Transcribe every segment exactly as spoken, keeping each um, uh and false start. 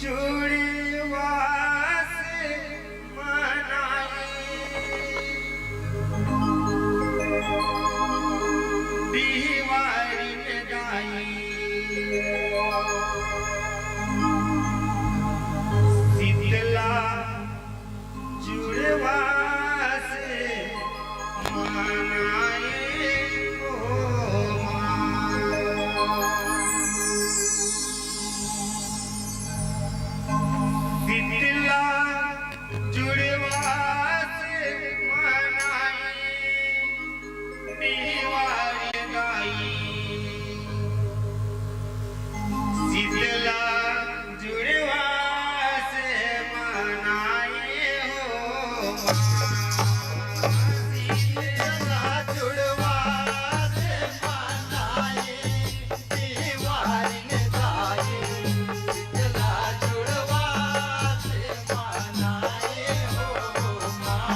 जुड़वा से मनाई बिहवारिन दाई। शीतला जुड़वा से मनाई हो माँ। शीतला जुड़वा से मनाई बिहवारिन दाई। शीतला जुड़वा से मनाई हो माँ। शीतला जुड़वा से मनाई बिहवारिन दाई। शीतला जुड़वा से मनाई हो माँ।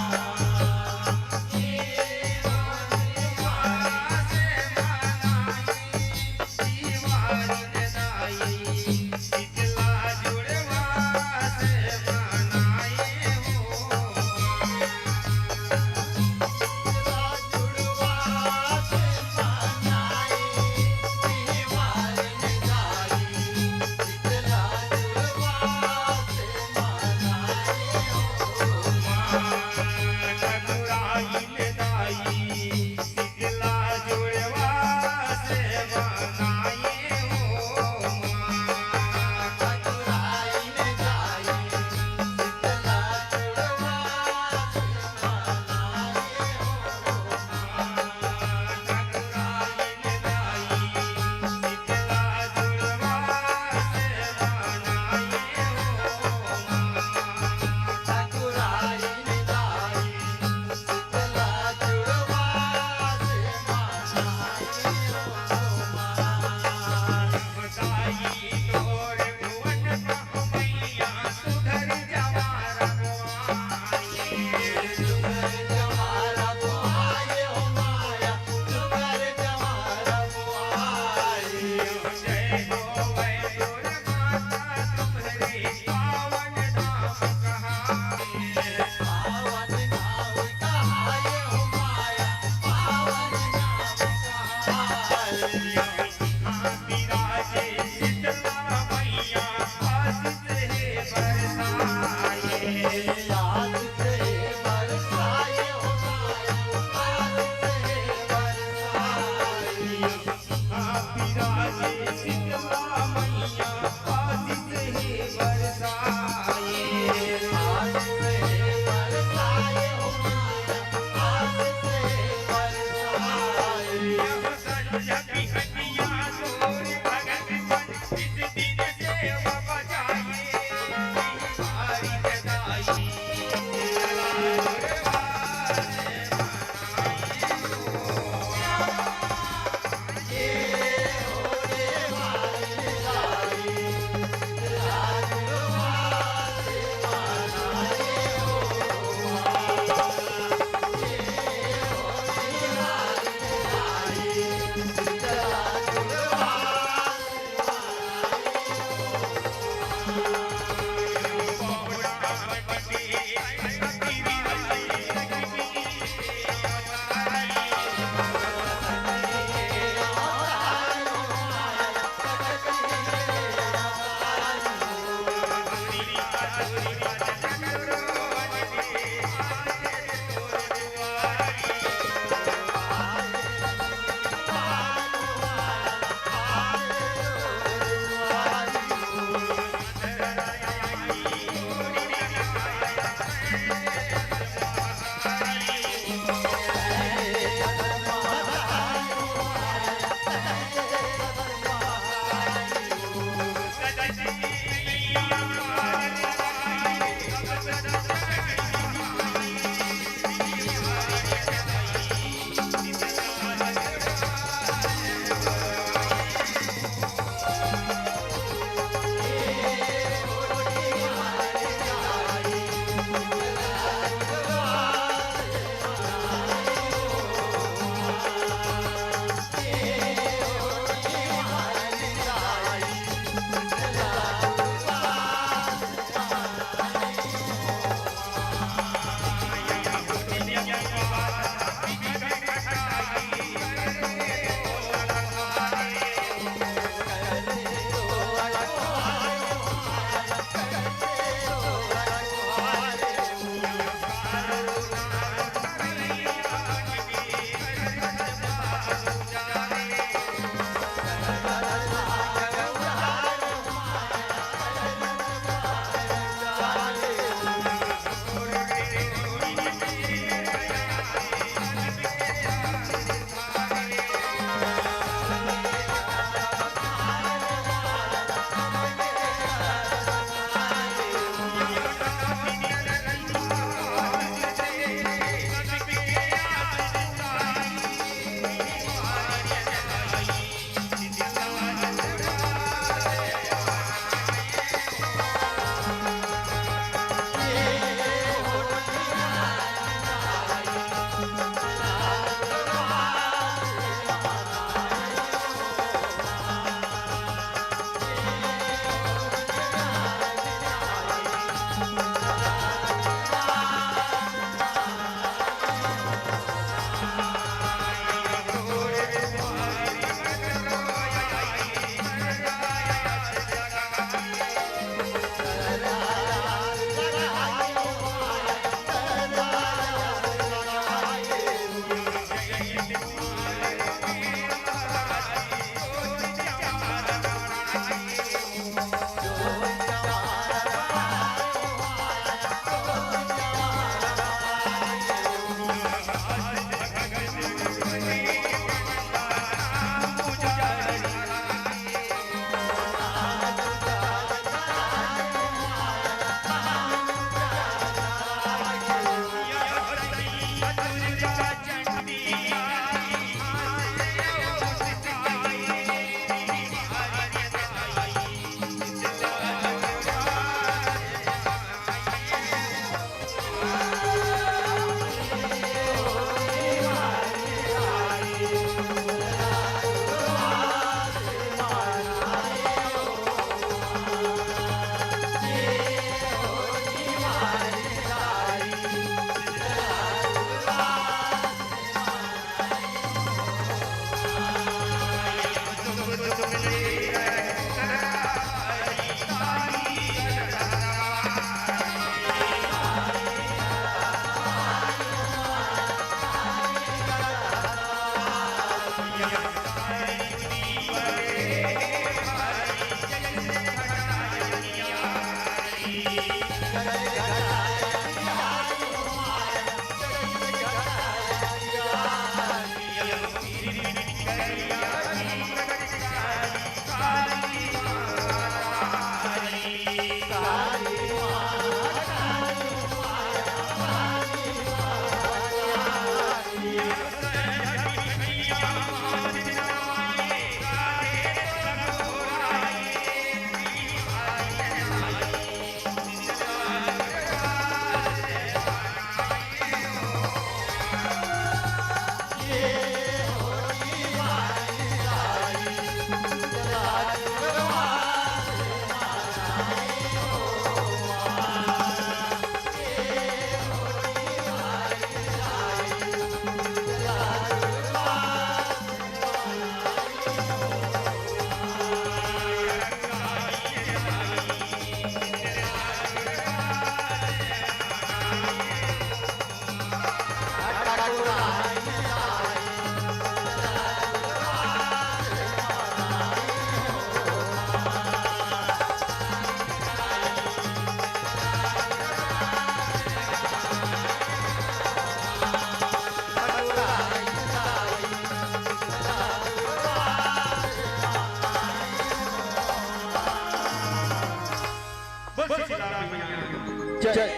जय।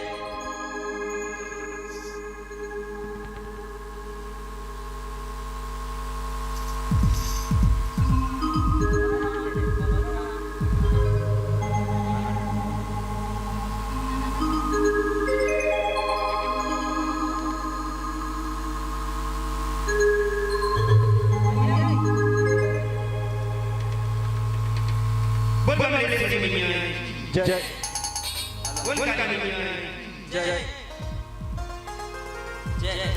बोल बम रे, जय। बोल काली मैया। जय। जय।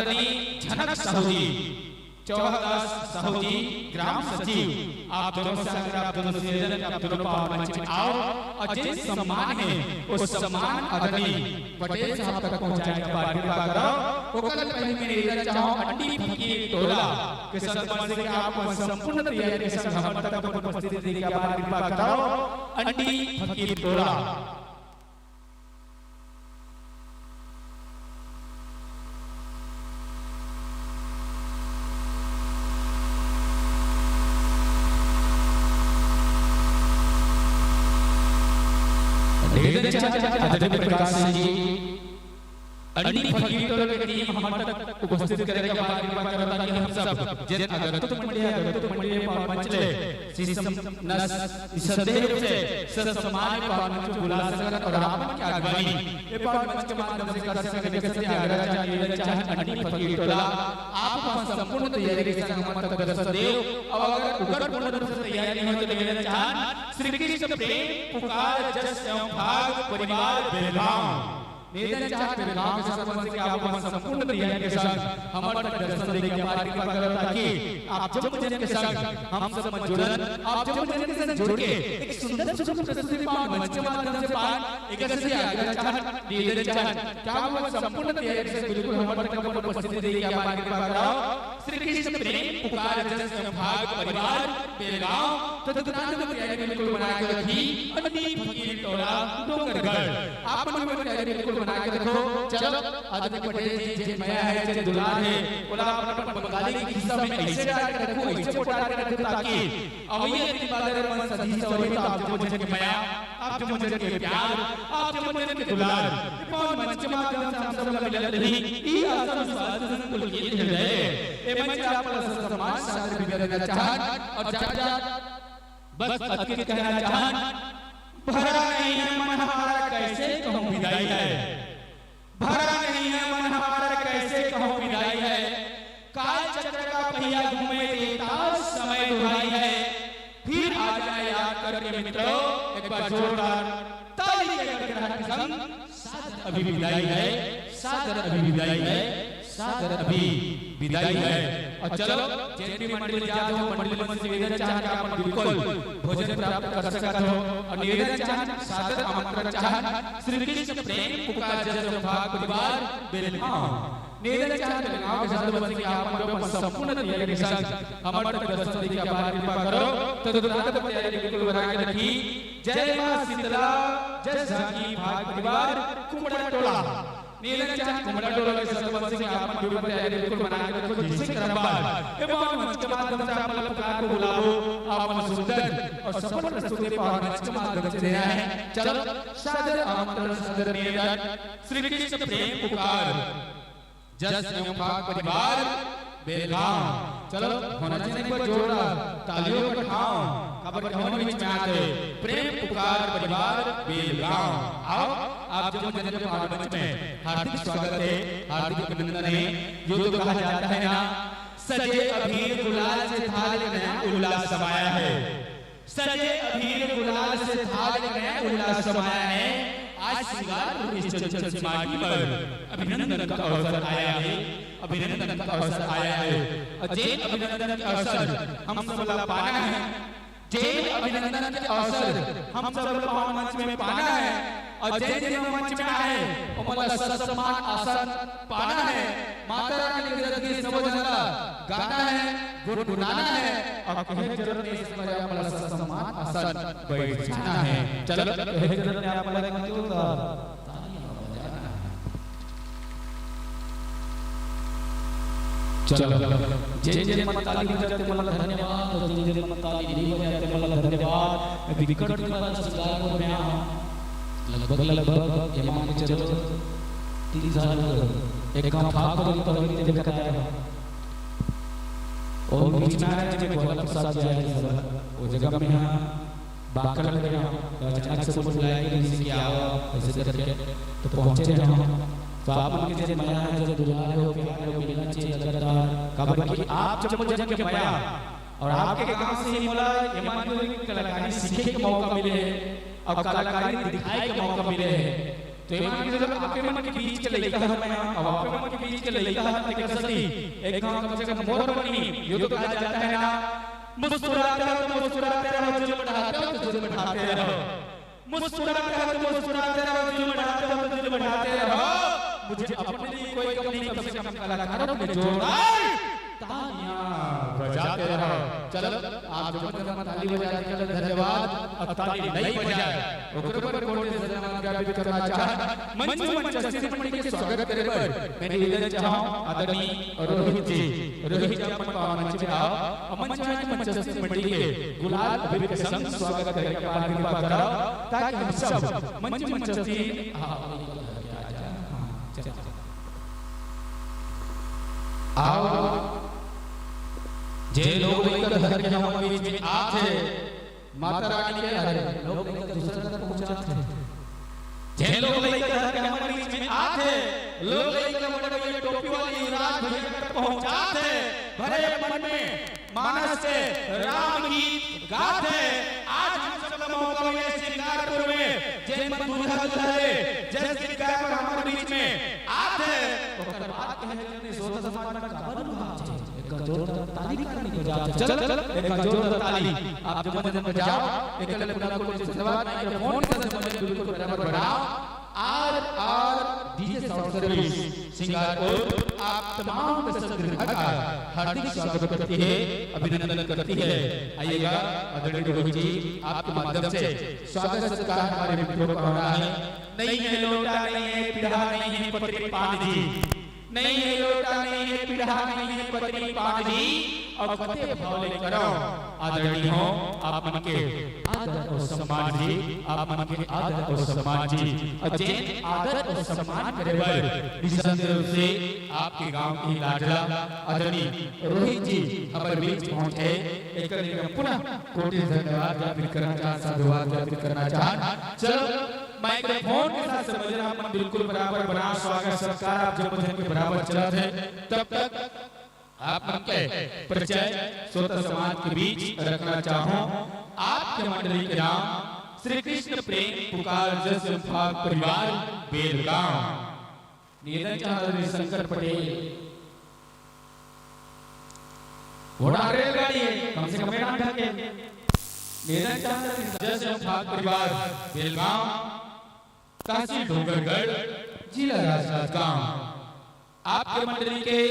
आदरणीय झनक साहू जी, चौहदास साहू जी, ग्राम सचिव, आप दोनों से आग्रह, आप दोनों से निवेदन, आप दोनों पावन मंच में आओ और जेन सम्मान हे, वो सम्मान आदरणीय पटेल साहब तक पहुंचाए के बार कृपा करो। ओकर ले पहले मैं निवेदन चाहूं, अंडी फकीर टोला के सदस्य से कि आप संपूर्ण तैयारी के संग हमर तक अपन उपस्थिति दे के बार कृपा करो। अंडी फकीर टोला। निवेदन चाहत हन आदरणीय प्रकाश सिंह जी, अंडी फकीर टोला के टीम हमर तक उपस्थित करे के बार कृपा करत हे कि हम सब जेन आगंतुक मंडली, आगंतुक मंडली मंच ले निसंदेह रूप से ससम्मान पावन मंच में बुला सकन और आपन के आगवानी ए पावन मंच के माध्यम से कर सकन। एक से आग्रह चाहत, निवेदन चाहत हन अंडी फकीर टोला, आप अपन संपूर्ण तैयारी के संग हमर तक दर्शन देव। और अगर उकर पूर्ण रूप से तैयारी नहीं हो तो निवेदन चाहत श्री कृष्ण प्रेम पुकार जस एवं भाग परिवार बेलगांव। निवेदन चाहत बेलगांव के सरपंच से कि आप अपन संपूर्ण तैयारी के संग हमर तक दर्शन दे के बार कृपा करत हे कि आप जम्मो झन के संग हम सब मन जुड़न, आप जम्मो झन के संग जुड़ के एक सुंदर सुंदर प्रस्तुति पान मंच के माध्यम से पान। एक से आग्रह चाहत, निवेदन चाहत कि आप अपन संपूर्ण तैयारी के संग बिल्कुल हमर तक अपन उपस्थिति दे के बार कृपा करव। श्री कृष्ण प्रेम पुकार जस एवं भाग परिवार बेलगांव, तो दुकान में तैयारी बिल्कुल बना के रखी। अंडी फकीर टोला डोंगरगढ़, आप मन भी तैयारी बिल्कुल बना के रखो। चलो, आदरणीय पटेल जी, जेन मया हे, जेन दुलार हे, ओला अपन अपन बंगाली के हिस्सा में ऐसे डाल के रखो, ऐसे पोटार के रखो, ताकि अवइया दिन बादर मन सदी सवरी तो आप जम्मो झन के मया, आप जम्मो झन के प्यार, आप जम्मो झन के दुलार, ये पावन मंच के माध्यम से हम सब ला मिलत रही। ई आशा विश्वास से संकुल के हृदय, ए मंच आप ला ससम्मान सादर विदा देना चाहत और जात जात बस अतके कहना चाहत, भरा नहीं है मन हमारा, कैसे कहूँ विदाई है। भरा नहीं है मन हमारा, कैसे कहूँ विदाई है। काल चक्र का पहिया घूमे देता समय दुहाई है। फिर आ जाए याद करके मित्रों, एक बार जोरदार ताली के गड़गड़ाहट के संग। सादर अभिविदाई है, सादर अभिविदाई है, सादर अभिविदाई है। और चलो, जेन भी मंडली जात हो, मंडली मन से निवेदन चाहत कि आप मन बिल्कुल भोजन प्राप्त कर सकत हो। और निवेदन चाहत, सादर आमंत्रण चाहत, श्री कृष्ण प्रेम पुकार जस एवं भाग परिवार बेलगांव। निवेदन चाहत बेलगांव के सादर बंसी कि आप मन अपन संपूर्ण तैयारी के संग हमर तक दर्शन दे के बार कृपा करो। तो दुकान पर तैयारी बिल्कुल बना के रखी। जय माँ शीतला, जस झांकी भाग परिवार कुमड़ा टोला। निवेदन चाहत कुमड़ा टोला के सादर बंसी कि आप मन बिल्कुल तैयारी बिल्कुल बना के रखो। जैसे करमबाज ए पावन मंच के माध्यम से आप मन पुकार को बुलावो, आप मन सुंदर और सफल प्रस्तुति पावन मंच के माध्यम से देना है। चलो, सादर आमंत्रण, सादर निवेदन, श्री कृष्ण प्रेम पुकार जस एवं भाग परिवार बेलगांव। चलो, होना चाहिए एक बार जोरदार तालियों का ठांव, काबर के हमन बीच में आते प्रेम पुकार परिवार बेलगांव। आओ, आप जम्मो झन के पावन मंच में हार्दिक स्वागत है, हार्दिक अभिनंदन है। यो तो कहा जाता है ना, सजे अबीर गुलाल से थाल एक नया उल्लास समाया है। सजे अबीर गुलाल से थाल एक नया उल्लास समाया है। आज श्रृंगारपुर इस चंचल सी माटी पर अभिनंदन का अवसर आया है, अभिनंदन का अवसर आया है। और जेन अभिनंदन का अवसर हम सब ला पाना है, जेन अभिनंदन के अवसर हम सब ला पावन मंच में पाना है, और जेन जेन मंच में आए, ओमन ला ससम्मान आसन पाना है। माता रानी के जरिए सबो झन ला गाना है, गुनगुनाना है, और कहे जरूरत नहीं, इस पर आप मन ला ससम्मान आसन बैठ जाना है। चलो, कहे जरूरत नहीं, आप मन ला एक मंच और तालियां बजाना है। चलो, जेन जेन मन ताली बजाते, मन ला धन्यवाद, और जेन जेन मन ताली नहीं बजाते, मन ला धन्यवाद। मैं बिकट दिन बाद श्रृंगारपुर में आया हूँ, लगभग, लगभग ये मान के चलो, तीन साल हो गए। एक काम भाग को तो अभी तेरे बताया हूँ। और बीच में आया, जब गोला प्रसाद जी आया था, वो जगह में यहाँ बाकल में यहाँ, तो अचानक से मुझे बुलाया कि किसी की आओ, ऐसे करके। तो पहुँचे थे हम। तो आप मन के जैसे मया है, जैसे दुलारे हो, प्यारे हो, मिलना चाहिए लगातार। काबर कि आप जब मुझे के मया, और आपके गांव से ही मोला ये मान लो कि कलाकारी सीखे के मौका मिले है और कलाकारी दिखाए के मौका मिले है। तो ये मान के चलो, आपके मन के बीच के लइका हर मैं, अब आपके मन के बीच के लइका हर, तेकर सेती एक घांव कम से कम मोर मन ही, यो तो कहा जाता है ना, मुस्कुराते रहो तो मुस्कुराते रहो, जुल्म ढाते हो तो जुल्म ढाते रहो, मुस्कुराते रहो तो मुस्कुराते रहो, जुल्म ढाते हो तो जुल्म ढाते रहो। मुझे अपने लिए कोई कम नहीं, कम से कम कलाकारों के लिए जोरदार तालियां बजाते रहो। चलो, आप जो मन मन ताली बजा के चलो, धन्यवाद। अब ताली नहीं बजाए, ओकरे बर कोटि से धन्यवाद ज्ञापित करना चाहत। मंच में मंचस्थित मंडली के स्वागत करे बर मैं निवेदन चाहूं, आदरणीय रोहित जी, रोहित जी, आप मन पावन मंच में आओ। अब मंच में मंचस्थित मंडली के गुलाल अबीर के संग स्वागत करे के बार कृपा कराओ, ताकि हम सब मंच में मंचस्थित, हाँ, हाँ, चल, चल। आओ, जे लोग लइका धर के हमर बीच में आथे, माता रानी के, अरे, लोग लइका दूसरा तक पहुंचाथे। जे लोग लइका धर के हमर बीच में आथे, लोग लइका बड़े भैया टोपी वाले युवराज भैया तक पहुंचाथे। भरे मन में मानस से राम गीत गाथे। आज हम सबला मौका मिले सिंगारपुर में, जेन मन दूल्हा दुल्हन ले जस गीत गाए बर हमर बीच में आथे। ओकर बाद कहे जने सोता समाज में काबर लुभाथे। एक जोरदार ताली काबर नहीं बजाथे? चल, चल, एक जोरदार ताली। आप जम्मो झन बजाओ, एक ले पूरा कोटि धन्यवाद। माइक्रोफोन के संबंध बिल्कुल बराबर बढ़ाओ। आर आर डीजे साउंड सर्विस सिंगारपुर आप तमाम दर्शक दृंद का हार्दिक स्वागत करती है, अभिनंदन करती है। आइएगा आदरणीय रोहित जी, आपके माध्यम से स्वागत सत्कार हमारे मित्रों का होना है। नहीं है लोटा, नहीं है पीढ़ा, नहीं है पत्री पान जी, नहीं है लोटा, नहीं है पीढ़ा, नहीं है पत्री पान जी, अउ कते भाव ले करव आदरणीय हो आप मन के आदर अउ सम्मान जी, आप मन के आदर अउ सम्मान जी। अउ जेन आदर अउ सम्मान करे बर निसंदेह रूप से आपके गांव के लाडला आदरणीय रोहित जी हमर बीच पहुंचे, एकर लिए हम पुनः कोटि धन्यवाद ज्ञापित करना चाहत, साधुवाद ज्ञापित करना चाहत। चलो, माइक्रोफोन के साथ समझना मन बिल्कुल बराबर बना, स्वागत सत्कार आप जम्मो झन के बराबर चलत हे। तब तक आप मन के परिचय श्रोता समाज के बीच रखना चाहूं। आपके मंडली के नाम श्री कृष्ण प्रेम पुकार जस विभाग परिवार बेलगांव। निवेदन चाहत श्री शंकर पटेल। वो ना रेलगाड़ी है, कम से कम ना ढके। निवेदन चाहत श्री जस विभाग परिवार बेलगांव, तहसील डोंगरगढ़, जिला राजनांदगांव। आपके मंडली के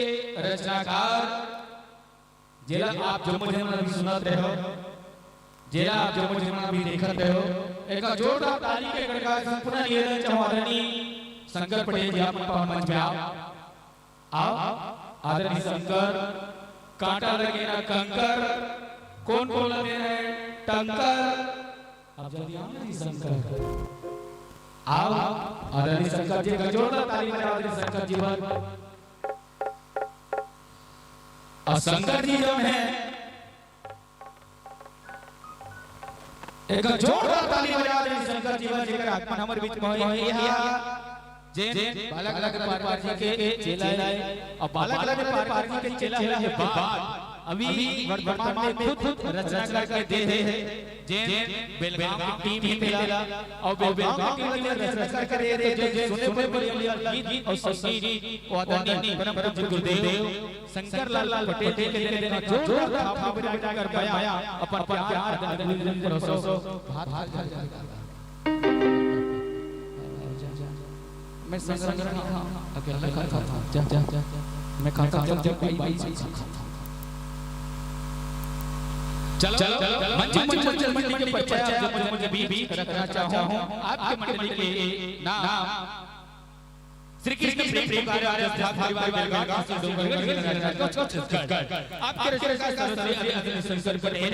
रचनाकार, जेला आप जम्मो झन अभी सुनत रहे हो, जेला आप जम्मो झन अभी देखत रहे हो, एक जोरदार ताली के गड़गड़ाहट से पुनः निवेदन चाहूं आदरणीय शंकर पटेल जी, आप पावन मंच में आओ। आओ, आदरणीय शंकर, कांटा लगे ना कंकर, कौन बोला दे रहे टंकर, अब जल्दी आओ ना जी शंकर। आओ, आदरणीय शंकर जी, एक जोरदार ताली बजाओ आदरणीय शंकर जी बर। अउ शंकर जी जौन हे, एक जोरदार ताली बजाओ आदरणीय शंकर जी बर, जेकर आगमन हमर बीच में होय। ये जेन बालक लगे पारकर जी के चेला हे, अउ बालक लगे पारकर जी के चेला हे, बाद अभी वर्तमान में खुद रचना करके दे हे, जेन बेलगांव की टीम ही मिला, अउ बेलगांव की टीम ने रचना करके दे हे, जेन सुने बर मिला गीत अउ संगीत, वो आदरणीय परम पूज्य गुरुदेव शंकर लाल पटेल जी के लिए एक जोरदार थापड़ी बजाकर बया अपन प्यार आदरणीय गुरुदेव को रसो। मैं संग्रह नहीं खाता, अकेला खाता हूँ। जा, जा, जा। मैं खाता हूँ जब भी बाई से खाता हूँ। चलो, चलो, मंच, मंच, मंच, मंच के परिचय आप जब मुझे बीच रखना चाहूँ। आपके मंडली के नाम श्री कृष्ण प्रेम पुकार, राजस्थान परिवार बेलगांव, तहसील डोंगरगढ़, जिला राजनांदगांव, छत्तीसगढ़। आपके रचनाकार सरस्वती आदरणीय शंकर पटेल,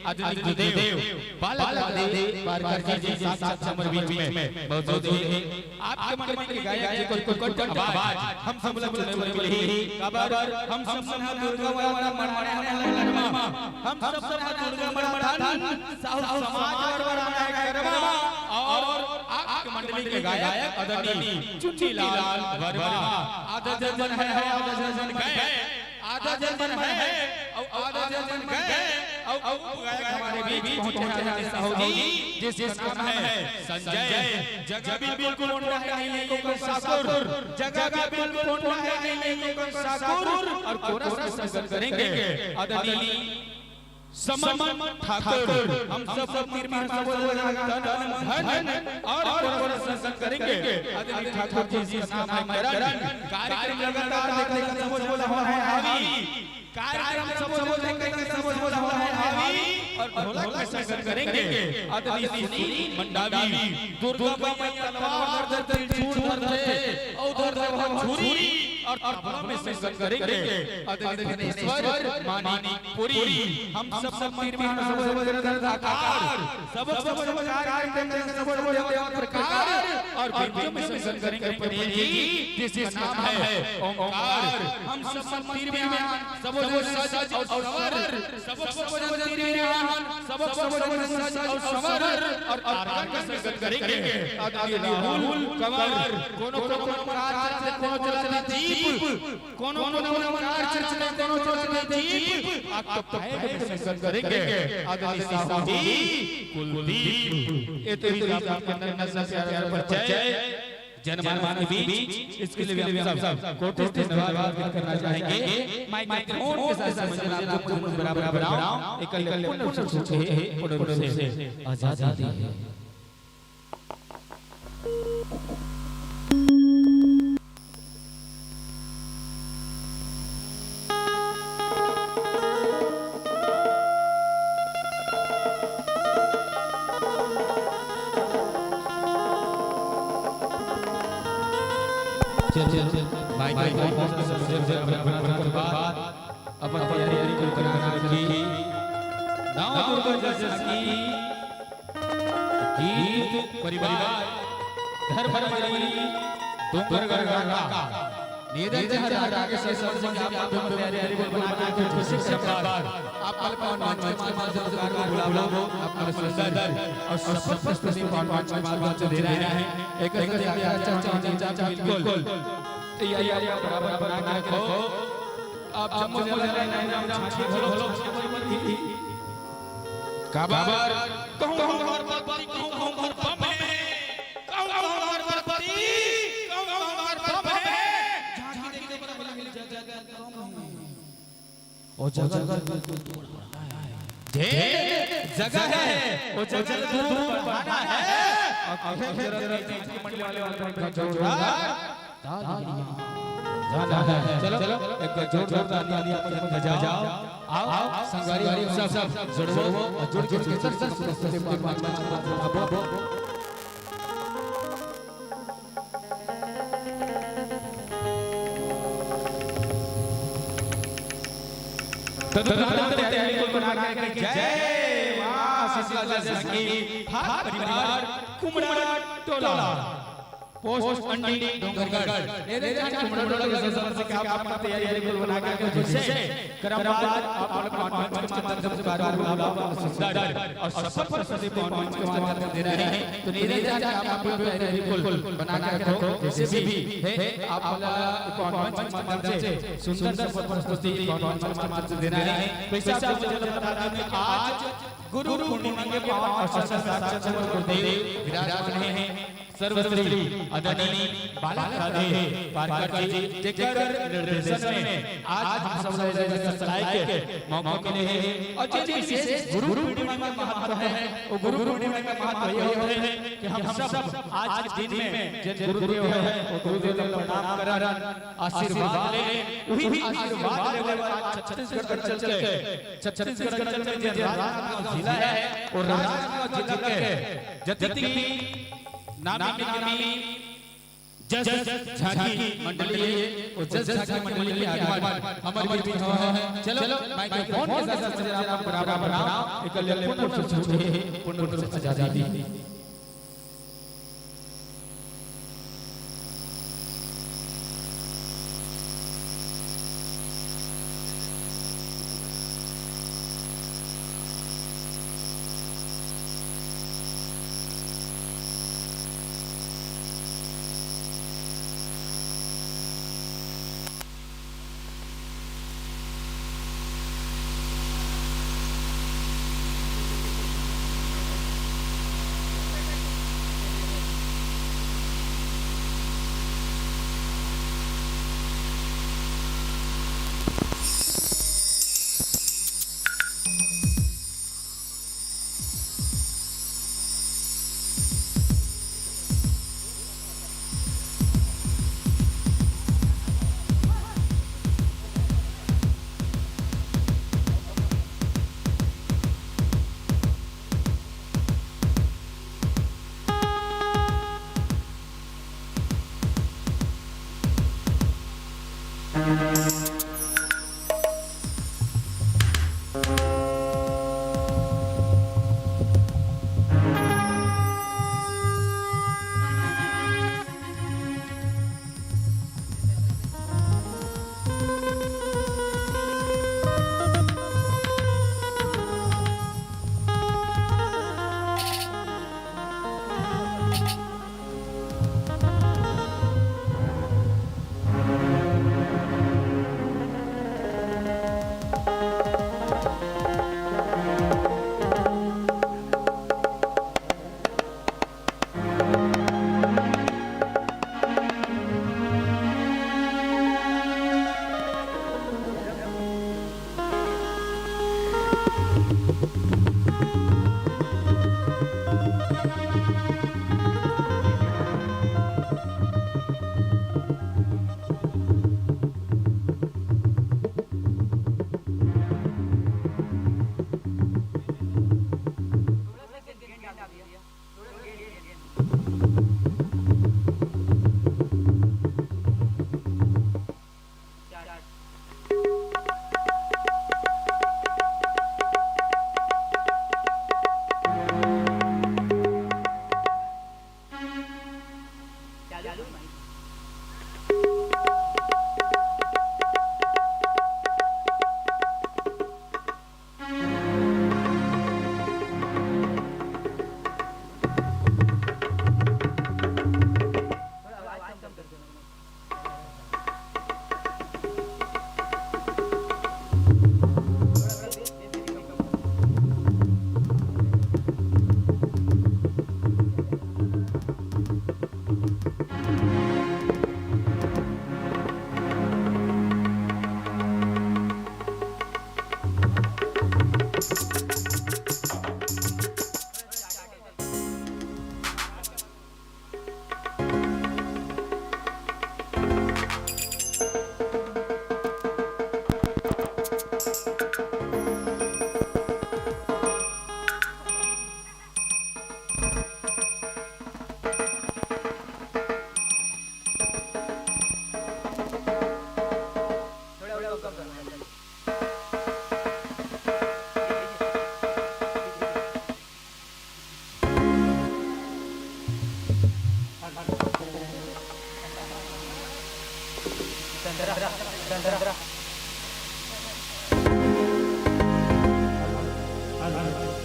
आदरणीय गुरुदेव बालक राधे पारकर जी, साथ साथ हमर बीच में मौजूद हे। आपके मन के गायक जी के उत्कृष्ट आवाज हम सब ला सुने बर मिलही। काबर हम सब मन ह दुर्गा माता मन माने हमन ला लरमा। हम सब मन ह दुर्गा माता धन साहू समाज बर बर माने करमा। अउ आपके मंडली के गायक आदरणीय चुन्नीलाल वर्मा। आधा दर्जन हे, आधा दर्जन गए। आधा दर्जन हे, अउ आधा दर्जन गए। अब गायक हमारे बीच पहुंचे हैं आदरणीय साहू जी, जिसका नाम है संजय। जगह बिल्कुल कोंडा है, नहीं लेंगे कोई साकुर। जगह बिल्कुल कोंडा है, नहीं लेंगे कोई साकुर। और कोरस में संगत करेंगे आदरणीय समन ठाकुर। हम सब तीर में सब तन, मन, धन और कोरस में संगत करेंगे आदरणीय ठाकुर जी, जिसका नाम है करण। कार्यक्रम लगातार देखने का सब बोला हुआ है हावी। कार्यक्रम सब बोले, सब बोला हुआ है हावी। और ढोलक में संगत करेंगे आदरणीय सुनील मंडावी। दुर्गा माई तलवार धर, त्रिशूल धर दे, और धर दे वह छुरी, और तबला में संगत करेंगे आदरणीय धनेश्वर मानिकपुरी। हम सब सब तीर में सब सब आकार, सब सब सब कार्यक्रम में सब सब प्रकार, और बीच में संगत करेंगे पटेल जी, जिसका नाम है ओंकार। हम सब सब तीर में सब सब सज और सवर, सब सब सब तीर में सबक सबक सज और सवर, और आरंभ संगत करेंगे आदरणीय राहुल कंवर। कोनो कोनो मन कार चलथे, कोनो चलथे जीप, कोनो कोनो मन कार चलथे, कोनो चलथे जीप। आप तो पहले संगत करेंगे आदरणीय साहू जी कुलदीप। ये तो ही आप नन्ना सा प्यारा परिचय जनमानस के बीच। इसके लिए भी हम सब कोटि से धन्यवाद व्यक्त करना चाहेंगे। माइक्रोफोन के साथ समझना, आप दोनों बराबर बनाओ। एक कल्याण पूर्ण रूप से, पूर्ण रूप से आजादी है। चल, चल, चल। भाई, भाई, भाई, भाई, भाई, भाई, भाई, भाई, भाई, भाई, भाई, भाई, अपन तैयारी को करना रखी। नौ दुर्गा जैसे की गीत परिवार धर्मपुरी डोंगरगढ़ का निरंजन हजारा के से समझ के आप माध्यम तैयारी को बना के खुशी से बार आप कल पावन मंच के माध्यम से सरकार को बुला लो। आप कल सुंदर और सफल प्रस्तुति पावन मंच के माध्यम से दे रहे हैं। एक ऐसे अच्छा अच्छा बिल्कुल तैयारी आप बराबर बना के रखो। आप जम्मो जला नहीं नाम नाम छाछी बोलो। काबर कहूँ कहूँ हमार पति, कहूँ कहूँ हमार बम है, कहूँ कहूँ हमार पति, कहूँ कहूँ हमार बम है। झांकी देखने पर मिल जगह कम है। ओ जगह बिल्कुल दूर बढ़ाना है। जे जगह है, वो जगह दूर बढ़ाना है। और कहीं जरूरत नहीं, झांकी मंडली वाले, वाले, वाले, वाले, वाले, वाले, जाना है। चलो, चलो, एक जोरदार ताली आप सबको बजाओ। आओ, आओ, संगवारी, सब, सब जुड़ो, जुड़ो, जुड़ के, जुड़ के, जुड़ के, जुड़ के, जुड़ के, जुड़ के, जुड़ के, तो दुर्गा तैयारी को बना के जय माँ शीतला जैसा की हर परिवार कुमड़ा टोला। पोस्ट अंडी डोंगरगढ़। मेरे जहाँ कुमड़ा डोंगरगढ़ के संदर्भ से क्या आप अपना तैयारी बिल्कुल बना के रखो, जिससे क्रमवार आप लोग कॉन्फ्रेंस के माध्यम से बार बार बुलाओ, सुंदर और सफल प्रस्तुति कॉन्फ्रेंस के माध्यम से दे रहे हैं। तो मेरे जहाँ आप अपना तैयारी बिल्कुल बना के रखो, जैसे भी है आप लोग कॉन्फ्रेंस के माध्यम से सुंदर सफल प्रस्तुति कॉन्फ्रेंस के माध्यम से दे रहे हैं। तो इससे आप मुझे बता दें कि आज गुरु पूर्णिमा के पावन अवसर पर साक्षात गुरुदेव विराजमान हैं। सर्वश्री आदरणीय बालक राधे पारकर जी, जेकर निर्देशन में आज हम सब लोग जगह सलाह के मौका मिले हैं। और जो विशेष गुरु पूर्णिमा का महत्व है, वो गुरु पूर्णिमा का महत्व ये है कि हम सब आज के दिन में जिन गुरुदेव हैं, वो गुरुदेव को प्रणाम करन, आशीर्वाद लें। वही आशीर्वाद लेवे आज छत्तीसगढ़ अंचल के, छत्तीसगढ़ अंचल में जो राजनांदगांव जिला है, वो राजनांदगांव जिला के जतिक नामी गिरामी जस झांकी मंडली है, वो जस झांकी मंडली के आगमन हमारे बीच में हुआ है। चलो, माइक्रोफोन के साथ जरा आप बराबर बनाओ, एक कल्याण पूर्ण रूप से छूटे, पूर्ण रूप से आजादी।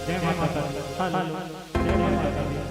जय माता दी। हेलो, जय माता दी।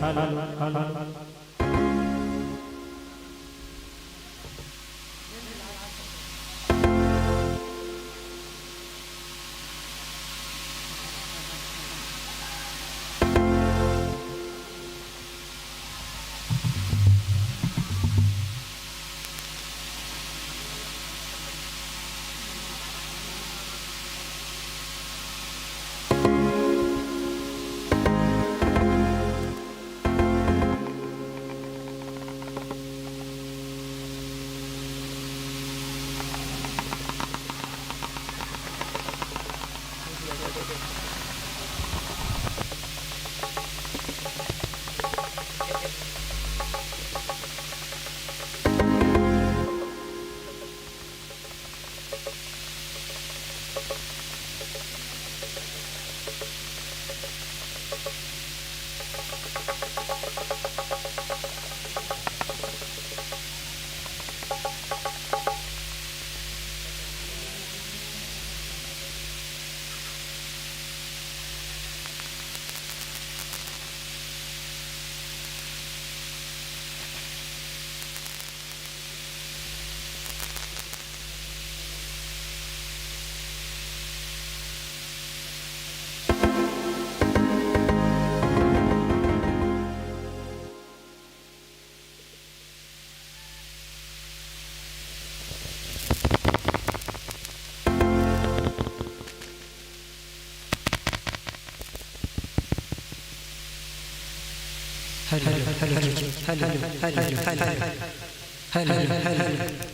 Hello, hello.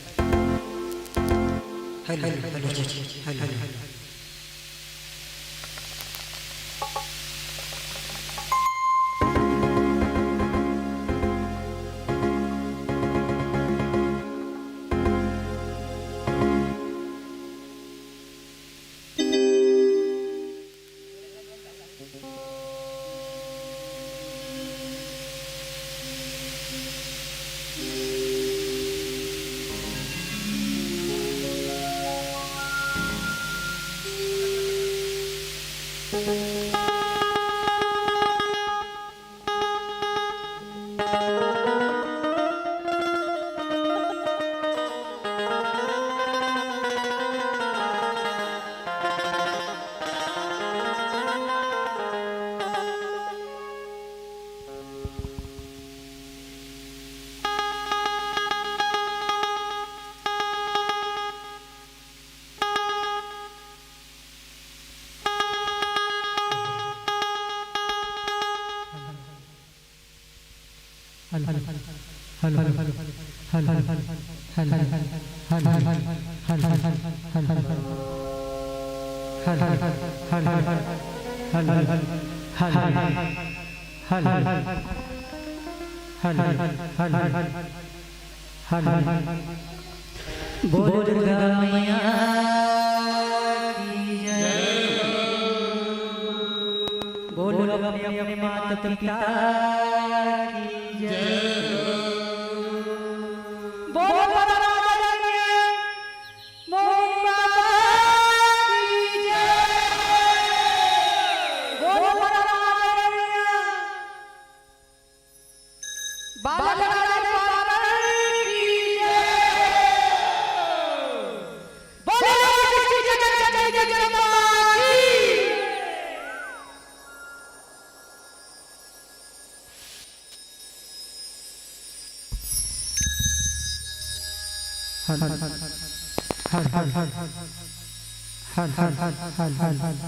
Hello, hello, hello, hello, hello, hello, hello, hello, hello, hello. बोल दुर्गा मैया की जय। बोल अपने अपने माता पिता की जय। बोल बड़ा राजा की, मोहन बाबा की जय। बोल बड़ा राजा की। बाबा राम की जय। बोलो जय जय जय जय जय जगदम्बा की। हर हर हर हर हर हर।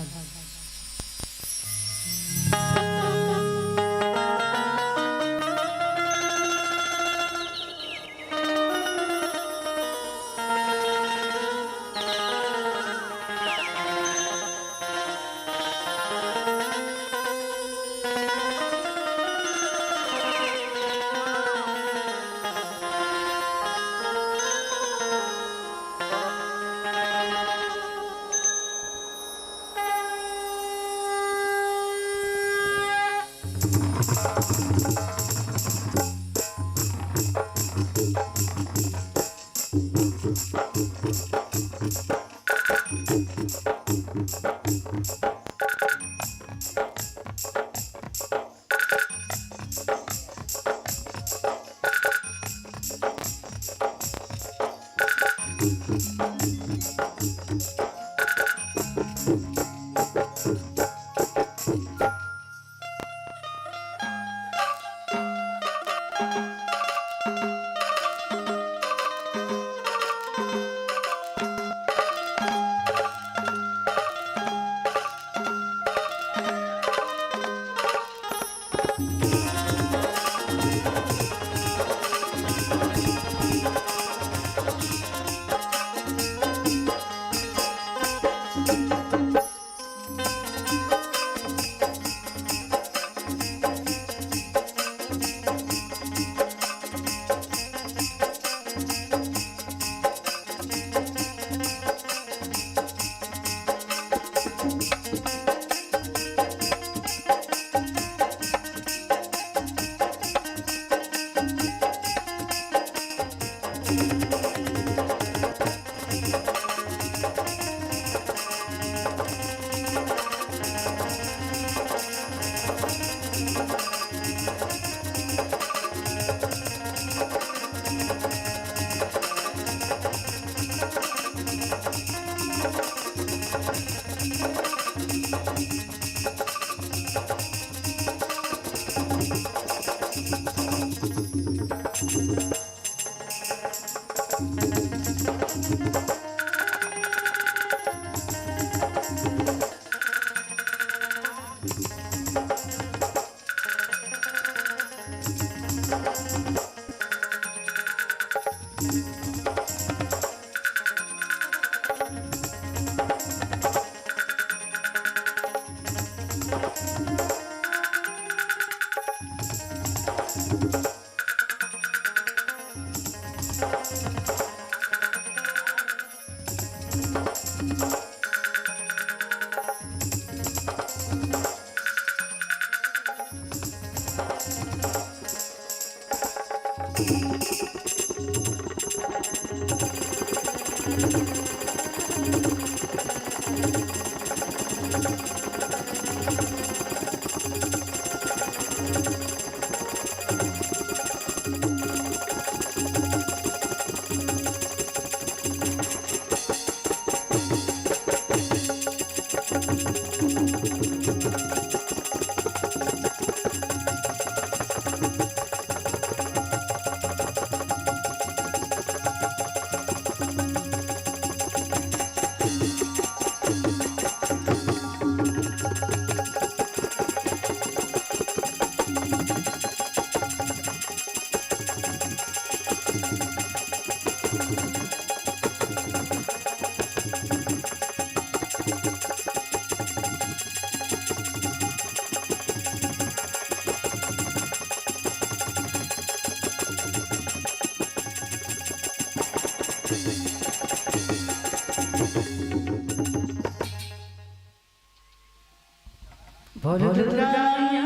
बोल दुर्गा मैया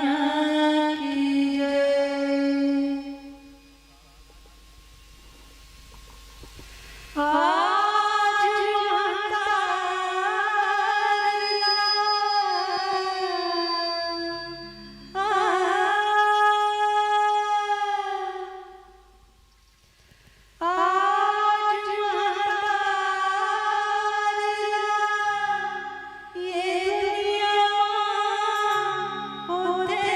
की जय। आज महतारी ला, आज महतारी ला, ये दुनिया होथे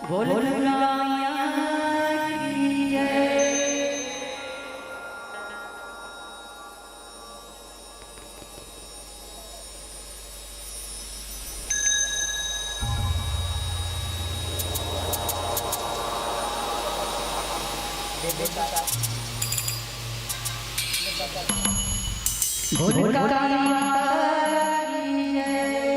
बोल दुर्गा मैया की जय। बोल काली माता की जय।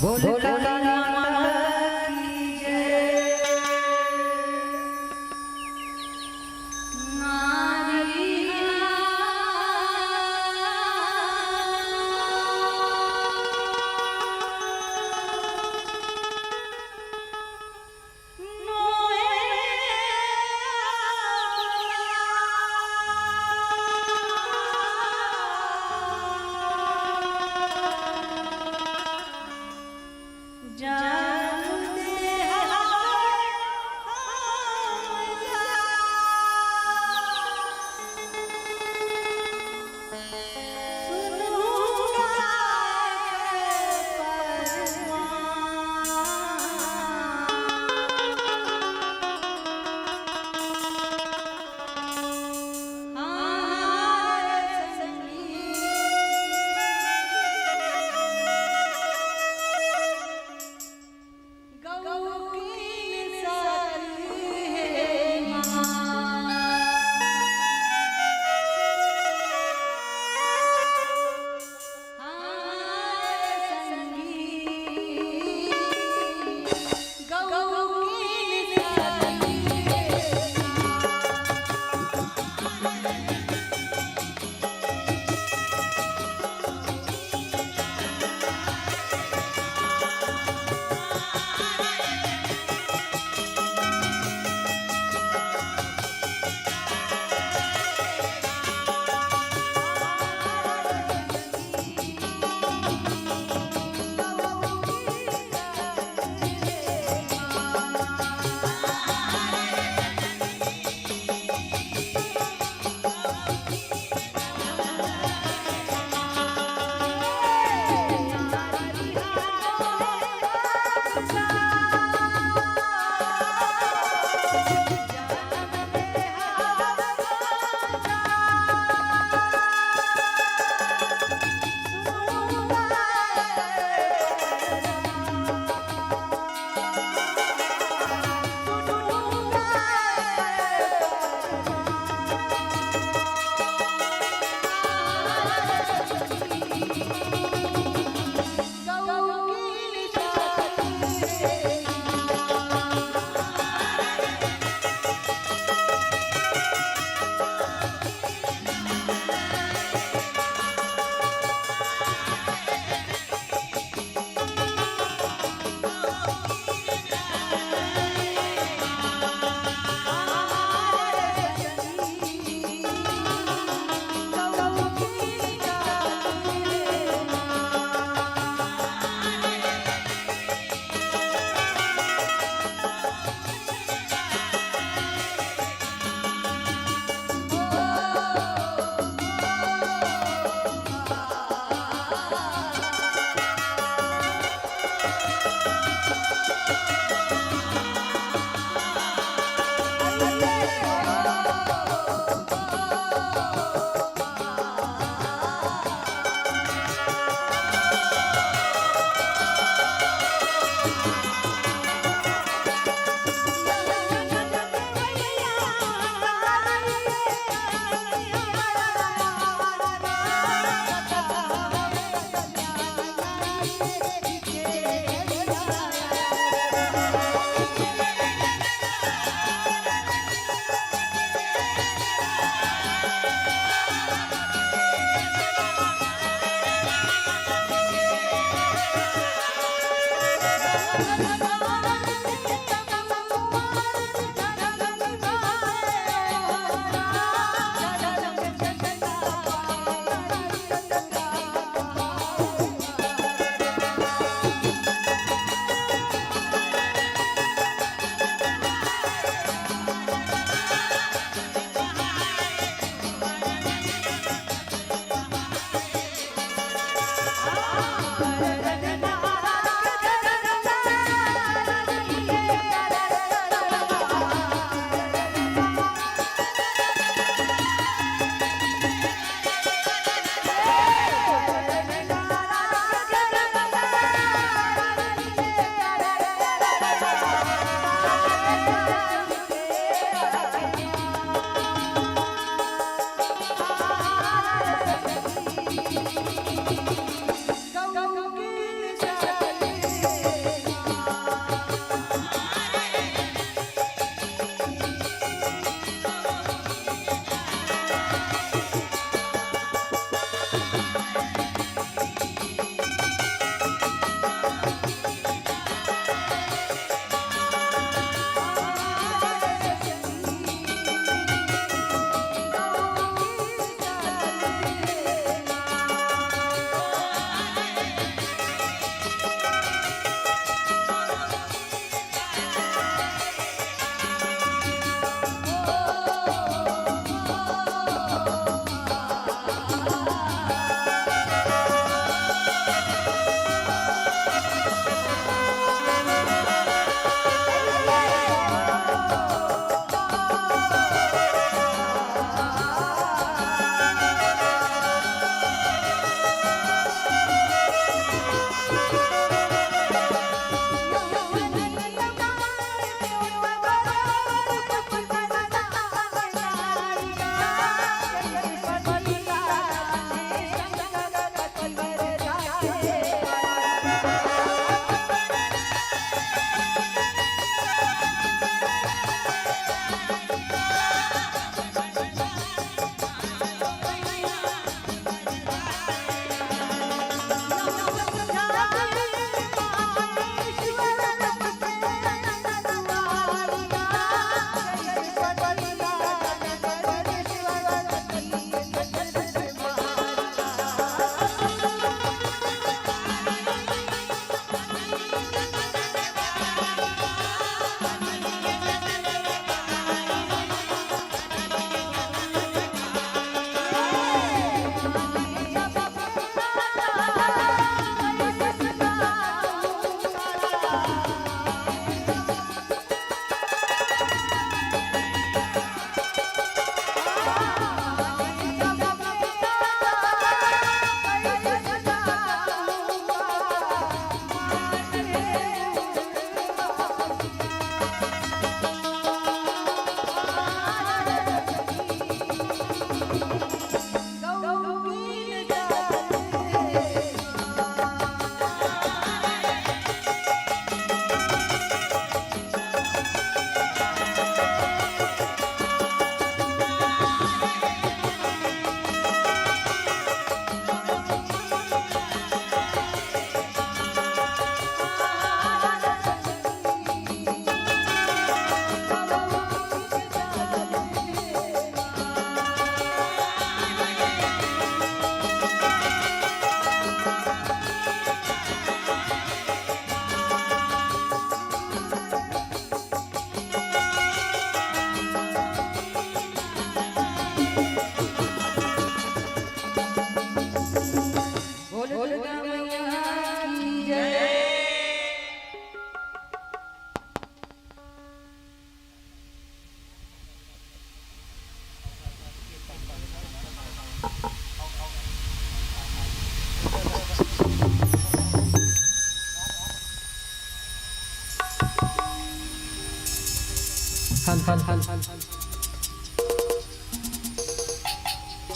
बोल काली माता की जय।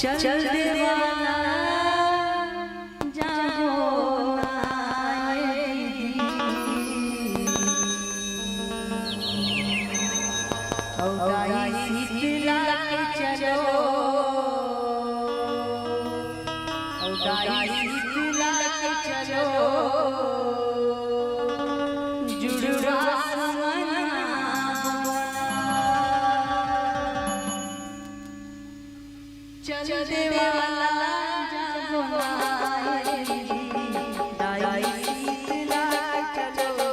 चल देवाला जाओ ना ए दीदी, अउ दाई शीतला के चलो, अउ दाई शीतला के चलो, जुड़वा समना। चल देवाला जाबो ना ए दीदी, दाई शीतला चलो।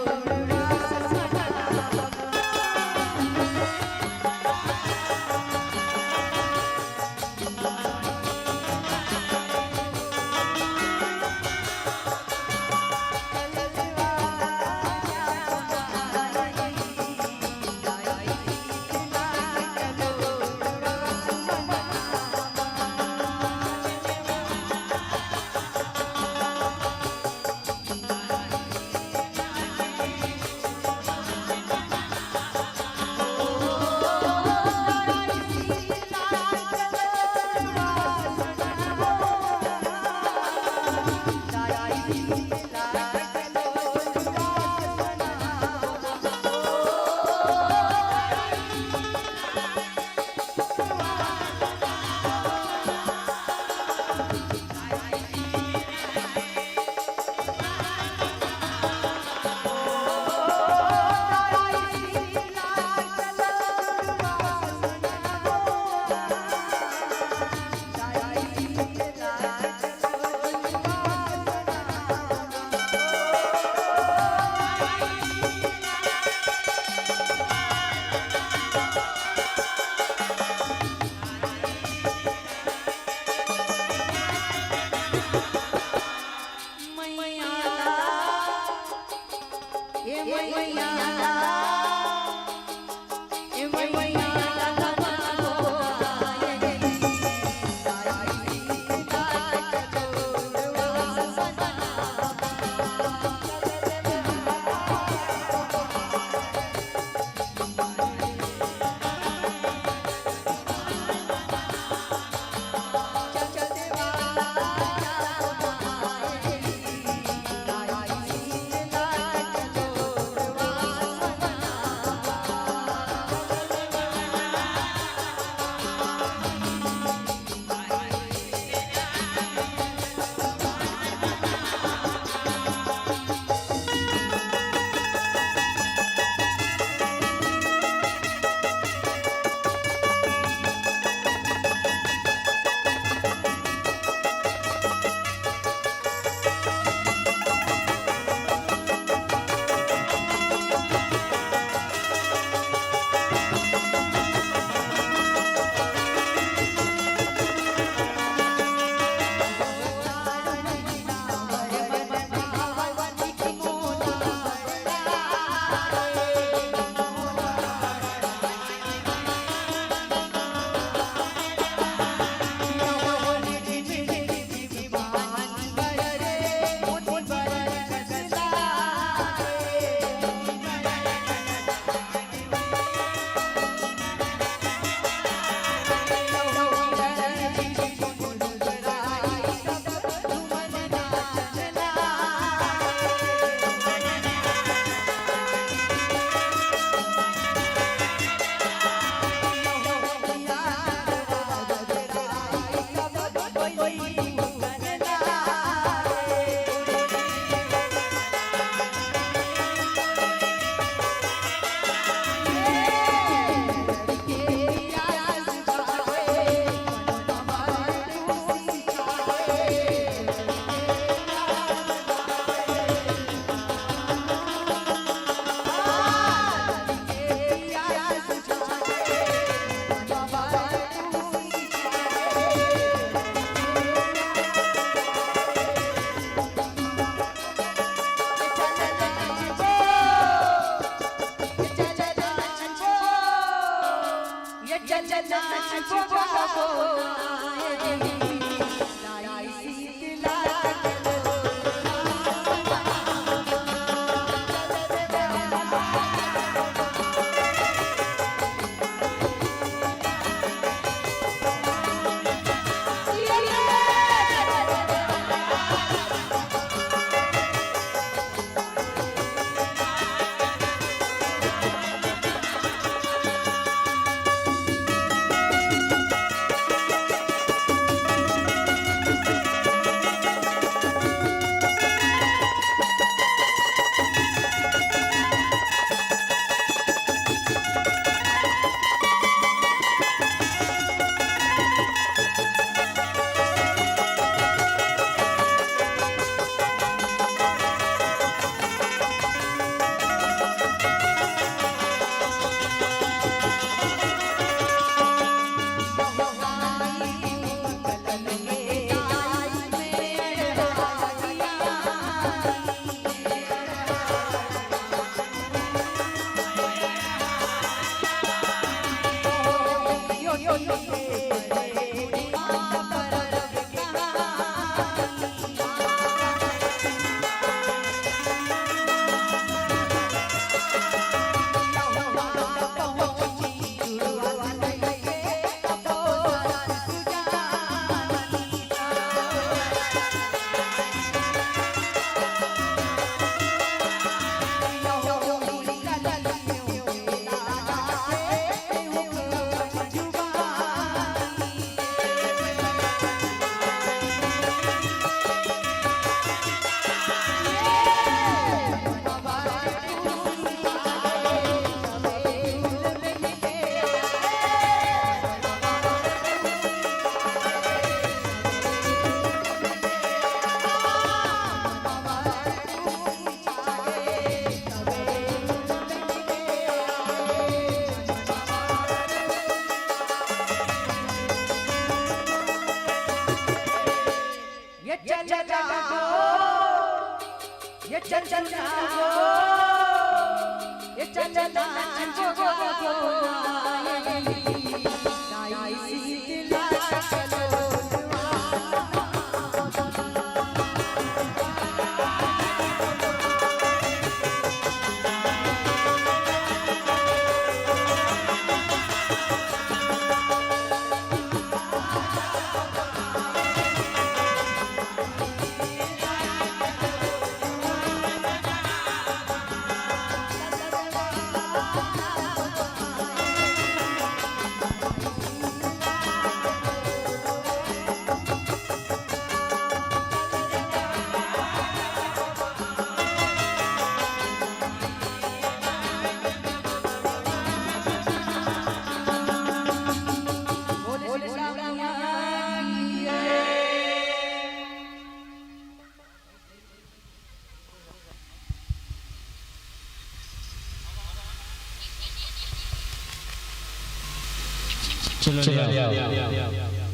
चलो, ले आओ।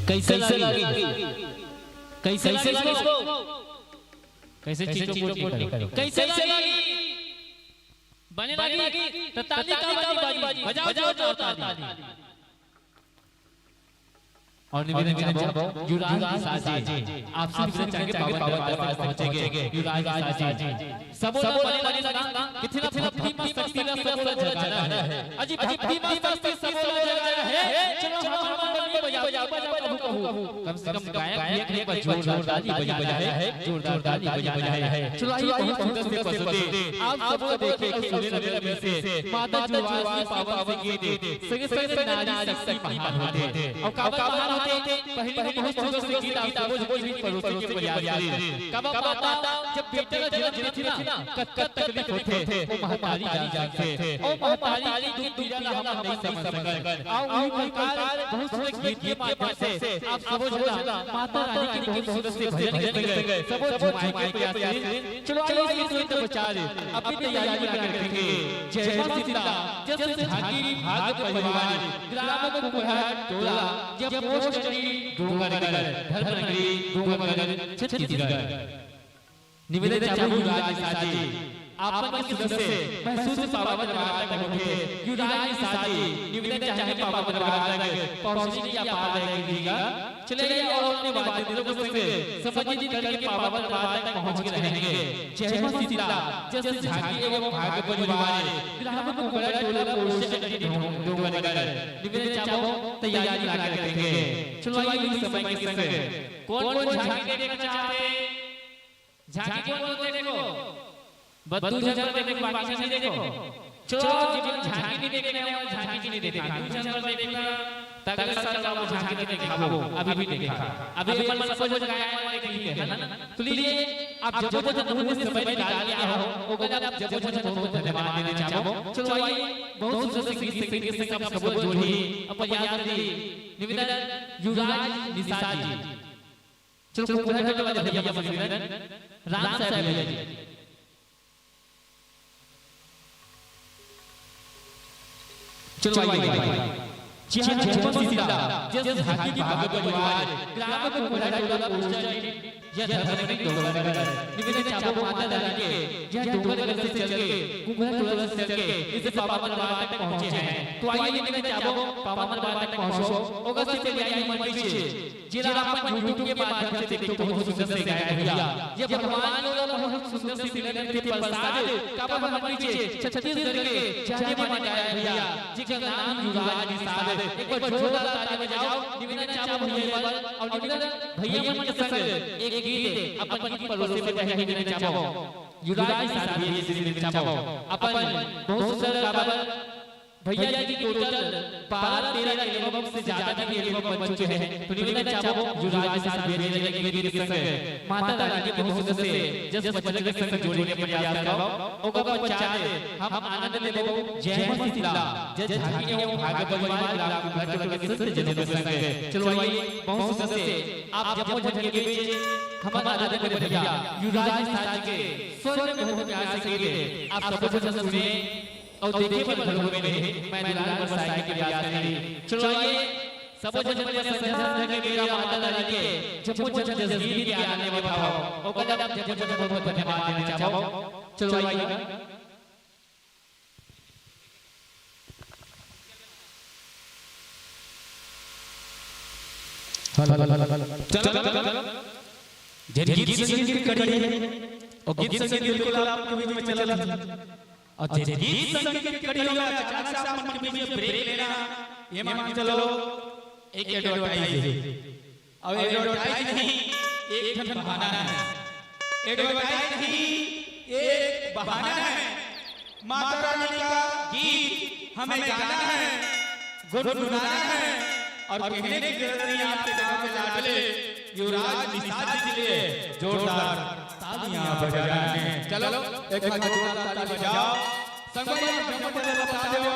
कैसे लगी? कैसे लगी इसको? कैसे चीचो पोटी करो? कैसे लगी? बने लगी? तो ताली का बजाओ, जोरदार ताली। और निवेदन चाहबो, युवराज निषाद जी, आप सभी से चाहेंगे पावन दरबार तक पहुंचेंगे। युवराज निषाद जी, सबो ला बने लगी ना, कितना भक्ति में शक्ति ला सबो ला जगाना है। अजी भक्ति में शक्ति सबो ला जगाना है। चलो, हम मंडली बजाओ, बजाओ, कहू, कहू। कम से कम गायक भी एक बार जोरदार ताली बजा है, जोरदार ताली बजा है। चलो, आइए, बहुत सुंदर से प्रस्तुति। आप सबो देखे, सुने लगे से माता जुवासी पावन से गीत संगे संगे नारी शक्ति महान होथे। अउ काबर महान होथे? पहिली बहुत सुंदर से गीत आप सबो झन परोसे के प्रयास करेन। काबर माता जब बेटा ला जन्म देथे ना, कतका तकलीफ होथे, वो महतारी जान सकथे। अउ महतारी के दुख पीड़ा ला हमन नइ समझ सकन। अउ उही प्रकार बहुत सुंदर गीत के माध्यम से आप सबो झन ला माता रानी के बहुत सुंदर से भजन के संग सबो झुमाए के प्रयास करेन। चलो, आइए, इस नृत्य प्रचार अपनी तैयारी में लगे रखेंगे। जय मां सीता, जस झांकी भाग परिवार, ग्राम कुंभरा टोला, जब पोस्ट डोंगरगढ़, धर्मनगरी डोंगरगढ़, छत्तीसगढ़। निवेदन चाहूं युवराज निषाद जी, आपन के सुंदर से महसूस पावन दरबार तक होथे। युवराज निषाद जी, निवेदन चाहे पावन दरबार तक पहुंचने की अपार है कीजिएगा। चले जाइए और अपने वाद्य यंत्रों के संग सम्मानित करके पावन दरबार तक पहुंच के रहेंगे। जय मां सीता, जस झांकी एवं भाग परिवार, ग्राम कुंभरा टोला पोस्ट डोंगरगढ़। निवेदन चाहूं तैयारी लगा के रखेंगे। चलो आइए इस समय के संग कौन कौन झांकी देखना चाहते हैं? झांकी कौन कौन देखो? बस दू झन बर देखो, बाकी झन नइ देखो। चलो, जेमन झांकी नइ देखे हवय, झांकी नइ देखा, दू झन बर देखना, त अगले साल ला वो झांकी नइ देखाबो, अभी भी देखा। अभी अपन सबो झन गाय वाले देख लीजिए, है ना? तो लीजिए, आप जब जब उन्होंने समय निकाल लिया हो, ओकर आप जब जब बहुत बहुत धन्यवाद देना चाहबो। चलो आइए, बहुत सुंदर से गीत संगीत से सब सबो जोड़ी, अपन याद कर दी, निवेदन युवराज निषाद जी। चलो, कुंभरा टोला वाले भैया, बस निवेदन, राम साहब भैया जी। चलो, आइए, आइए। जय जय मां सीता, जस झांकी भाग परिवार, ग्राम कुंभरा टोला पोस्ट, यह धर्मनगरी डोंगरगढ़। निवेदन चाहबो माता रानी के, यह डोंगरगढ़ से चल के, कुंभरा टोला से चल के, इस पावन दरबार तक पहुंचे हैं। तो आइए, निवेदन चाहबो पावन दरबार तक पहुंचो। ओकर से पहले आइए, मन कीजिए। जेला अपन YouTube के माध्यम से देखथो, बहुत सुंदर से गाए भैया। ये भगवान के ओला बहुत सुंदर से मिलन थे प्रसाद। काबर हमन पीछे छत्तीसगढ़ के जाने माने गाए भैया, जेकर नाम युवराज निषाद। एक बार जोरदार ताली बजाओ, निवेदन चाहबो भैया एक बार, और निवेदन भैया मन के संग एक गीत अपन गीत परोसे बर कहे निवेदन चाहबो। युवराज निषाद भैया जी से निवेदन चाहबो। अपन बहुत सुंदर काबर भैया जी की total बारह तेरह album से ज्यादा के album बन चुके हैं। तो निवेदन चाहबो युवराज निषाद भैया जी के गीत के संग माता रानी के बहुत सुंदर से जस बचन के संग जोड़े के प्रयास करबो। ओकर पश्चात हम आनंद लेबो जय मां सीता, जस झांकी एवं भाग परिवार ग्राम कुंभरा टोला के संत जनों के संग। चलो आइए, बहुत सुंदर से आप जम्मो झन के बीच हमर आदरणीय भैया युवराज निषाद जी के स्वर में बहुत प्यार से गीत आप सबो झन सुने। अउ देखे बर घलो मिले हे, मैं दुलार बरसाए के प्रयास करी। चलो आइए, सबो झन मन संग संग के मेरा माता रानी के जम्मो झन जस गीत के आनंद उठाओ। ओकर ला जम्मो झन बहुत बहुत धन्यवाद देना चाहबो। चलो आइए। Hello, hello, hello, hello. चलो, चलो, चलो। जे गीत संगीत के कड़ी हे, वो गीत संगीत बिल्कुल आपके बीच में चलत हे। अउ जे गीत संगीत के कड़ी होगे, अचानक से आप मन के बीच में ब्रेक लेना, ये मान के चलो, एक एडवर्टाइज हे। अब एडवर्टाइज नहीं, एक ठन बहाना हे। एडवर्टाइज नहीं, एक बहाना हे। माता रानी का गीत हमें गाना हे, गुनगुनाना हे। अउ कहने की जरूरत नहीं, आपके गांव के लाडले युवराज निषाद जी के लिए जोरदार तालियां बजाना हे। चलो, एक बार जोरदार ताली बजाओ। संगवारी, आप जम्मो झन बता दो,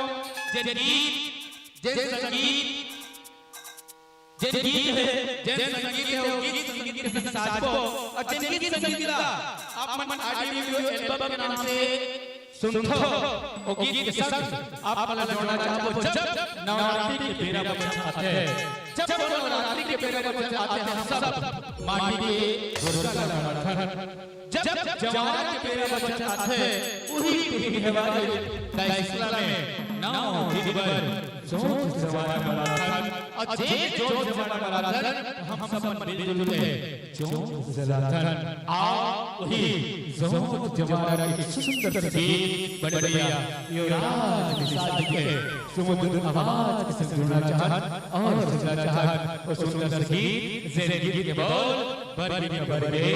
जे गीत, जे संगीत, जे गीत हे, जे संगीत हे, वो गीत संगीत के संग साजबो। अउ जे गीत संगीत ला आप मन ऑडियो वीडियो एल्बम के नाम से सुनथो, वो गीत के संग आप मन ला जोड़ना चाहबो। जब नवरात्रि के बेरा बचत आथे, जब नवरात्रि के बेरा बचत आथे, हम सब माटी के दुर्गा ला मनाथन। जब जवारा के बेरा बचत आथे, उही दिन के हवाले फैसला में नौ दिन बर जोत जवारा मनाथन। अउ जे जोत जवारा मनाथन, हम सब मिलजुल के जोत जलाथन। आओ, उही जोत जवारा के सुंदर से गीत बड़े भैया युवराज निषाद जी के सुमधुर आवाज के संग सुनना चाहत अउ सुनना चाहत, वो सुंदर से गीत, जे गीत के बोल, बरगिना बरगे,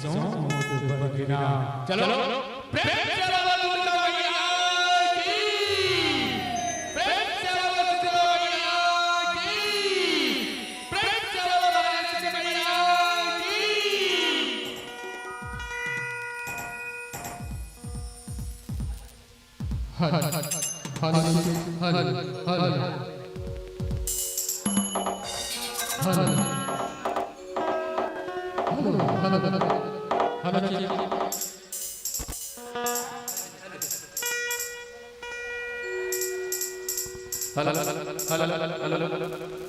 जोत बरगिना। चलो, प्रेम से बोलो दुर्गा मैया की। प्रेम से बोलो दुर्गा मैया की। प्रेम से बोलो भवानी मैया की। Hello, hello, hello, hello. Hello. Hello, hello, hello. Hello, check. Hello, hello, hello, hello. Hello, hello.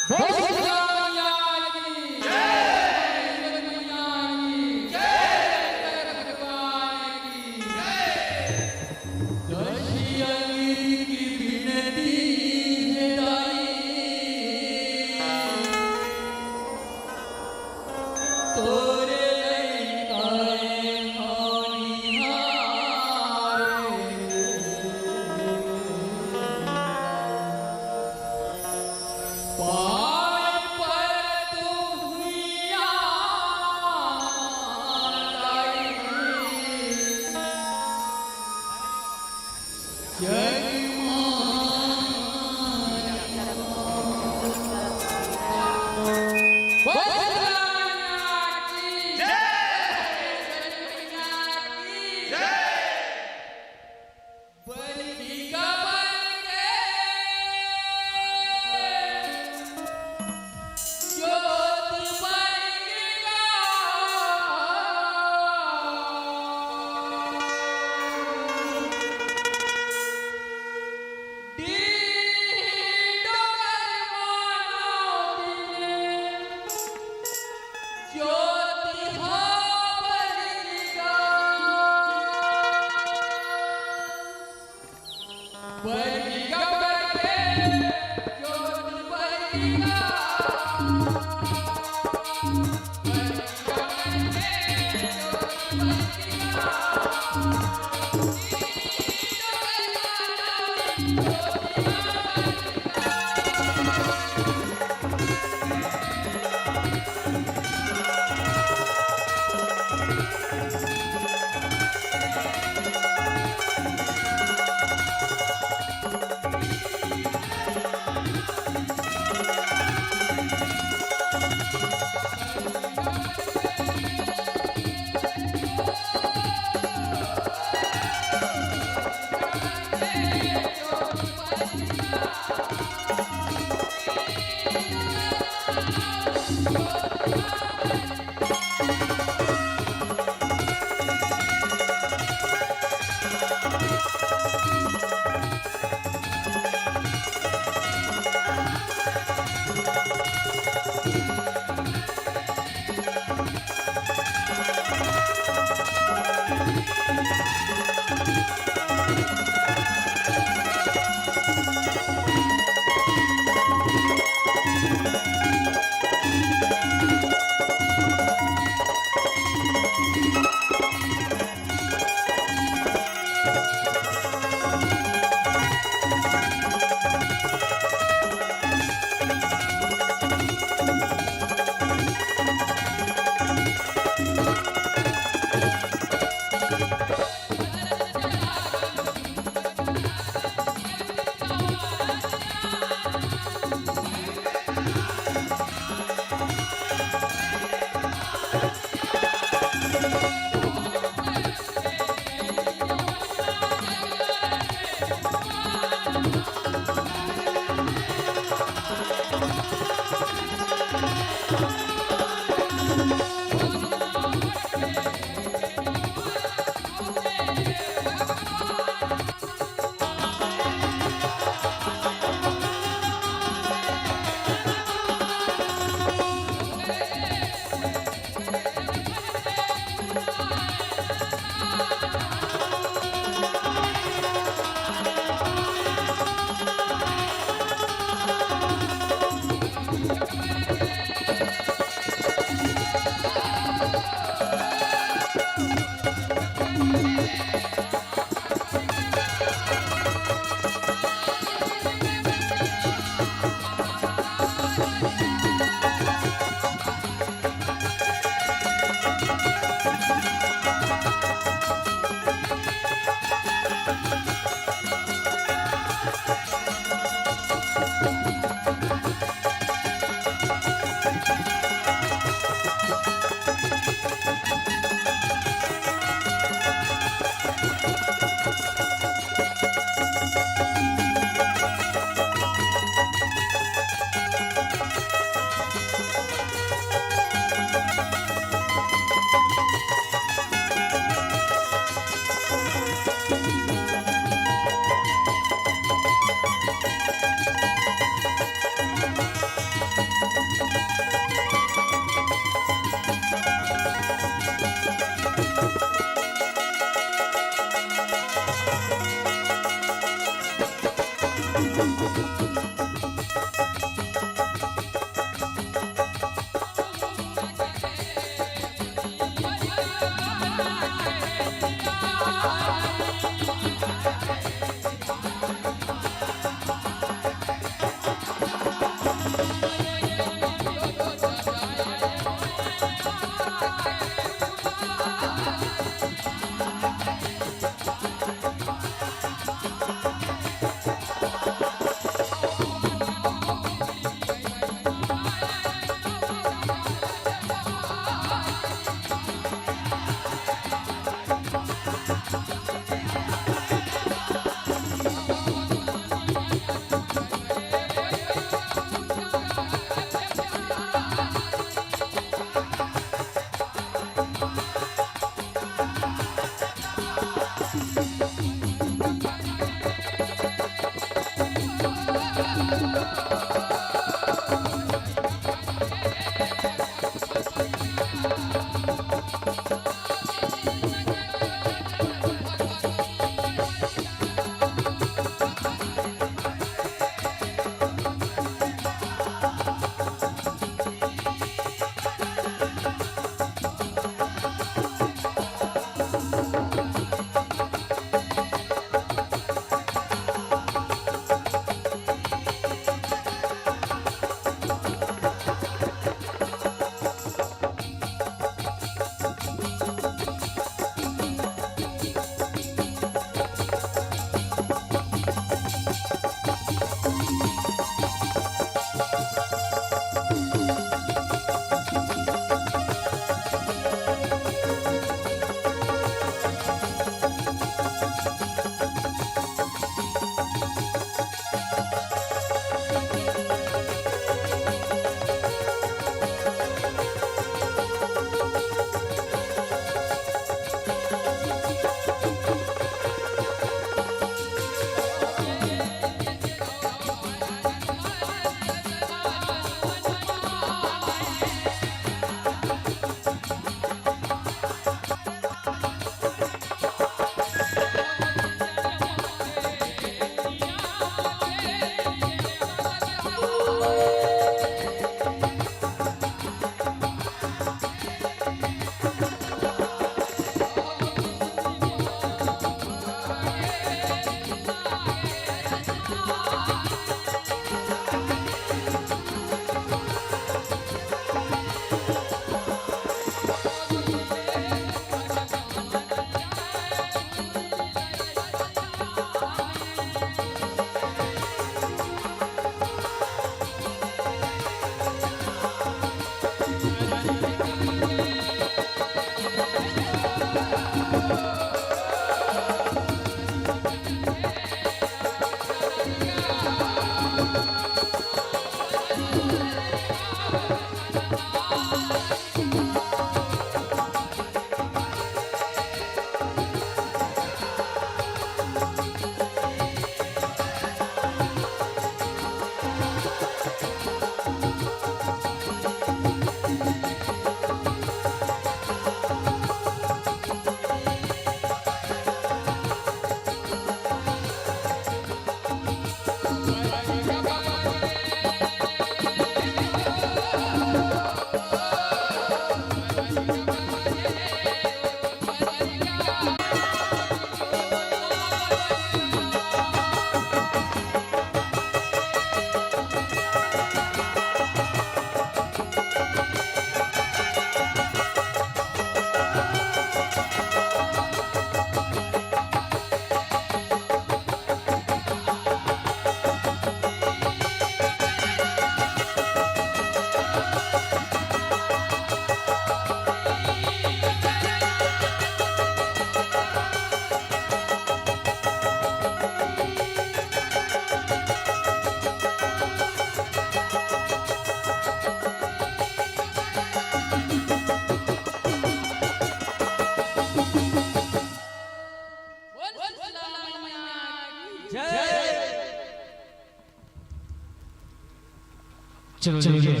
चलो, चलो, चलो।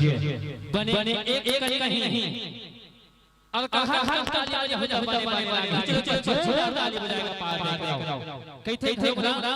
बने एक, एक कहीं नहीं। अगर कहाँ, कहाँ ताली बजाओ, तो बने, बने, बने। चलो, चलो, चलो, जोरदार ताली बजाएगा, पार देख रहा हूँ। कहीं थे, थे ना,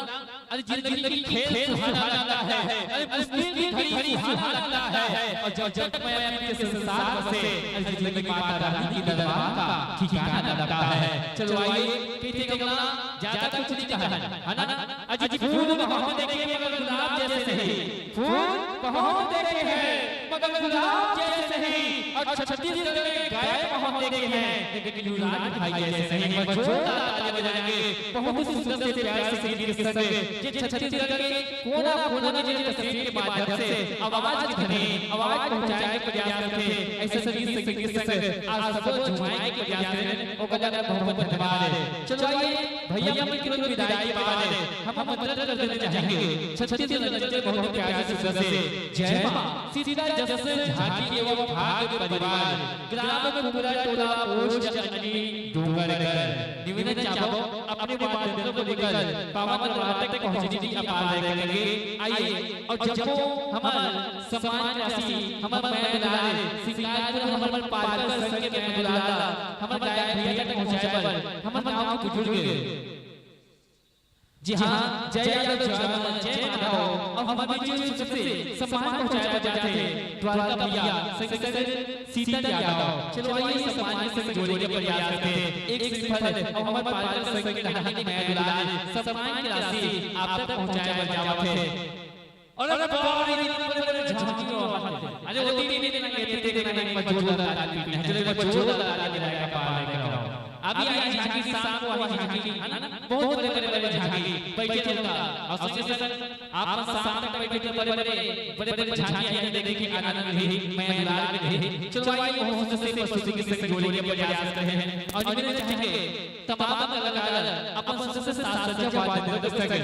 अरे जिंदगी खेल सुहाना लगता है, अरे मुश्किल की घड़ी सुहाना लगता है, और जब, जब मैं अपने संसार बसे, अरे जिंदगी माता रानी की दरबार का ठिकाना लगता है। चलो आइए, कहीं थे ना, ज्यादा कुछ नहीं कहा है, है ना? अजी फूल बहुत देखे मगर गुलाब जैसे नहीं, फूल बहुत देखे हैं मगर गुलाब जैसे नहीं, और छत्तीसगढ़ में गाय बहुत देखे हैं लेकिन युवराज भाई जैसे नहीं। एक बार जोरदार ताली बजाएंगे। बहुत ही सुंदर से प्यार से संगीत के संग ये छत्तीसगढ़ के कोना कोना में जो तस्वीर के माध्यम से आवाज की ध्वनि, आवाज पहुंचाए के प्रयास करते हैं, ऐसे संगीत संगीत के संग आज सबको झुमाए के प्रयास करें। ओकर ला बहुत बहुत धन्यवाद। चलो आइए, भैया मन के तुरंत विदाई के बाद हम आमंत्रण कर देना चाहेंगे छत्तीसगढ़ राज्य के बहुत प्यारे सदस्य जय माँ सीता जस झांकी एवं भाग परिवार, ग्राम कुबरा टोला, पोस्ट अंडी, डोंगरगढ़। निवेदन चाहबो अपने बात को लेकर पावन दरबार तक पहुंचने की अपार करेंगे। आइए और जब हमारा सम्मान राशि, हमारा मैं दुलारे सिंगारपुर, हमारे पालकर संघ के मैं दुलारा, हमारे गायक भैया तक पहुंचाए बर, हमारे गांव के बुजुर्ग, जी हाँ, जय यादव, जय माधव, जय माधव, और हमारे बीच से सम्मान पहुंचाए बर जाते हैं द्वारका भैया, संग संग सीता यादव। चलो आइए, सम्मान से जोड़े के प्रयास करते हैं। एक श्रीफल और हमारे पालकर संघ के धार्मिक मैं दुलारे सम्मान की राशि आप तक पहुंचाए बर जावत है। अरे बाप रे, इतने बड़े बड़े झांकी हो। अरे वो तीन दिन लगे, तीन दिन लगे, एक बार जोरदार ताली पीटना है। चलो, एक बार जोरदार ताली बजाएगा, पार लेकर आओ। अभी आई झांकी, शाम को आई झांकी, है ना? बहुत बड़े बड़े बड़े झांकी बैठे होगा। और सोचिए सर, आप शाम तक बैठे तो बड़े बड़े बड़े बड़े झांकी आएंगे, देखने के आनंद भी, मैं दुलार भी। चलो आइए, बहुत से प्रस्तुति के संग जोड़ने के प्रयास करते हैं। और मेरे चाहेंगे तमाम कलाकार अपन सबसे साथ सज्जा वाद्य संग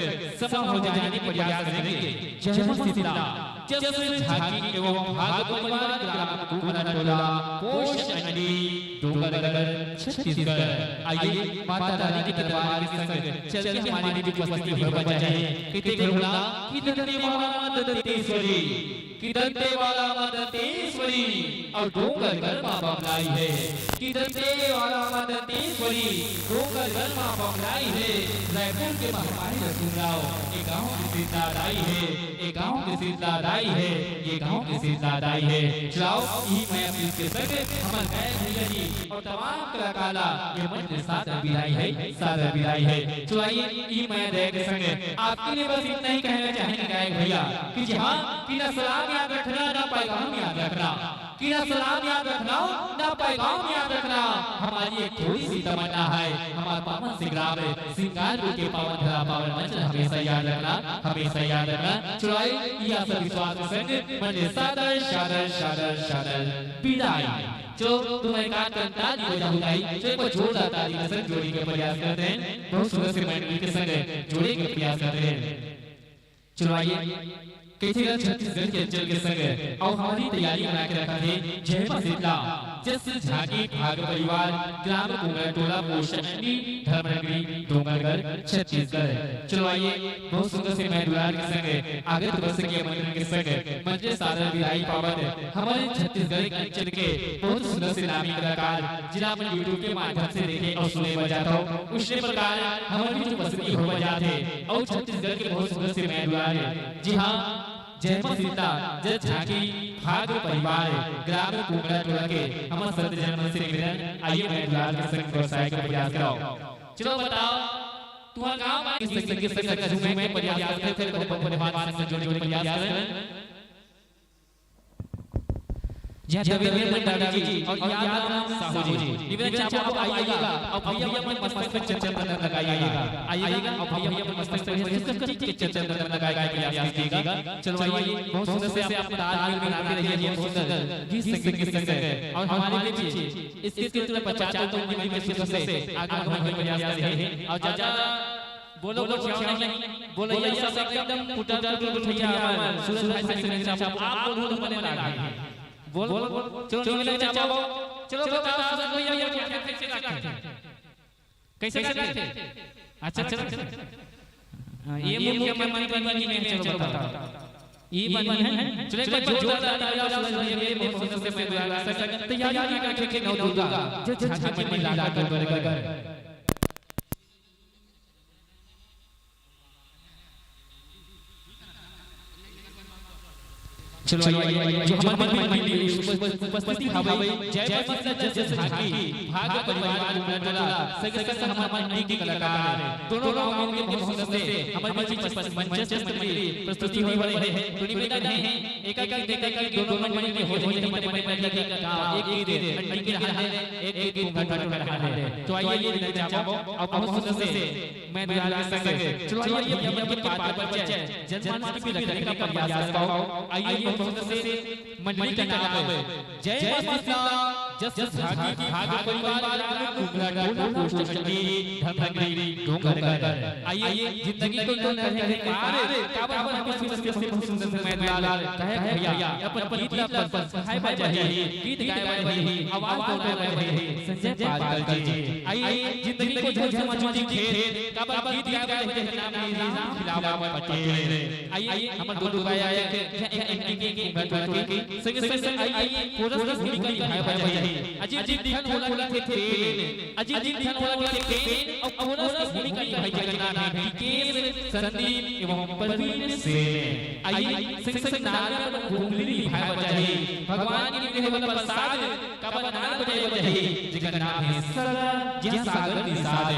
समा हो जाने के प्रयास करेंगे। जय मां शीतला, जस झांकी एवं भाग परिवार ग्राम कुमरा टोला, पोस्ट अंडी, डोंगरगढ़, छत्तीसगढ़। आइए माता रानी के दरबार के संग चल के हमारी भी उपस्थिति हो जाए। कितने घरोला की धरती माँ दंतेश्वरी, कि दंतेवाड़ा माँ दंतेश्वरी और डोंगरगढ़ माँ बमलाई है, कि दंतेवाड़ा माँ दंतेश्वरी, डोंगरगढ़ माँ बमलाई है। रायपुर के महमाई रसूलराव, ये गांव की शीतला दाई है, ये गांव की शीतला दाई है, ये गांव की शीतला दाई है। चलाओ, यही मैं अपील के संग हमारे गायक भैया जी और तमाम कलाकार ला ये मंच से सादर विदाई है, सादर विदाई है। चलाइए, ई मैं दया के संग आपके लिए बस इतना ही कहना चाहेंगे गायक भैया कि जी हाँ, कि ना सलाम याद रखना, ना पैगाम याद रखना, कि ना सलाम याद रखना, ना पैगाम याद रखना। हमारी एक थोड़ी सी तमन्ना है, हमारा पावन सिंगार, सिंगारपुर के पावन धरा, पावन मंच हमेशा याद रखना, हमेशा याद रखना। चलाइए, यह सब विश्वास के संग मन से सादर, सादर, सादर, सादर विदाई। जो तुम्हें काट कर ताली बजाऊंगा, जो एक बार जोरदार ताली के संग जोड़े के प्रयास करते हैं, बहुत सुंदर से मंडली के संग जोड़े के प्रयास करते हैं। चलो आइए, कइसे छत्तीसगढ़ के अंचल के संग और हमारी तैयारी बना के रखा है जय मां शीतला। जस झांकी भाग परिवार, ग्राम कुंगरा टोला, पोस्ट अंडी, धर्मनगरी, डोंगरगढ़, छत्तीसगढ़। चलो आइए, बहुत सुंदर से मया दुलार के संग आगे तो बस के मंडल के संग मंच से सादर विदाई पावत हमारे छत्तीसगढ़ के अंचल के बहुत सुंदर से नामी कलाकार, जिला मन YouTube के माध्यम से देखे और सुने बर जात हो, उसने प्रकार हमर बीच उपस्थित हो जात हे और छत्तीसगढ़ के बहुत सुंदर से मया दुलार हे। जी हाँ, जय मां सीता, जस झांकी भाग परिवार, ग्राम कुंगरा टोला के हमर संत जन मन से निवेदन, आइए मया दुलार के संग व्यवसाय का प्रयास कराओ। चलो बताओ, तुम्हारा गांव में किस संग, किस संग झूमे के प्रयास करते थे, कौन परिवार से जोड़े के प्रयास करते हैं? जय दबे दबे मंडावी जी और यादव राम साहू जी। निवेदन चाहूंगा, आप आइएगा और भैया अपने मस्तक पे चंदन लगाइएगा। आइएगा और भैया अपने मस्तक पे चंदन लगाइएगा, प्रयास कीजिएगा। चलो आइए, बहुत सुंदर से आप तालमेल बनाते रहिए, बहुत सुंदर गीत संगीत के संग। और हमारे बीच इसके तुरंत पश्चात तो निवेदन के सुंदर से आगे बढ़ने का प्रयास करेंगे। और ज्यादा बोलो, बोलो, नहीं, बोलो, ये सब एकदम टूटा टूट उठैया हमारे सूरज भाई से मिलना चाहूँ, आप बोलो, तो मने लागे। बोल, बोल, चलो, चलो, चलो, चलो, चलो, बताओ, सूरज भैया, ये क्या, कैसे रखे? कैसे रखे? अच्छा, चलो, चलो। हाँ, ये मुख्यमंत्री बनी है, चलो, बताओ। ये बनी है? चलो, एक बार जोरदार ताली बजाओ, सूरज भैया, ये बहुत सुंदर से मैं बुला सकता, तैयारी लगा के, के नौ दुर्गा, जो झांकी में लाला डोंगरगढ़। चलो, आइए, आइए, जो हमारे मंडली में उपस्थित हवे, जय माता जस झांकी, भाग परिवार कुंगरा टोला, संग संग हमारे मंडली के कलाकार, दोनों गांव मिलके बहुत सुंदर से हमारे बीच मंच से मंडली प्रस्तुति हो रही है। तो निवेदन है, एक एक एक एक दोनों मंडली में हो जाए, हमारे मंडली का एक गीत मंडली के रहा है, एक गीत कुंगरा टोला रहा है। तो आइए, निवेदन चाहूंगा, अब बहुत सुंदर से मैं दुलार के संग। चलो आइए, भैया के पात्र परिचय जनमानस में भी रखने का प्रयास करता हूँ। आइए, बहुत सुंदर से मंडली का नाम है जय मां सीता, जस झांकी भाग परिवार, कुंगरा टोला, पोस्ट अंडी, धर्मनगरी, डोंगरगढ़। आइए, जिंदगी को तो लहर के पार, काबर हमको सुंदर से, सुंदर से मैं दुलार, कहे भैया, अपन गीत ला अपन हाय बाय जाही, गीत गाए बाय जाही, आवाज तो बाय जाही, संजय पारकर जी। आइए, जिंदगी को झमझम जी खेल, काबर गीत गाए बाय जाही, नाम है राम खिलावन पटेल। आइए, हमर दो दुर्गा आए के, यह एक एंटी के घूंघट करके, संगे संगे आइए, कोरस की भूमिका निभाए बाय जाही। अजीत जी, दिखन ओला के पेन, अजीत जी, दिखन ओला के पेन, और कोरस की भूमिका निभाए जगन्नाथ है, टीकेश, संदीप एवं प्रवीण सेन। आइए, संग संग नारियल पर घुघरी निभाए बाय जाही। भगवान के लिए होला प्रसाद, काबर नार बजाए बाय जाही, जेकर नाम है सरला, जेह सागर निषाद।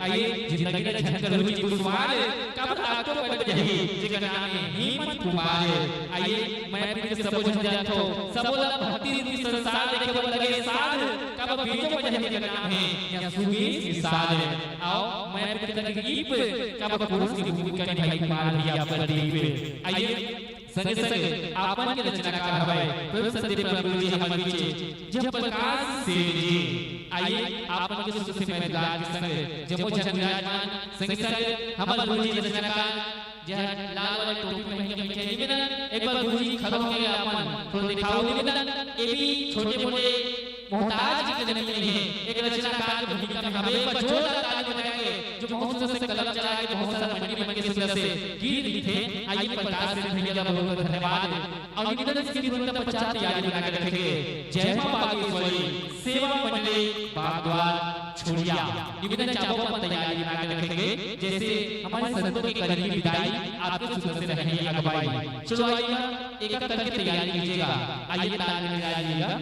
आइए, जिंदगी ला झन कर हुई कुसवार, काबर आग तो पट जाही, जेकर नाम है हेमंत कुमार। आइए, मैं प्रीत के सबो झन जानथो, सबो ला भक्ति रीति संसार देखे बर लगे साध, काबर बीजो बजाही, जेकर नाम है या सुबेश निषाद। आओ, मैं प्रीत के दीप, काबर पुरुष की भूमिका निभाही कुमार भैया प्रदीप। आइए, संगे संगे आपन के रचनाकार हवय प्रेम संदीप प्रभु जी हमर बीच, जब प्रकाश सेठ जी। आइए, आपन के सुख से मैं दुलार के संग जम्मो झन विराजमान, संगे संग हमर गुरु जी रचनाकार, जहाँ लाल वाला टोपी पहन के बैठे हैं, निवेदन, एक बार गुरु जी खड़ा होके आपन थोड़ा दिखाओ, निवेदन। ये भी छोटे मोटे मोहताज के जन्म में है, एक रचनाकार की भूमिका में हमें एक बार जोरदार ताली बजाएंगे, जो बहुत सुंदर से कलम चला के बहुत सारा मंडी मन के सुंदर से गीत लिखे। आइए, प्रकाश सेठ भैया का बहुत बहुत धन्यवाद। और निवेदन, इसके तुरंत पश्चात तैयारी बना के रखेंगे। जय मां बागेश्वरी सेवा मंडली बागद्वार छुड़िया। निवेदन, चाबो पर तैयारी बना के रखेंगे, जैसे हमारे संतों की करेंगे विदाई, आपके सुंदर से रहेंगे अगुवाई। चलो आइए, एक एक करके तैयारी कीजिएगा। आइए, ताल मिला लीजिएगा।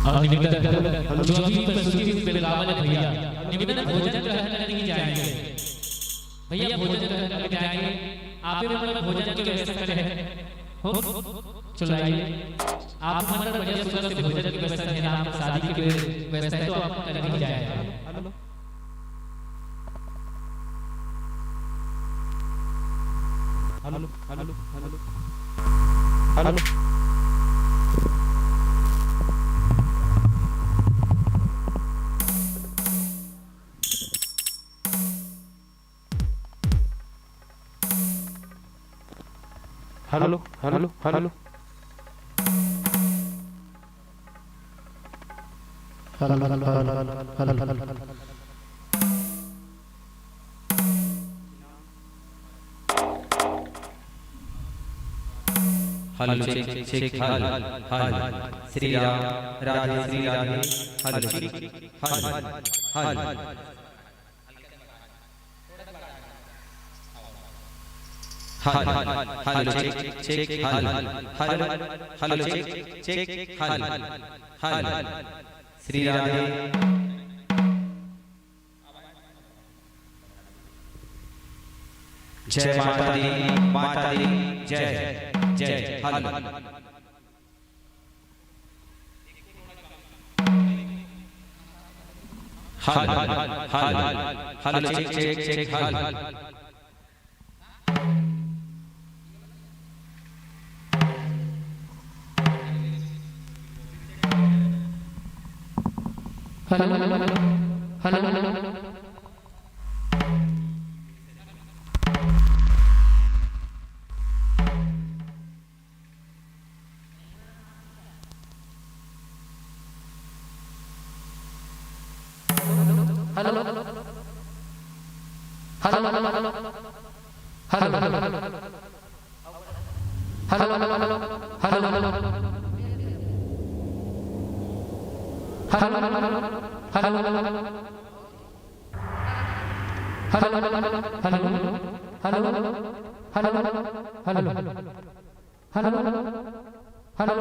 और निवेदन, जो भी प्रस्तुति बेलगाम वाले भैया, निवेदन, भोजन ग्रहण करने की जाएंगे। भैया, भोजन ग्रहण करने जाएंगे। आप ही लोग भोजन की व्यवस्था करें। हो? चलो, आइए। आप मतलब बढ़िया सुंदर से भोजन की व्यवस्था है ना, आप शादी की व्यवस्था है, तो आप करने की जाएंगे। Hello, hello, hello, hello. Hello, hello, hello. Hello, hello, hello, hello, hello. Hello, check, check, hello, hello. Shri Ram, Radhe, Shri Radhe. Hello, check, hello, hello. Hello, hello, check, check, hello, hello, hello, check, check, hello, hello. Shri Radhe. जय माता दी, माता दी, जय, जय, hello. Hello, hello, check, check, check, hello. Hello, hello, hello. Hello, hello, hello, hello. Hello, hello, hello, hello. Hello, hello, hello, hello. Hello, hello, hello, hello. Hello, hello, hello, hello. Hello, hello, hello,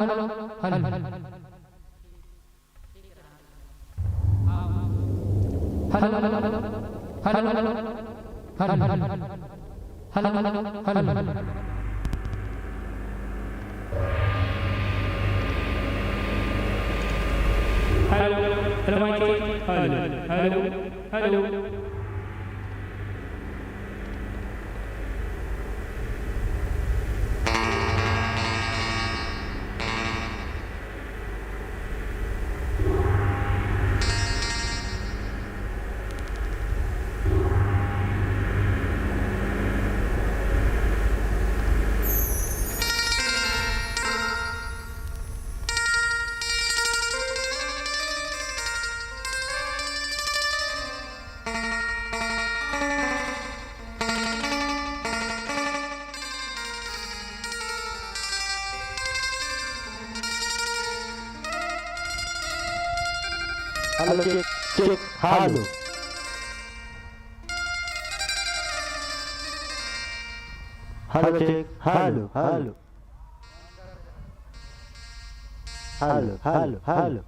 hello. Hello, hello, hello, hello. Hello, hello, hello, hello. Hello, hello, mic check. Hello, hello, hello. Hello, check, check, hello. Hello, check, hello, hello. Hello, hello, hello.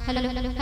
Hello, hello, hello.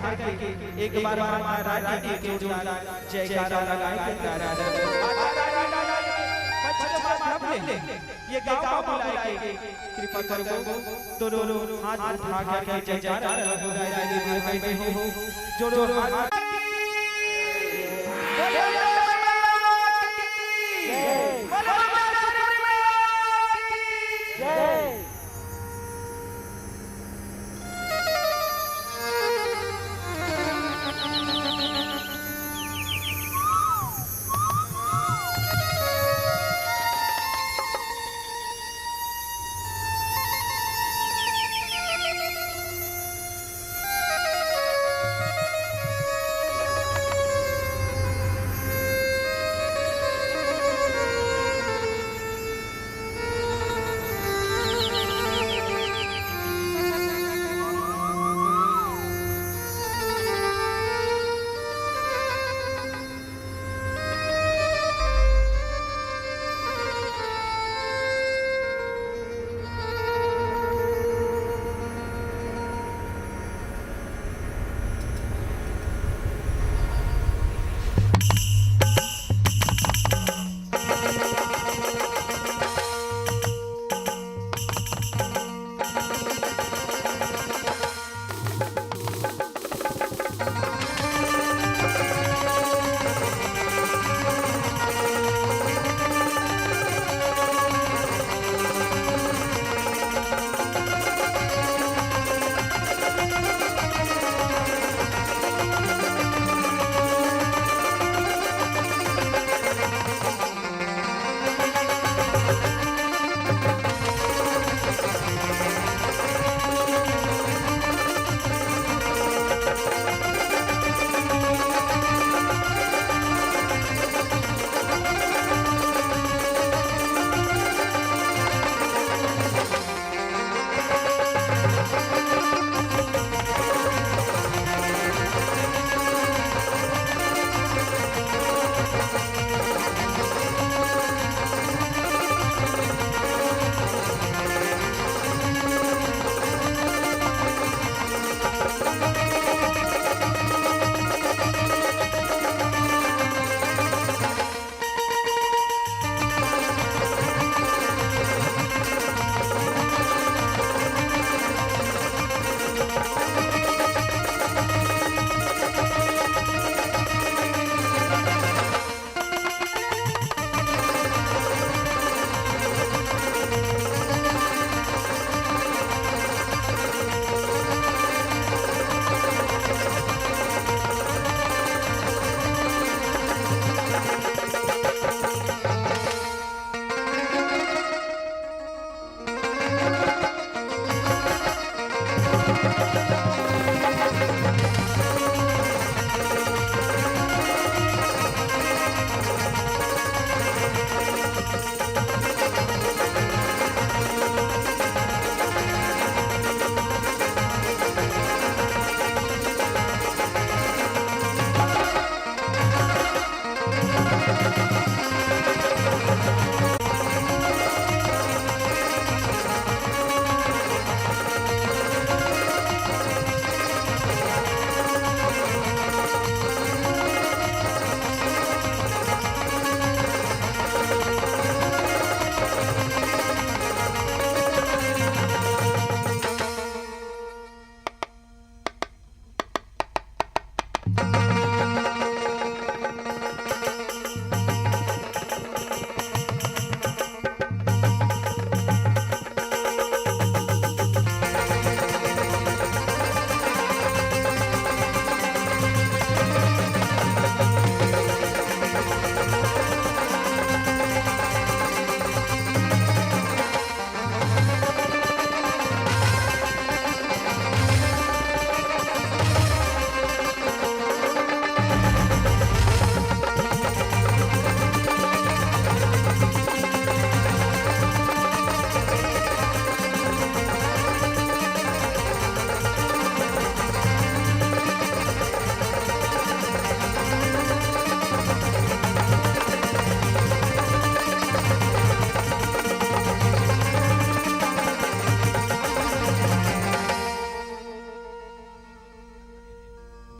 करके एक बार माता रानी के जोरदार जयकारा लगाए के प्यारा माता रानी के माध्यम ले ये गांव मा बुलाए के कृपा करबो। दोनों हाथ उठा के जयकारा लगाए के भाई बहन हो। जोड़ो हाथ।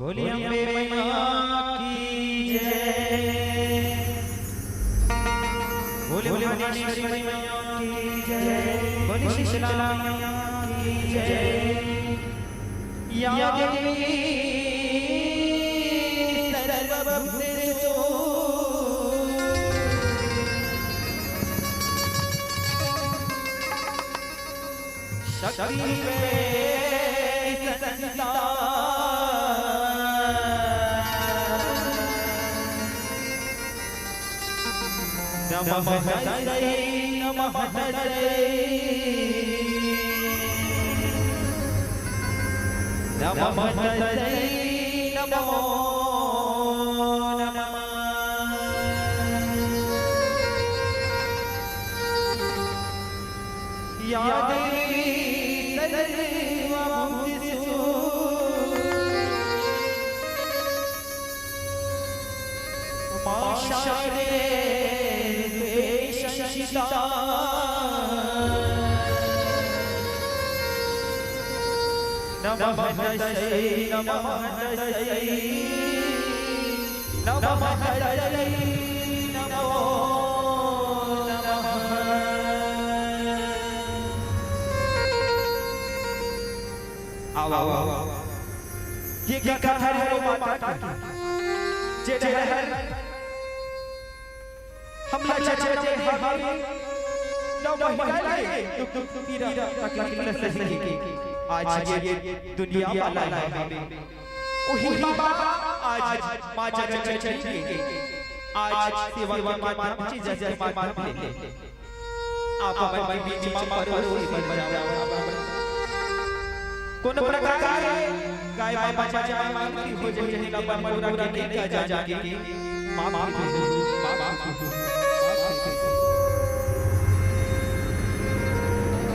बोलिए अम्बे मैया की जय। बोलिए भुवनेश्वरी मैया की जय। बोलिए शीतला मैया की जय। या देवी सर्वभूतेषु शक्ति संस्था। नमः तस्यै, नमः तस्यै, नमः तस्यै, नमो नमः। या देवी सर्वभूतेषु मा शरीरेषु संस्थिता। नमः तस्यै, नमः तस्यै, नमः तस्यै, नमो नमः। आओ, आओ, आओ। ये कथा हरे वो माता की, जेहर हमला चचे हवे, नौ महीना ले दुख, दुख, पीरा, तकलीफ ले सही के। आज ये दुनिया वाला हवे। वही बाबा आज माँ चचे के, आज सेवा के माध्यम से जैसे माध्यम ले। आप मन के बीच म परोसी बन जावव। कोनो प्रकार के गाय माँ बचा जाए, माँ की हो जाए, जिला बन पूरा के नहीं जा जाके। माँ, माँ, माँ, माँ, माँ।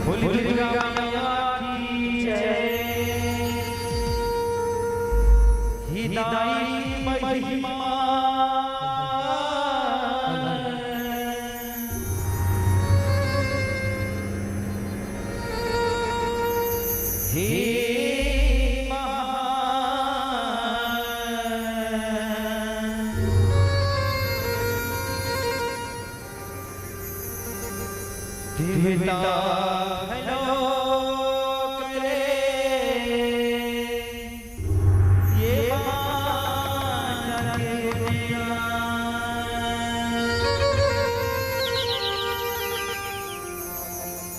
बोली दुर्गा मैया की जय। हिदाई महिमा। हे महान। देवता घलो करे ये माता के गुणगान।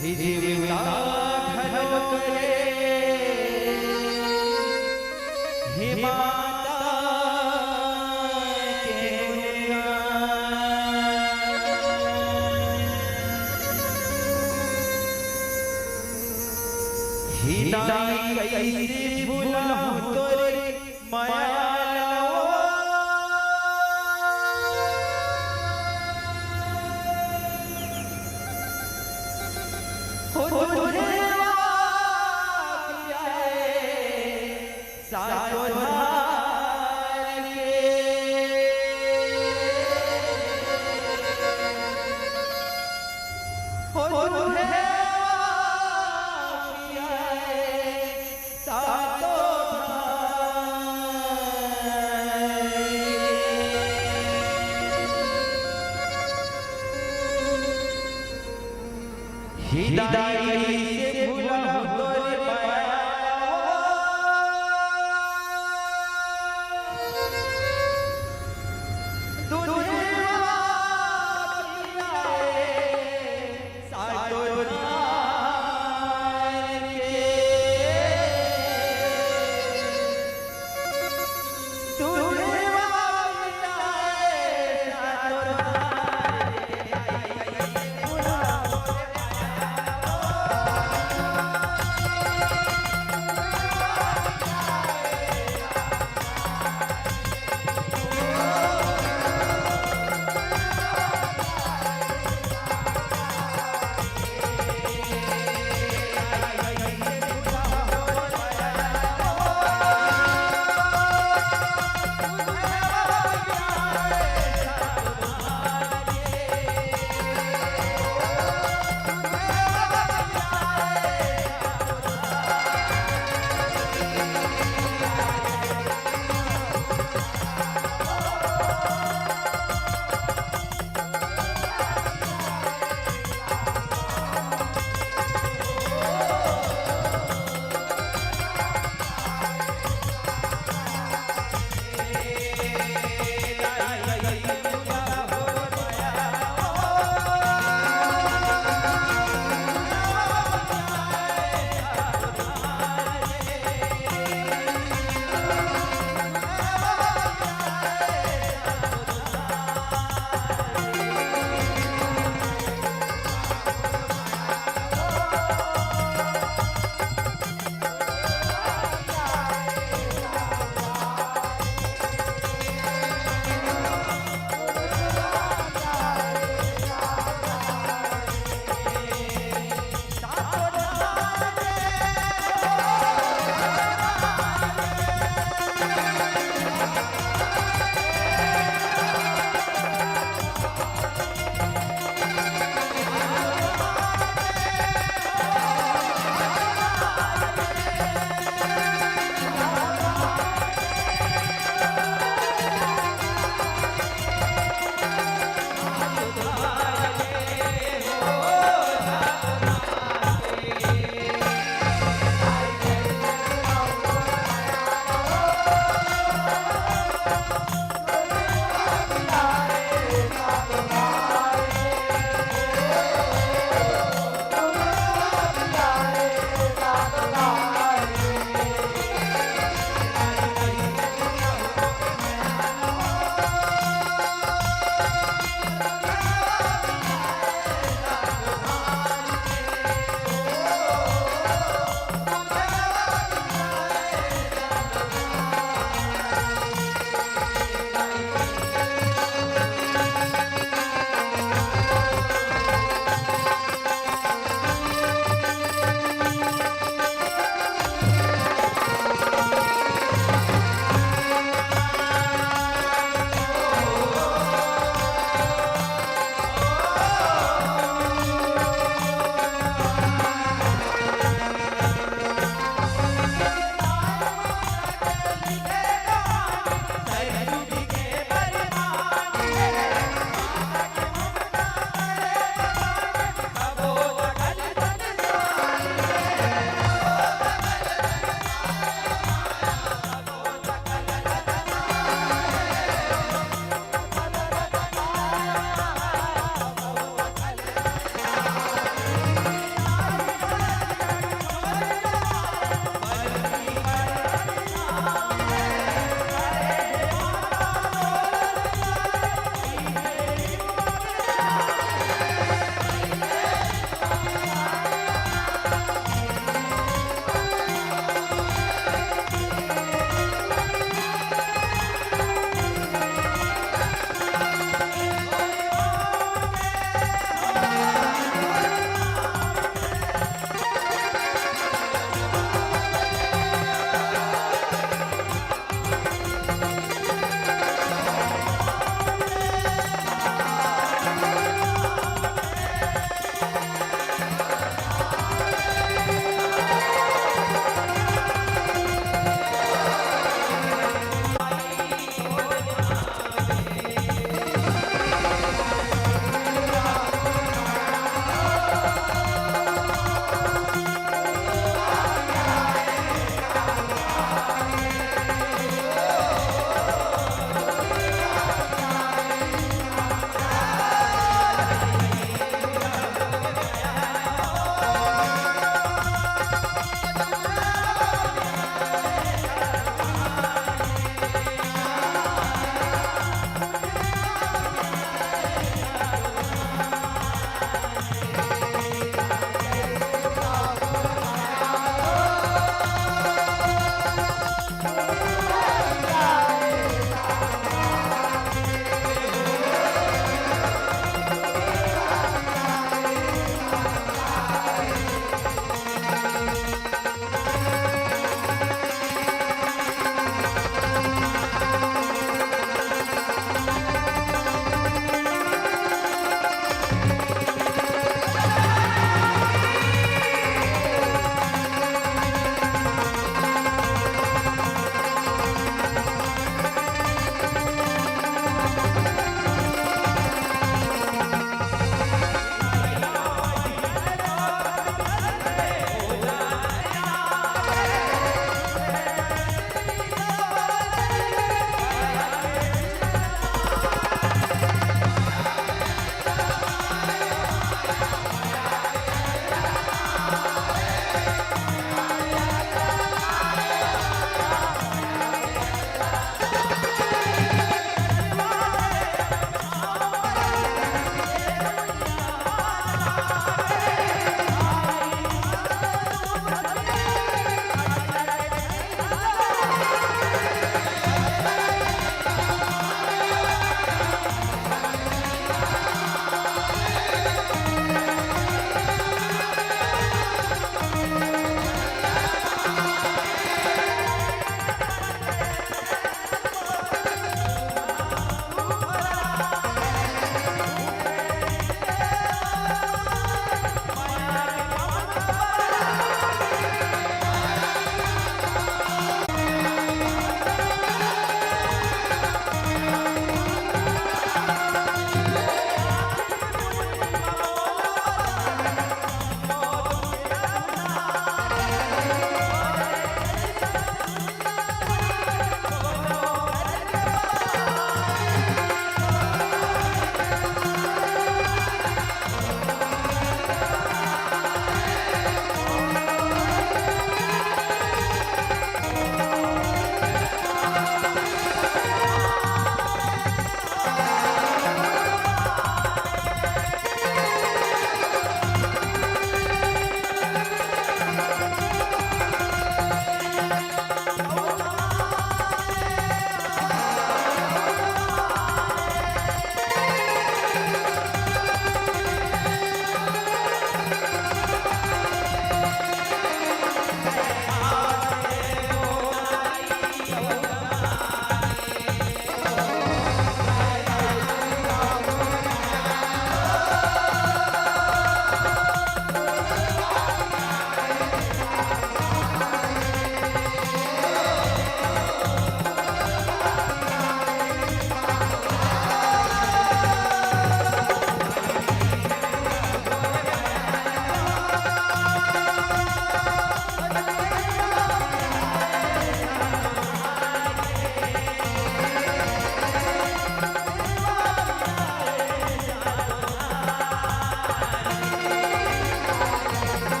हे देवता घलो करे हे माता के गुणगान। हे दाई कइसे भूलहूँ तोरे मया ला। हो तुझे वाकिया है साचो धार के। हिदाई कइसे भुलाहूँ तोरे माया। दूधवा पियाए सातो नार के। दूधवा पियाए सातो नार के।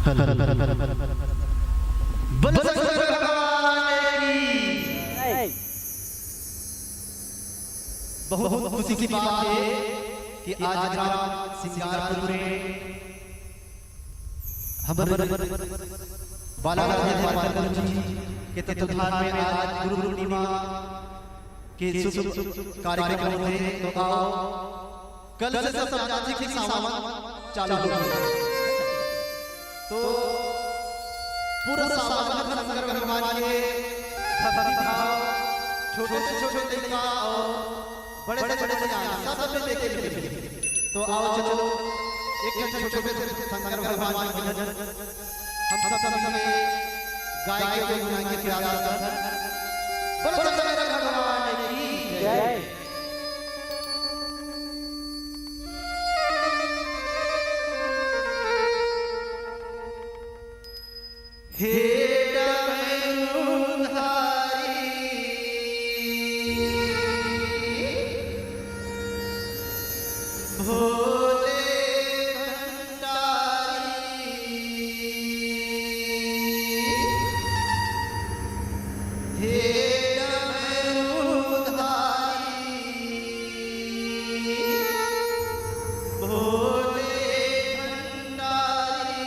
बोल शंकर भगवान की। बहुत खुशी की बात है कि आज ग्राम सिंगारपुर में हमर बालाराम जी के तत्वाधान में आज गुरु पूर्णिमा के शुभ कार्यक्रम होथे। तो आओ, कल से सब जानत हे कि सावन चालू हो गया। तो पूरा सावन शंकर भगवान के भक्ति भाव, छोटे से छोटे लइका और बड़े से बड़े सियान सब में देखे मिलथे। तो आओ चलो, एक ठन छोटे से शंकर भगवान के भजन हम सब मिलके गाय के गुनगुना के प्यार करथन। बोलो शंकर भगवान की जय। हे डमरू धारी, भोले भंडारी, हे डमरू धारी, भोले भंडारी।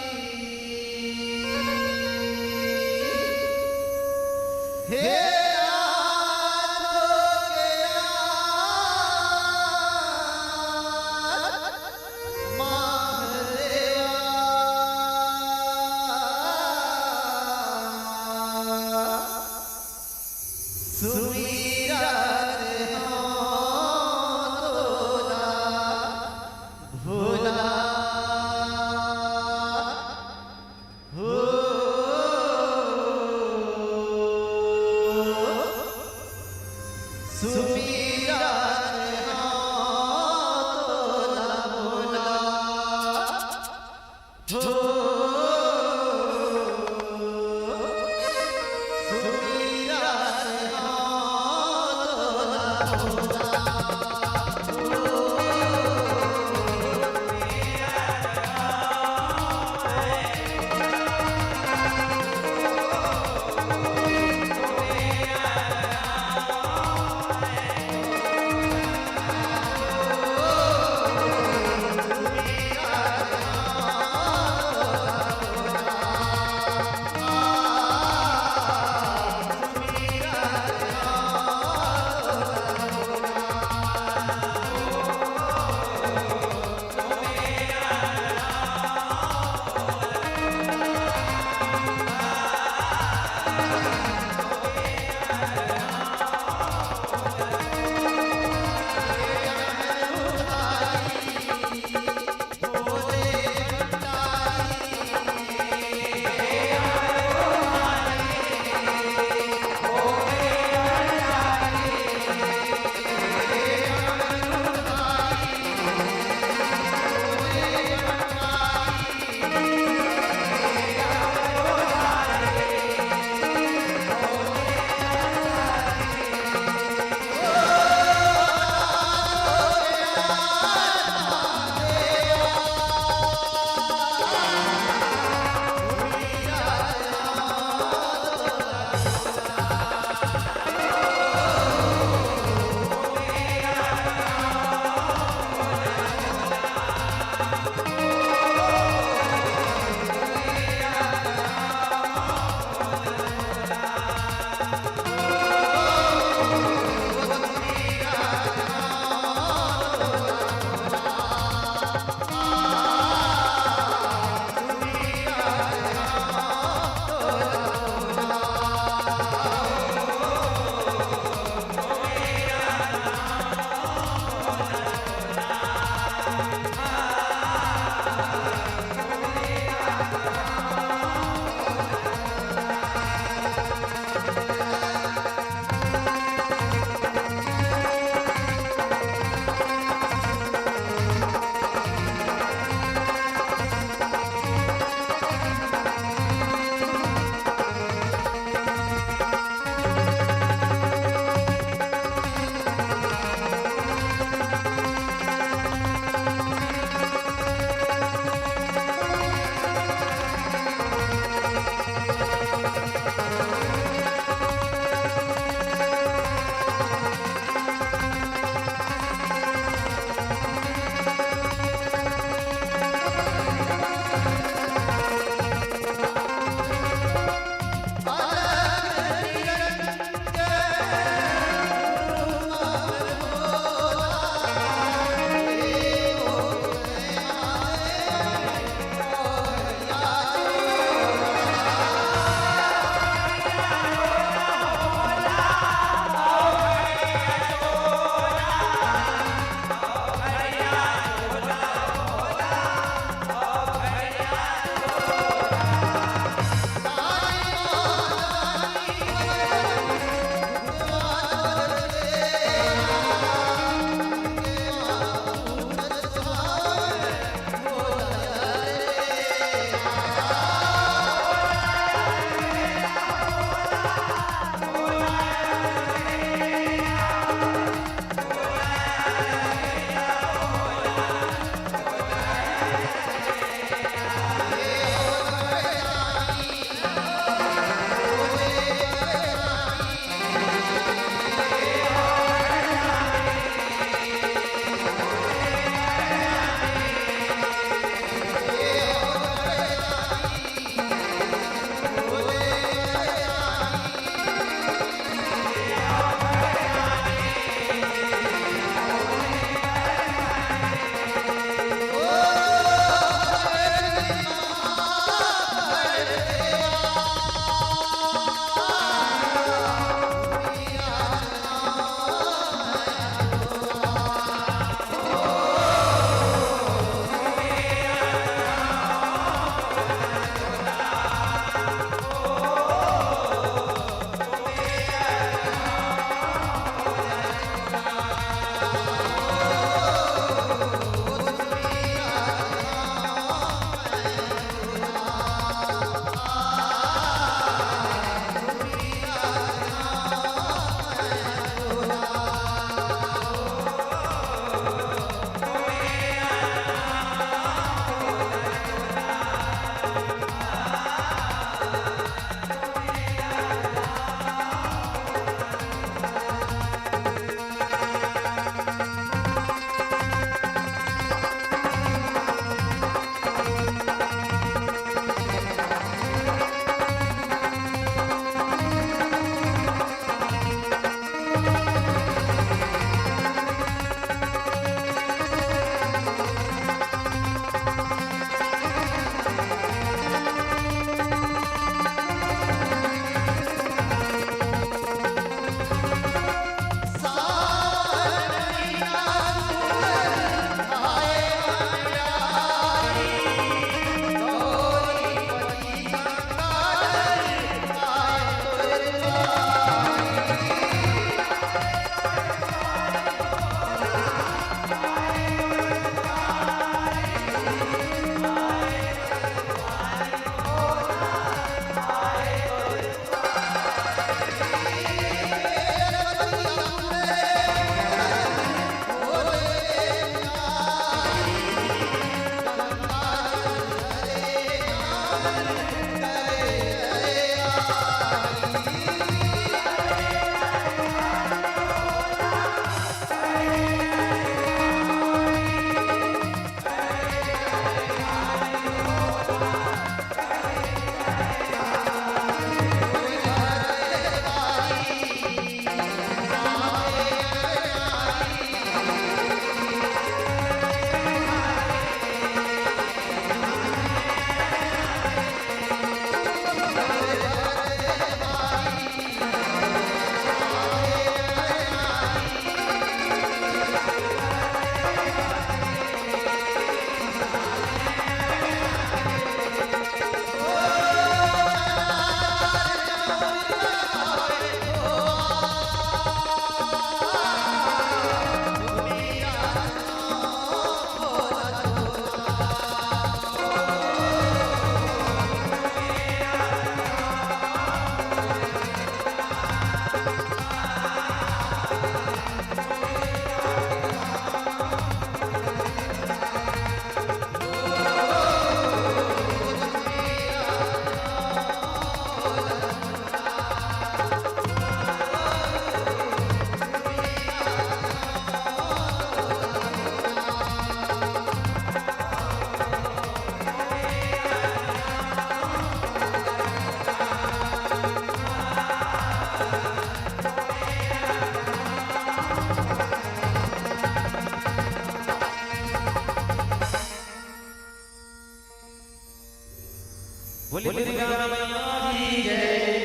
बोले दुर्गा मैया की जय,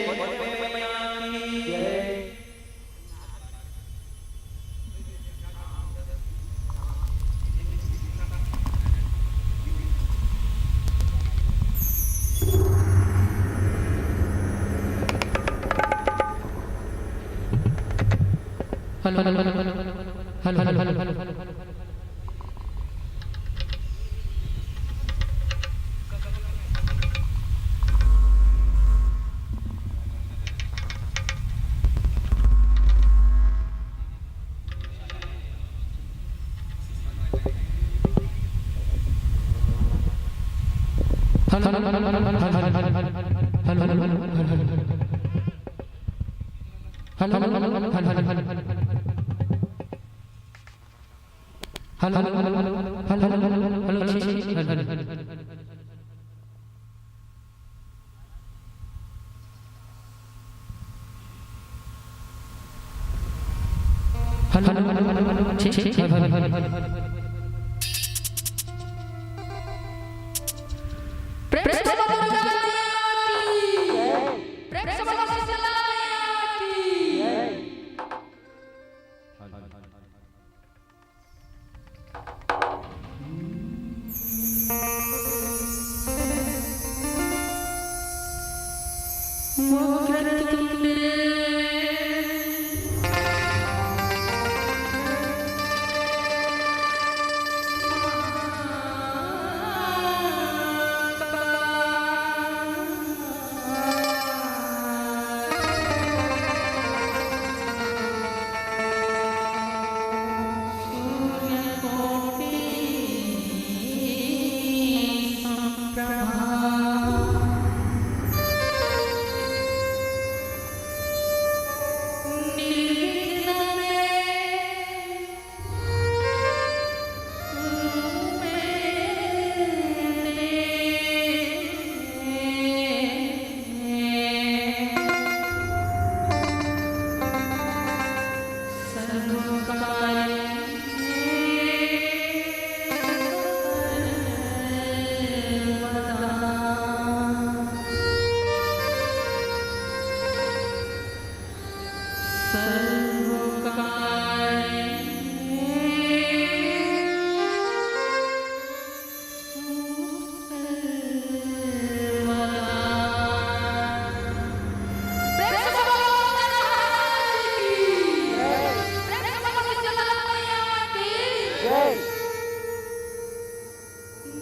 बोले मैया की जय। Hello, hello, hello, hello. Hello, hello, hello, hello, hello. Hello, hello, hello, hello, hello, hello, hello, hello, hello, hello, hello, hello. Hello, hello, hello, hello, hello, ठीक, ठीक, हेलो, हेलो, हेलो, हेलो। प्रेम से बोलो दुर्गा मैया की। प्रेम से बोलो शीतला मैया की।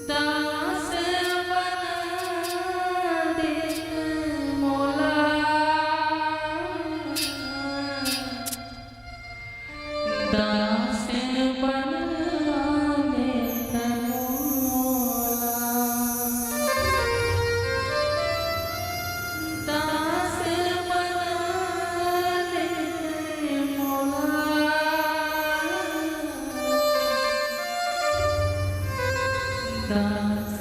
दास बना दे मोला, दास बना दे मोला, दास बना दे मोला, दास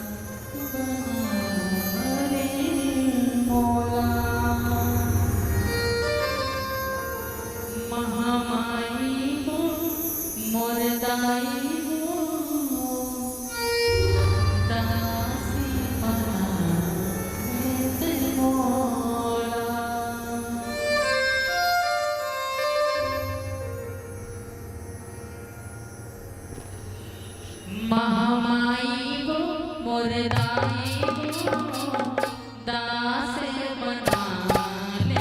मोला। महामाई हो, मोर दाई हो, दासी बना दे मोला। महामाई वो मोर दाई वो, दास बना ले।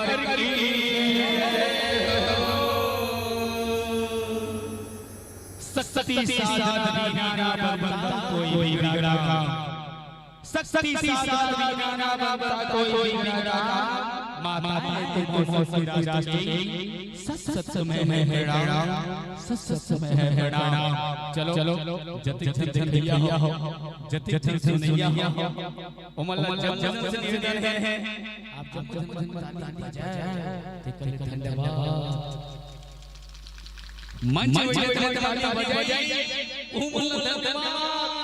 शंकर की। शक्ति साधन बिना न बनता कोई बिगड़ा काम। शक्ति साधन बिना न बनता कोई बिगड़ा काम। माता ने तुमको सृष्टि रची, सत सत समय है प्रणाम, सत सत समय है प्रणाम। चलो, चलो, जत जत देखइया हो, जत जत सुनइया हो, ओमन ला जम जम से निवेदन है, आप जम जम ताली बजाए, तेकर धन्यवाद। मंच में बैठे ताली बजाई, उमन ला धन्यवाद।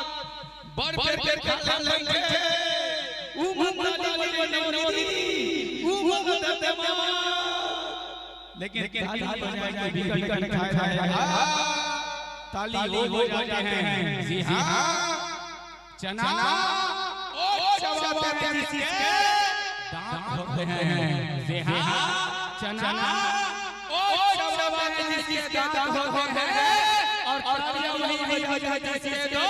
बड़ बड़ बड़ खाला लगे, उमन ला ताली बजाई, उमन ला धन्यवाद। लेकिन ताली बजाए के बिकट खाए है। ताली वो बजाते हैं, जी हाँ। चना ओट चबाते हैं जिसके दांत होते हैं। जी हाँ, चना ओट चबाते हैं जिसके दांत होते हैं। और तालियां वही बजाते हैं जिसके दो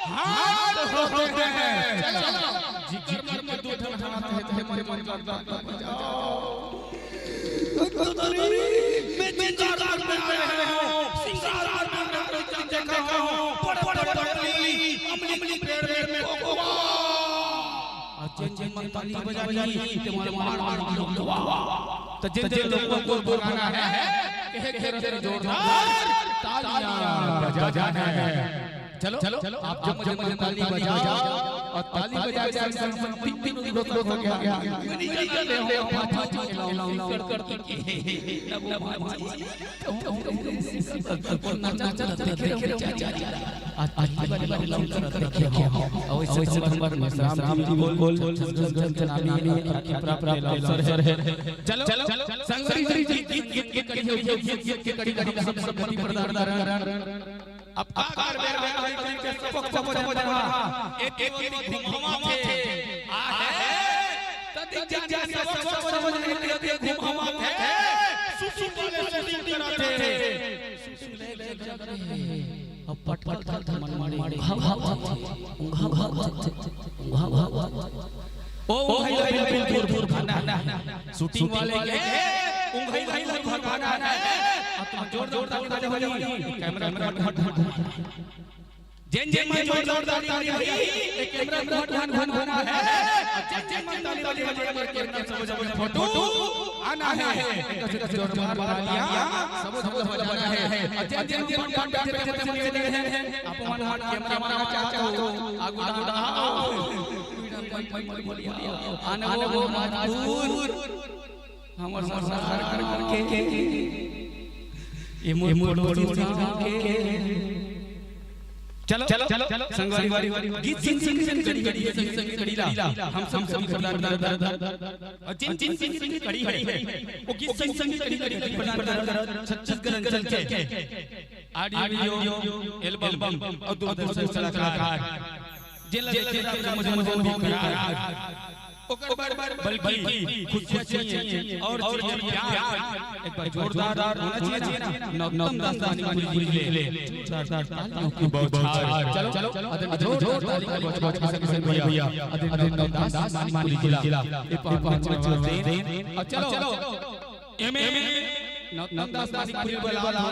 हाथ होते हैं। चलो, जिगर मर मर दो ठन हाथ है, तुम्हारे मन का बजाओ। मैं जिंदा दरबार में आया हूँ, सिंगार दरबार में आया हूँ, देखा हूँ, बड़े बड़े बड़े अमली, अमली पेड़ में कोकोआ। और जिन जिन मन ताली बजानी, ते मन मार मार मार कोकोआ। तो जिन जिन लोगों को भगाना है, एक जोरदार तालियां बजाना है। चलो, चलो, आप जम जम ताली बजाओ और ताली बजाए के संग संग तीन तीन दोस्त दोस्त हो गया। चलो, चलो, संगवारी जी, गीत, गीत, गीत के कड़ी हो, गीत, गीत, गीत के कड़ी, कड़ी, सब, सब, सब, सब, अब का करबे, आए दिन के सबक, सबक, सबक रहा। एक, एक, एक घुमावा थे। आ है। तदी जान के सबक, सबक, सबक, एक, एक घुमावा थे। सुसु वाले सुसु कराथे। सुसु ले, ले, ले, ले। अब पट, पट, पट, मन मारे। घा, घा, घा, घा, घा, घा। ओ, ओ, भाई, भाई, भाई, दूर, दूर, दूर, ना, ना, ना। शूटिंग वाले के, उंगई, उंगई, उंगई, भगाना है। अब तुम जोरदार ताली बजाओ। कैमरा, कैमरा, हट, हट, हट। जेन, जेन, जेन, जोरदार ताली बजाई, एक कैमरा, हट, हट, हट, हट, है। अब जेन, जेन, मन ताली बजाई, कैमरा, कैमरा, सब, सब, फोटो आना है। एक जोरदार तालियां, सब, सब, सब बजाना है। अब जेन, जेन, जेन, मन ताली बजाई, आप मन हट कैमरा, मन चाचा हो, आगू, आगू, आगू। अनमोल राजपुर, हमर सरदार के, ये मोर पड़ोसी के। चलो, चलो, चलो, संगवारी, गीत संग संग कड़ी, कड़ी, संग संग कड़ी ला, हम सब, सब सरदार, सरदार, सरदार। और जिन, जिन, जिन, जिन कड़ी है, वो गीत संग संग कड़ी, कड़ी, कड़ी, प्रदान, प्रदान, प्रदान, छत्तीसगढ़ अंचल के। ऑडियो, एल्बम और दूरदर्शन कलाकार, जेला लेके राम राम जन्मभूमि करार। ओकर बर बल्कि खुशियाँ चाहिए और चाहिए प्यार। एक बार जोरदार होना चाहिए ना। नरोत्तम दास मानिकपुरी जी के लिए जोरदार तालियों की बौछार। चलो, चलो, अदन जोरदार ताली की बौछार के संग भैया, अदन नरोत्तम दास मानिकपुरी जी ला ये पावन मंच में देन। और चलो, एमे नरोत्तम दास मानिकपुरी वाला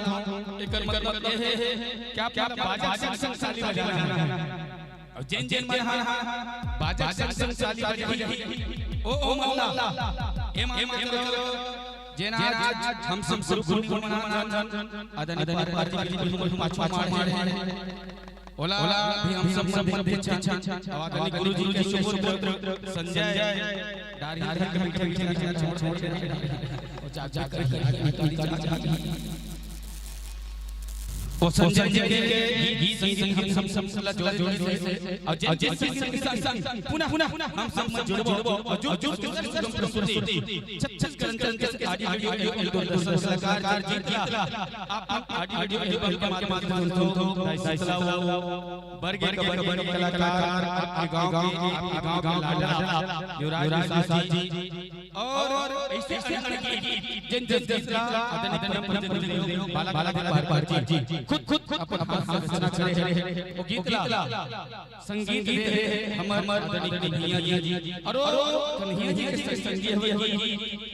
एकर मतलब ये है कि आप बाजा संग संग ताली बजाना है। और जेन जेन मन हा बाजा संग संग ताली बजाही, ओ, ओ मल्ला, ए मान के चलो, जेन आज हम सब गुरु गुरु मना मना आदरणीय पार्वती जी बिल्कुल पाछू मार है। ओला भी हम सब मन पहचान, आदरणीय गुरु जी के सुपुत्र संजय डारी धर के मीठे मीठे मीठे छोड़ छोड़ के जा जा कर ओ संजय जी के गीत संगीत हम सब सब ला जोड़े जोड़े से और जय जय संग संग संग पुनः पुनः हम सब मन जुड़बो और जुड़ जुड़ के सुगम प्रस्तुति छत्तीसगढ़ अंचल के आदि आदि आदि दूरदर्शन कलाकार जी का आप आप आदि आदि एल्बम के माध्यम से सुनथो, दाई शीतला हो, बरगे के बरगे कलाकार, आपके गांव के, आपके गांव के लाडला युवराज निषाद जी और ऐसे अनेक गीत जेन, जेन गीत ला आदरणीय परम पूजनीय बाला, बाला दीपक पारकर जी खुद, खुद, खुद अपन, अपन हाथ से रचना करे हे। वो गीत ला संगीत दे हे हमर आदरणीय कन्हैया जी, और वो कन्हैया जी के संग, संगी हवे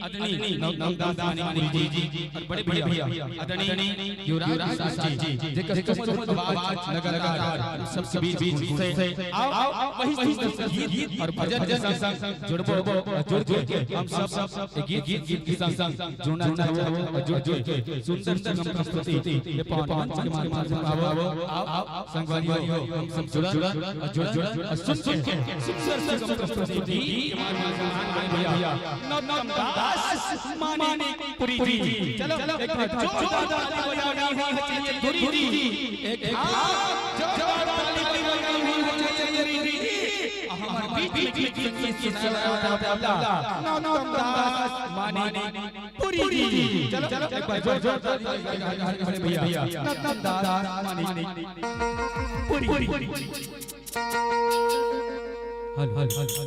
आदरणीय नव-, नवदास मानिकपुरी जी, और बड़े भैया आदरणीय युवराज प्रसाद जी, जे कस्टमर आवाज लगातार हम सबके बीच, बीच से आओ, आओ, वही सुंदर संगीत और भजन के संग जुड़बो, जुड़ के हम सब, सब एक गीत, गीत, गीत के संग जुड़ना चाहो और जुड़ के सुंदर सुगम प्रस्तुति ये पवन मंच के माध्यम से पावो। आओ, आओ, संगवारी हो, हम सब जुड़न और जुड़न और सुन, सुन के सुंदर सुगम प्रस्तुति के माध्यम से भैया नवदास मानिकपुरी जी। चलो, एक बार जोरदार ताली बजानी है, चाहिए धुरी जी। एक बार जोरदार ताली बजानी है, चाहिए धुरी जी। हमारे बीच में संगीत सुनाया था, था, था, नवदास मानिकपुरी जी। चलो, चलो, एक बार जोर, जोर, जोर, जोर, जोर, जोर, भैया, भैया। Nanddas Manikpuri. Hello, hello, hello.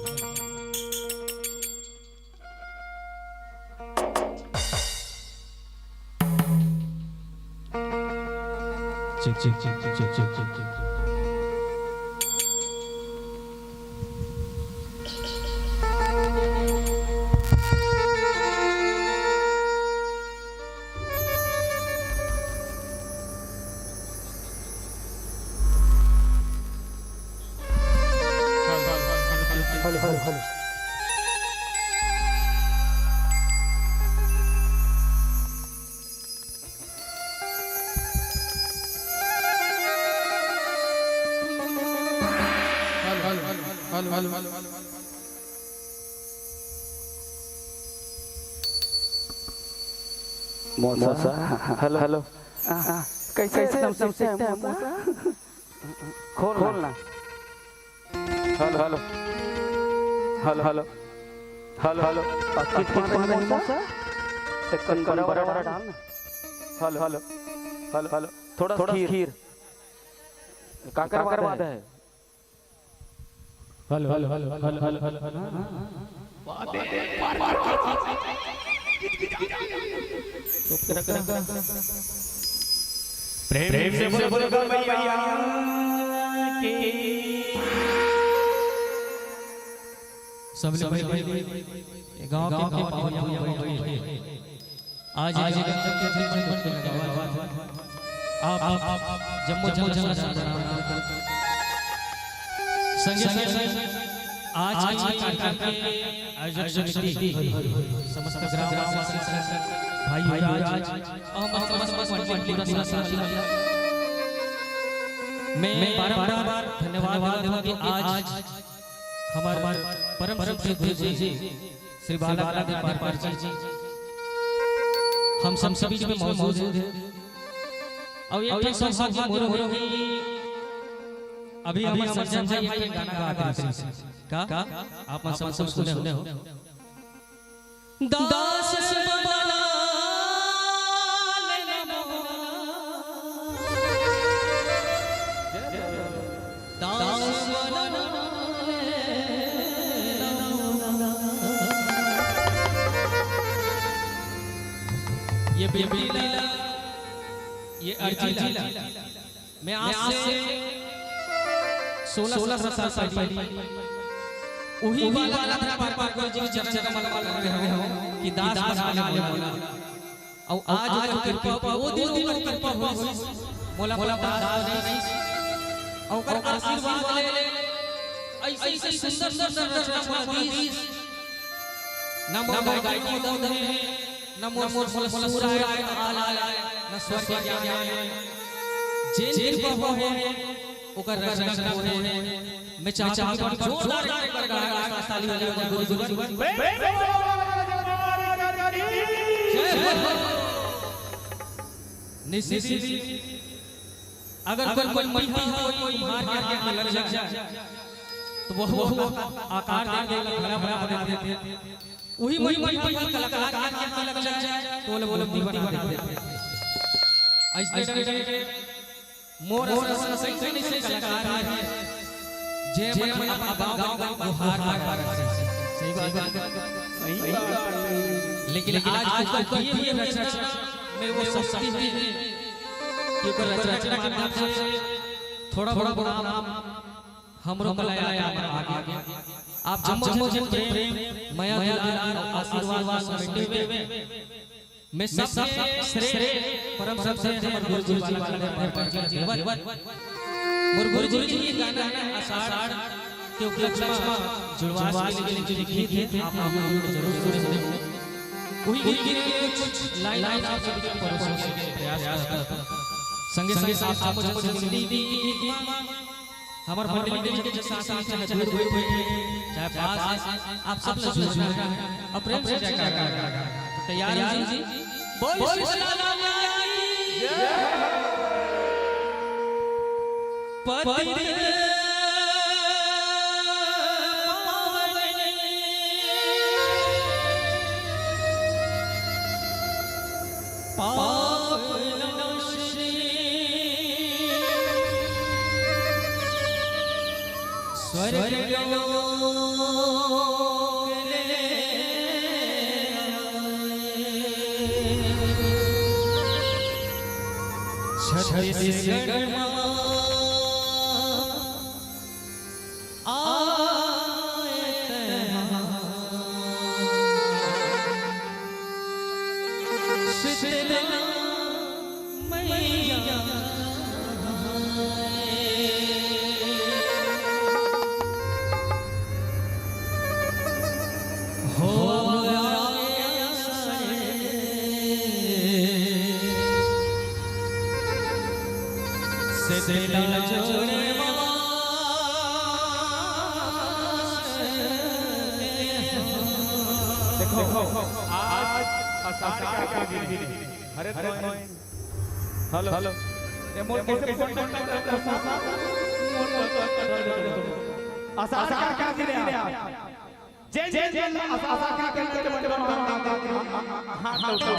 Check, check, check. Hello, hello, hello. Hello, hello, hello, hello. मौसा, हेलो, हेलो। आ, कैसे, कैसे एकदम से मौसा? खोल ना। Hello, hello. Hello, hello. Hello, hello. आ, कित पान रही मौसा? एक कन बड़ा, बड़ा, बड़ा डाल ना। Hello, hello. Hello, hello. थोड़ा, थोड़ा खीर। का करवा दे है? Hello, hello, hello. प्रेम से बोलो दुर्गा मैया की। सब लोग भाई, भाई, ये गांव के पावन भैया बैठे। आज, आज ये गंगा के जल में डुबकी लगावा। आप, आप जम्मो, जम्मो झन ला संग, संग, संग, आज के कार्यक्रम के आयोजक समिति, समस्त ग्रामवासी, भाई, भाई, आज, आज, हम समस्त मंडली का साथ, मैं बारंबार धन्यवाद देवत हूँ कि आज हमर परम श्रद्धेय गुरु जी, श्री बाला दीपक पारकर जी, हम सब सभी में मौजूद है। और ये एक ठो सौभाग्य मोर है कि अभी हमर सज्जन भाई एक गाना गात रहिस। का? आप मन सब सुने हो? दास बलाल नमो। दास बलाल नमो। ये बेबी ला, ये अर्जी ला। मैं आज से सोलह सत्रह साल पहले उही बाला दीपक पारकर जी के चर्चा का मलबा कर रहे हो कि दास बना ले मोला। और आज ओकर कृपा, वो दिन ओकर कृपा होइस, मोला, मोला दास बनाइस। और ओकर आशीर्वाद ले ऐसे, ऐसे सुंदर, सुंदर रचना मोला दीस। ना मोर गायकी दम हे, ना मोर, मोर, मोर सुर आय, ना ताल आय, ना स्वर के ज्ञान आय। जेन कृपा होहे, ओकर रचना होहे। मैं चाहता हूँ जोरदार एक बार ताली बजाओ गुरु जी। जय हो। निश्चित ही अगर कोई मट्टी हो, कोई मार के हाथ में लग जाए, तो वो, वो आकार दे देला, भला, भला बना देथे। वही मट्टी कोई कलाकार के हाथ में लग जाए, तो वो मूर्ति बना देथे। ऐसने ढंग से मोर असन, असन कई, कई कलाकार हे, जे मन अपन गाँव, गाँव, गाँव गुहार लगा रहिथे। सही बात है। सही बात है। लेकिन आज ओकर दिए हुए रचना में वो शक्ति है कि ओकर रचना के माध्यम से थोड़ा बड़ा नाम हमरो कलाकार में आ गया। आप जम्मो जन प्रेम, मया, दुलार और आशीर्वाद में समेटे हुए मैं सबके श्रेय परम श्रद्धेय हमर गुरु जी बाबा ने देवन। मोर गुरु जी के गाना है आषाढ़ के उपलक्ष्य में जुड़वा के लिए जो लिखित हे, आप मन जरूर सुने। वही गीत के कुछ लाइन आप सबके परोसने के प्रयास करत हँव। संगे संगे आप जम्मो जन से विनती भी कि हमर मंडली के जैसे आसन, चाहे दूर बैठे, चाहे पास, आप सब से जुड़ना है और प्रेम से जयकारा करना है। तैयार हो जी? बोल बोल शीतला मैया की। पतित पावन पावन श्री स्वर्ग लोक ले आए। छत्तीसगढ़ मा आए तहाँ शीतला मैया हो आए सारे शीतला जोड़े। देखो, आज आषाढ़ का दिन है। अरे तो हेलो, हेलो। ये मोर कैसे फोन करता है? आषाढ़ का दिन है आज। जय जय जय। आषाढ़ का दिन है। हाथ उठाओ।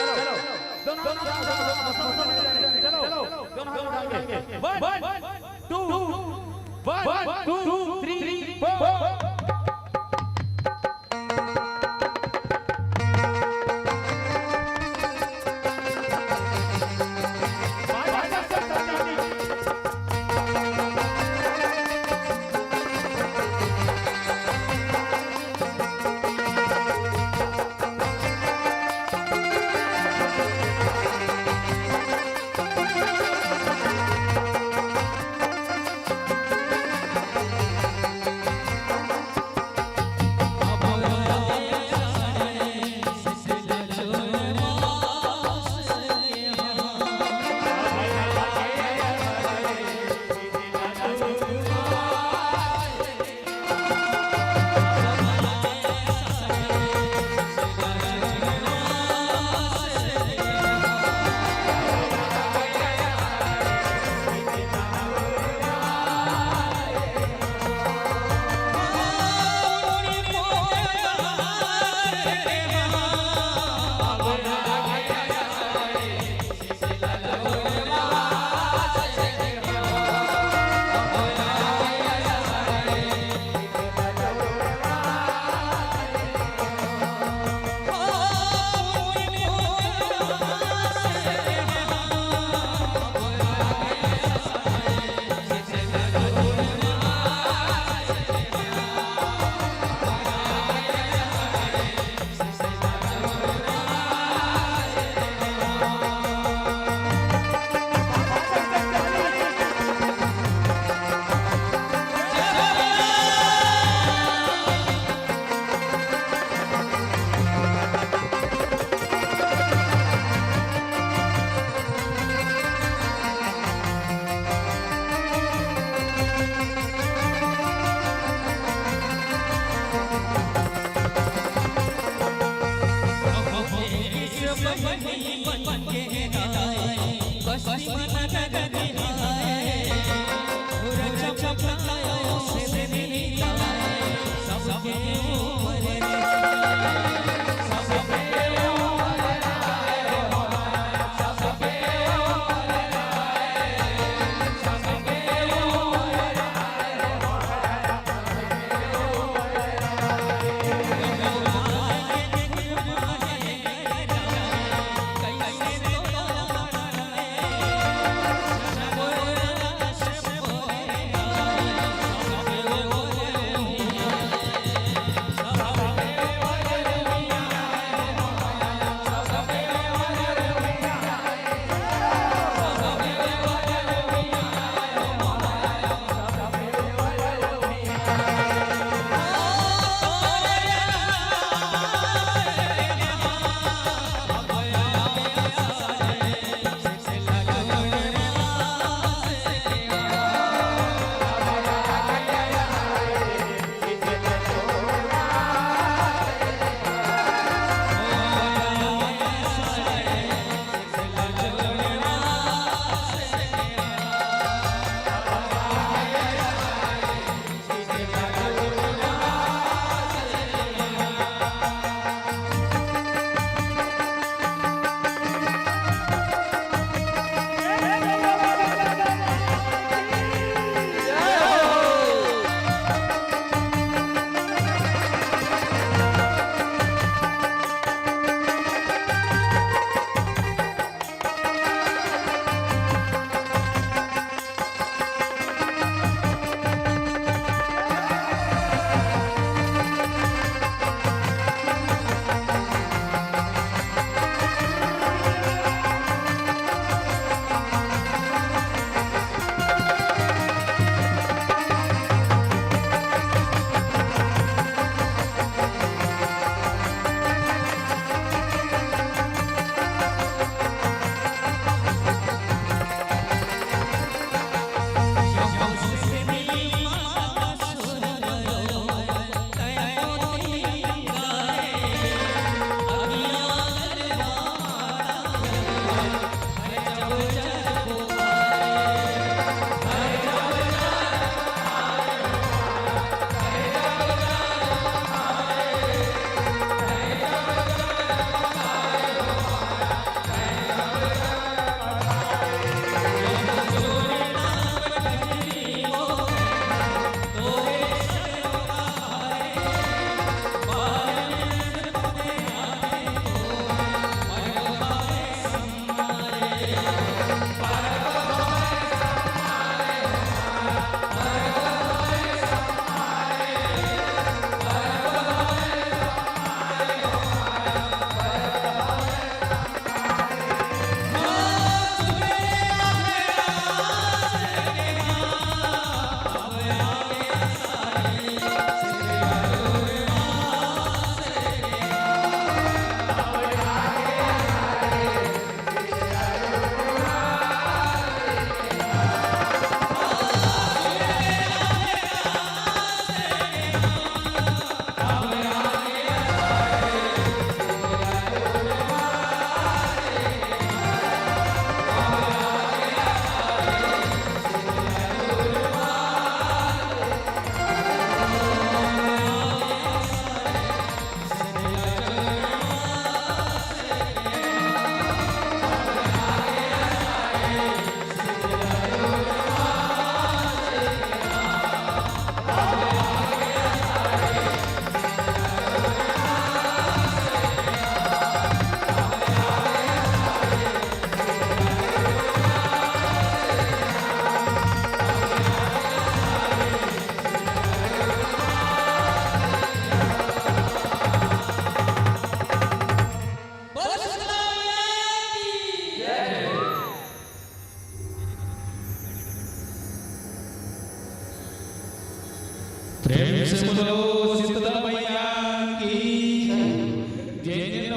चलो, दोनों हाथ उठाओ। चलो, दोनों हाथ उठाओ। One, two, one, two, three, four।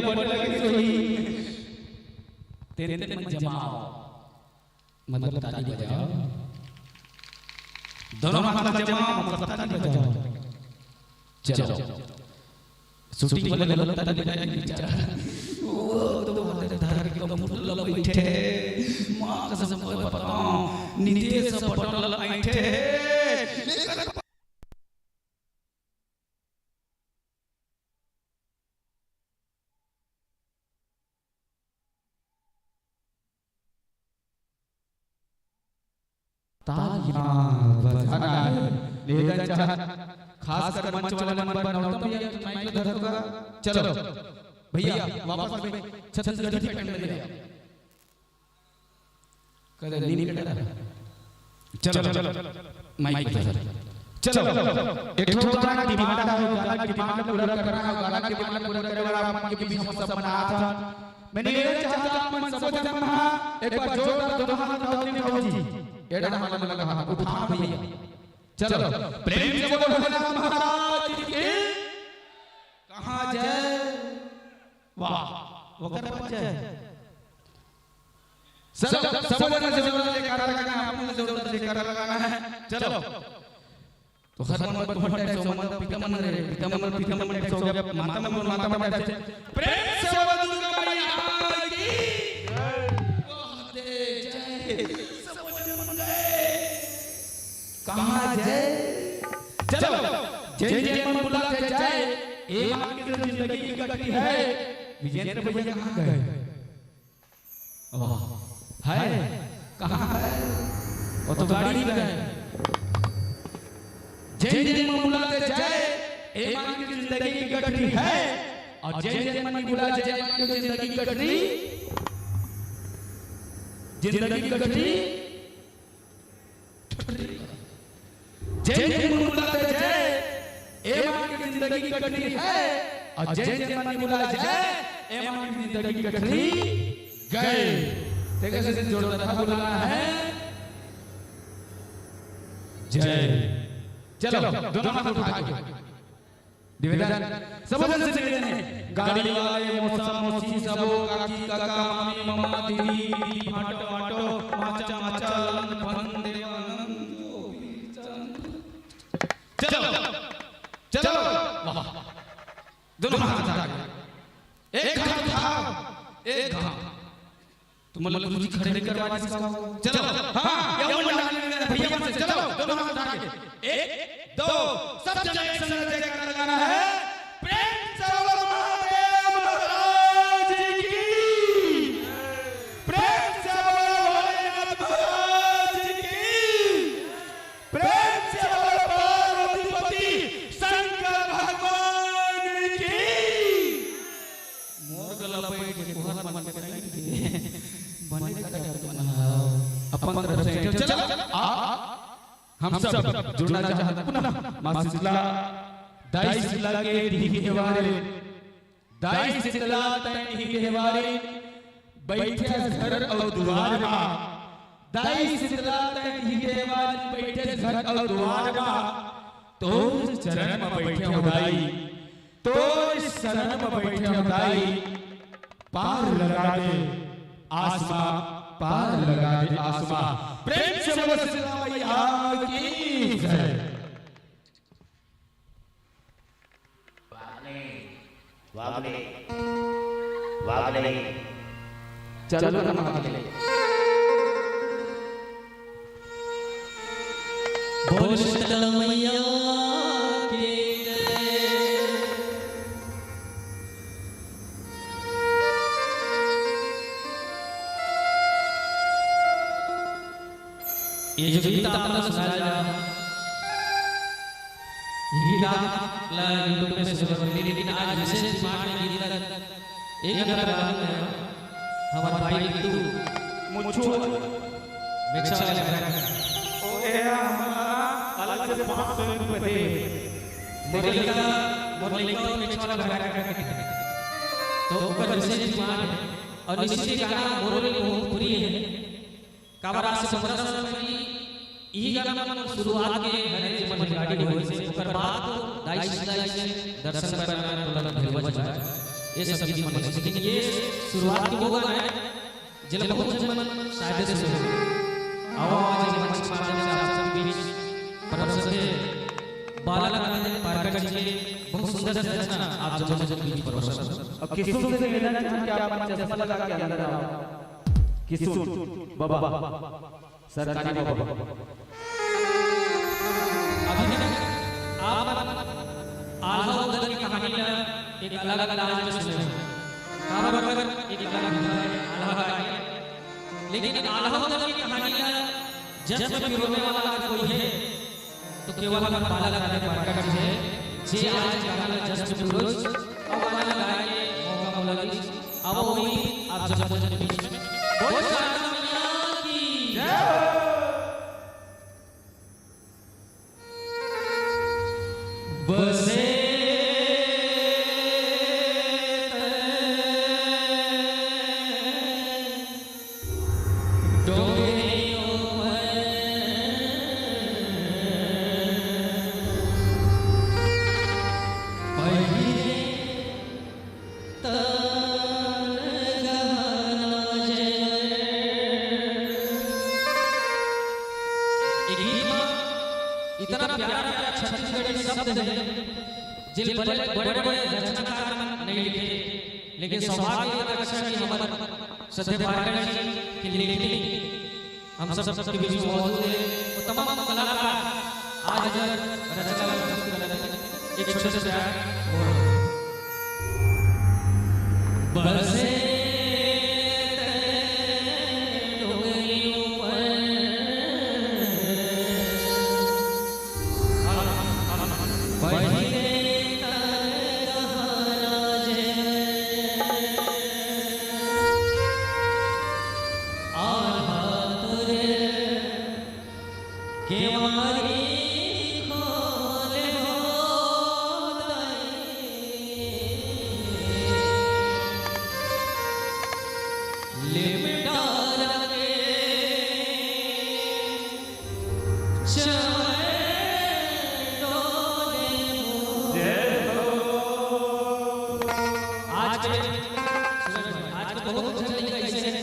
बड़ लगे सोई। तेन तेन मन जमाओ, मतलब ताली बजाओ। दोनों हाथ ला जमाओ, मतलब ताली बजाओ। चलो। शूटिंग वाले लोग ताली बजाए नहीं जा। वो तो हमारे धार के कंप्यूटर ला बैठे। माँ कसम कोई पता। नितेश पटल ला बैठे। तालियां बजाना है। निवेदन चाहत खासकर मंच वाले मन पर, नरोत्तम भैया, माइक ला धर दो का। चलो भैया, वापस में छत्तीसगढ़ी पैटर्न में ले आओ। कदे नीम के डरा। चलो, चलो, माइक धर। चलो, एक ठो गाना डिमांड है, गाना डिमांड पूरा करना है, गाना डिमांड पूरा करे वाला आप मन के बीच हम सब मन आत हन। मैं निवेदन चाहत हूँ, आप मन सबो जन मन हा एक बार जोरदार दोनों हाथ उठाओ जी। एड़ा हाथ लगा, हाथ उठाओ भैया। चलो, प्रेम से बोलो भोलेनाथ महाराज की। कहाँ जय? वाह, वो कर जय। सब, सब लोगों ने जोरदार जयकारा लगाना है, आप लोगों ने जोरदार जयकारा लगाना है। चलो। तो हर मन पर तुम्हारे टाइप से मन, पिता मन रे, पिता मन, पिता मन टाइप से हो गया, माता मन, माता मन टाइप से। प्रेम से बोलो दुर्गा मैया की। वाह दे जय। सब मन गए। कहाँ जय? चलो, जय जय मन बुला के जय। ये माँ की जो जिंदगी की गठरी है, विजेंद्र भैया कहाँ गए? वाह, है? कहाँ है? वो तो गाड़ी में है। जय जय मन बुला के जय, ए माँ की जिंदगी की गठरी है। और जय जय मन बुला जय, माँ की जिंदगी की गठरी, जिंदगी की गठरी। जय जय मन बुला के जय, ए माँ की जिंदगी कटरी है। और जय जय मन बुला जय, ए माँ की जिंदगी कटरी गए। देखो, इसे जोरदार बुलाना है। जय। चलो, दोनों हाथ उठा के। निवेदन, सबो जन से निवेदन है, गाड़ी वाले, मौसा मौसी, सबो काकी काका, मामी ममा, दीदी दीदी, भाटो भाटो, माचा माचा, लंग फंग, देवानंद, जो भी चंद। चलो, चलो, वाह, दोनों हाथ उठा के, एक हाथ उठाओ, एक हाथ। तुम लोग गुरुजी खड़े नहीं करवा इसका। चलो, हाँ, ये मन डालने में भैया मन से, चलो, दोनों हाथ उठा के। एक, दो, सब जगह एक संग जयकारा लगाना है। प्रेम से बोलो महादेव महाराज की। प्रेम से बोलो भोलेनाथ महाराज की। प्रेम से बोलो पार्वती पति शंकर भगवान की। मोर गला पकड़ के कोहर मन के कहीं के बने का मन हाव। अपन तरफ से चलो, आ, हम सब जुड़ना चाहत पुनः माँ शीतला, दाई शीतला के दिही देवारे, दाई शीतला तैं दिही देवारे, बैठे घर अउ दुआर मा, दाई शीतला तैं दिही देवारे, बैठे घर अउ दुआर मा, तोर चरण म बैठे हो दाई, तोर शरण म बैठे हो दाई, पार लगा दे आसमां, पार लगा दे आसमां। प्रेम से बोलो शीतला मैया की जय। वागले, वागले, वागले। चलो ना वागले। बोल शीतला मैया की जय। ये जो गीत आपने सुनाया, ये गीत आप ला YouTube पे सुन सकते हैं, लेकिन आज विशेष डिमांड है गीत का। एक घंटा बाद में हमारा भाई तू मुझे मिक्सर वाले का। ओ ए हमारा अलग से पाँच सौ रुपए दे। मोर लइका, मोर लइका मिक्सर वाला का। तो ओकर विशेष डिमांड है। और निश्चित ही गाना मोर लिए बहुत प्रिय है। काबर आज से पंद्रह साल पहले यही गाना मन शुरुआत के हरे जी मन गाड़ी होए से, ओकर बाद दाई शीतला जी दर्शन पर मैं तुरंत भेलवा जी। ये सब गीत मन हे, लेकिन ये शुरुआत के वो गाना हे, जेला बहुत झन मन शायद सुने हों। आओ, आज ये मंच के माध्यम से आप सबके बीच परम श्रद्धेय बाला लाल पारकर जी के बहुत सुंदर से रचना आप जम्मो झन के बीच परोसत हों। अब किशुन से निवेदन हे कि आप मन चश्मा लगा के अंदर आओ। किशुन, बाबा, सरकारी बाबा। अभी तक आप मन आल्हा उदल के कहानी ला एक अलग अंदाज में सुने हों। काबर, काबर एक अलग विधा हे आल्हा गाय के। लेकिन आल्हा उदल के कहानी ला जश्न पिरोने वाला अगर कोई हे, तो केवल हमर बाला लाल पारकर जी हे, जे आज गाना ला जश्न पिरोइस अउ गाना ला गाए के मौका मोला मिलिस। अब वही आप जम्मो झन के बीच में। बोल शारदा मैया की। बसे डोंगरी ऊपर पहिरे तन गहना जेवर। ये गीत में इतना प्यारा प्यारा छत्तीसगढ़ी शब्द हे, जेला बड़े बड़े बड़े रचनाकार मन नहीं लिखे, लेकिन सौभाग्य इतना अच्छा कि हमर श्रद्धेय पारकर जी के लेखनी हम सब सबके बीच में मौजूद हे। वो तमाम कलाकार आज इधर रचना प्रस्तुत कर रहे हैं। एक छोटे से प्यार। बसे डोंगरी ऊपर पहिरे तन गहना जेवर। आल्हा तोरे केवारी खोले हो दाई। लिमटा रंगे चमन डोले हो। आज के, आज के बहुत झन लइका अइसे हे,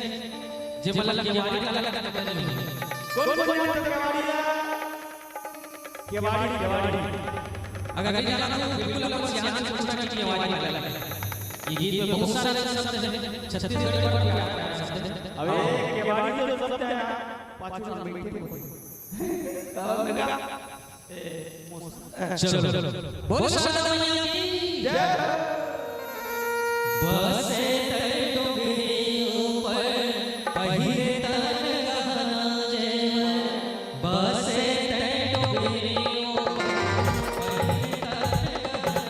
जे मन ला केवारी काला कथे पता नहीं हे। कौन, कौन, कौन केवारी ला? केवाड़ी, केवाड़ी। अगर नहीं जाना तो बिल्कुल अपन सियान से पूछना कि केवाड़ी क्या है। ये गीत में बहुत सारे शब्द हैं, छत्तीसगढ़ी वर्ड भी आता है शब्द। अबे, केवाड़ी जो शब्द है ना, पाछू में बैठे होते हैं। समझ में आ गया? ए, चलो, बोलो शारदा मैया की जय। बसे तै डोंगरी ऊपर, पहिरे तन गहना जेवर। बसे तै डोंगरी ऊपर, पहिरे तन गहना जेवर।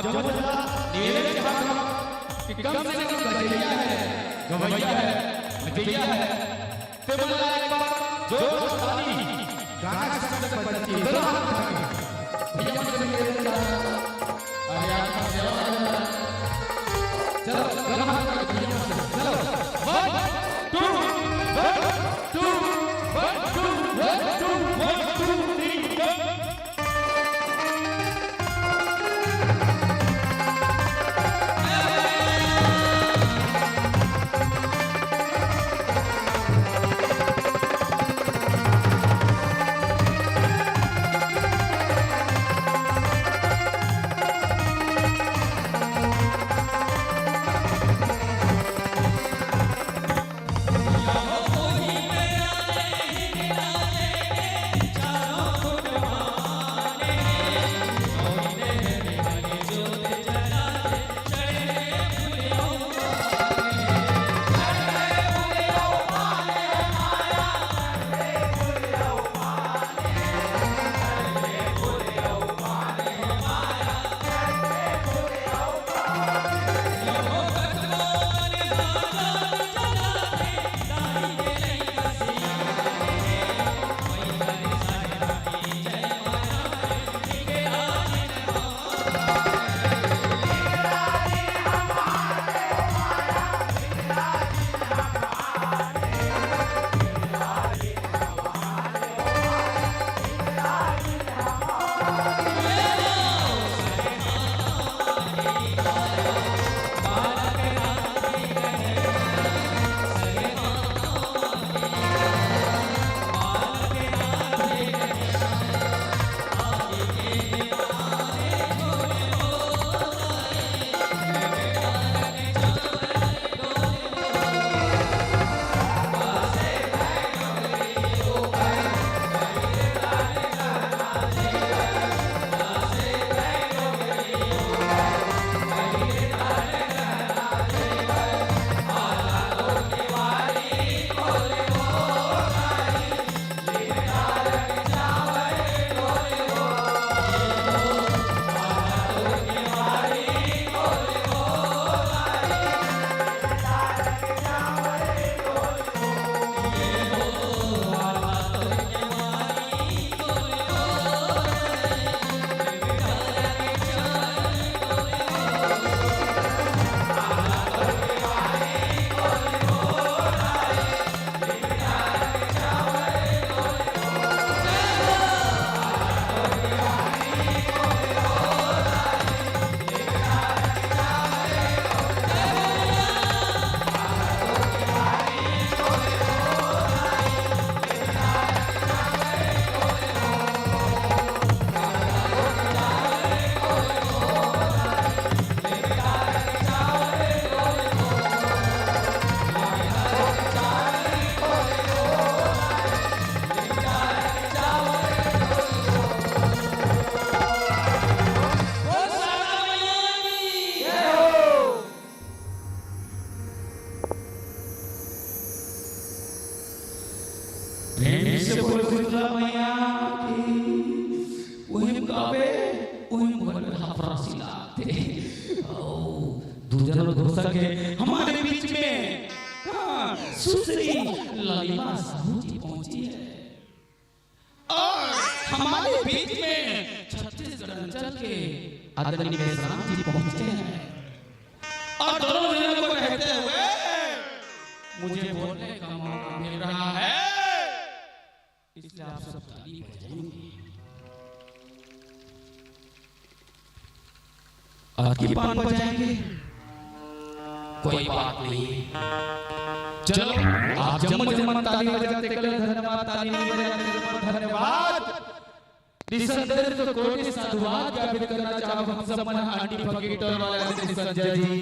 जब बंदा निवेदन चाहत हूँ कि कम से कम गजैया है, गवैया है, मजैया है, ते मन ला एक बार जोरदार ताली, गाना के साथ बजाना चाहिए। दोनों हाथ उठा के। भैया मन से निवेदन चाहत हूँ। अरे यार, चलो, दोनों हाथ उठा के भैया मन से। चलो, one, two, one, two, one, two, one, two, one, two, three, go। प्रेम से बोल शीतला मैया की। उहिम गावे, उहिम बोले, हाफरा सिलाते। ओ, दू जन घुस के हमारे बीच में। हाँ, सुश्री लालिमा साहू जी पहुंची है। और हमारे बीच में छत्तीसगढ़ अंचल के आदरणीय मेजराम जी पहुंचे हैं। और दोनों जनों को कहते हुए मुझे बोलने का मौका मिल रहा है, इसलिए आप सब ताली बजाएंगे। आज की पान बजाएंगे, कोई बात नहीं। चलो, आप जम्मो जम्मो ताली बजाते कले धन्यवाद, ताली नहीं बजाते कले धन्यवाद। निसंदेह तो कोटि साधुवाद ज्ञापित करना चाहब हम सब मन अंडी फकीर टोल वाले आदरणीय संजय जी,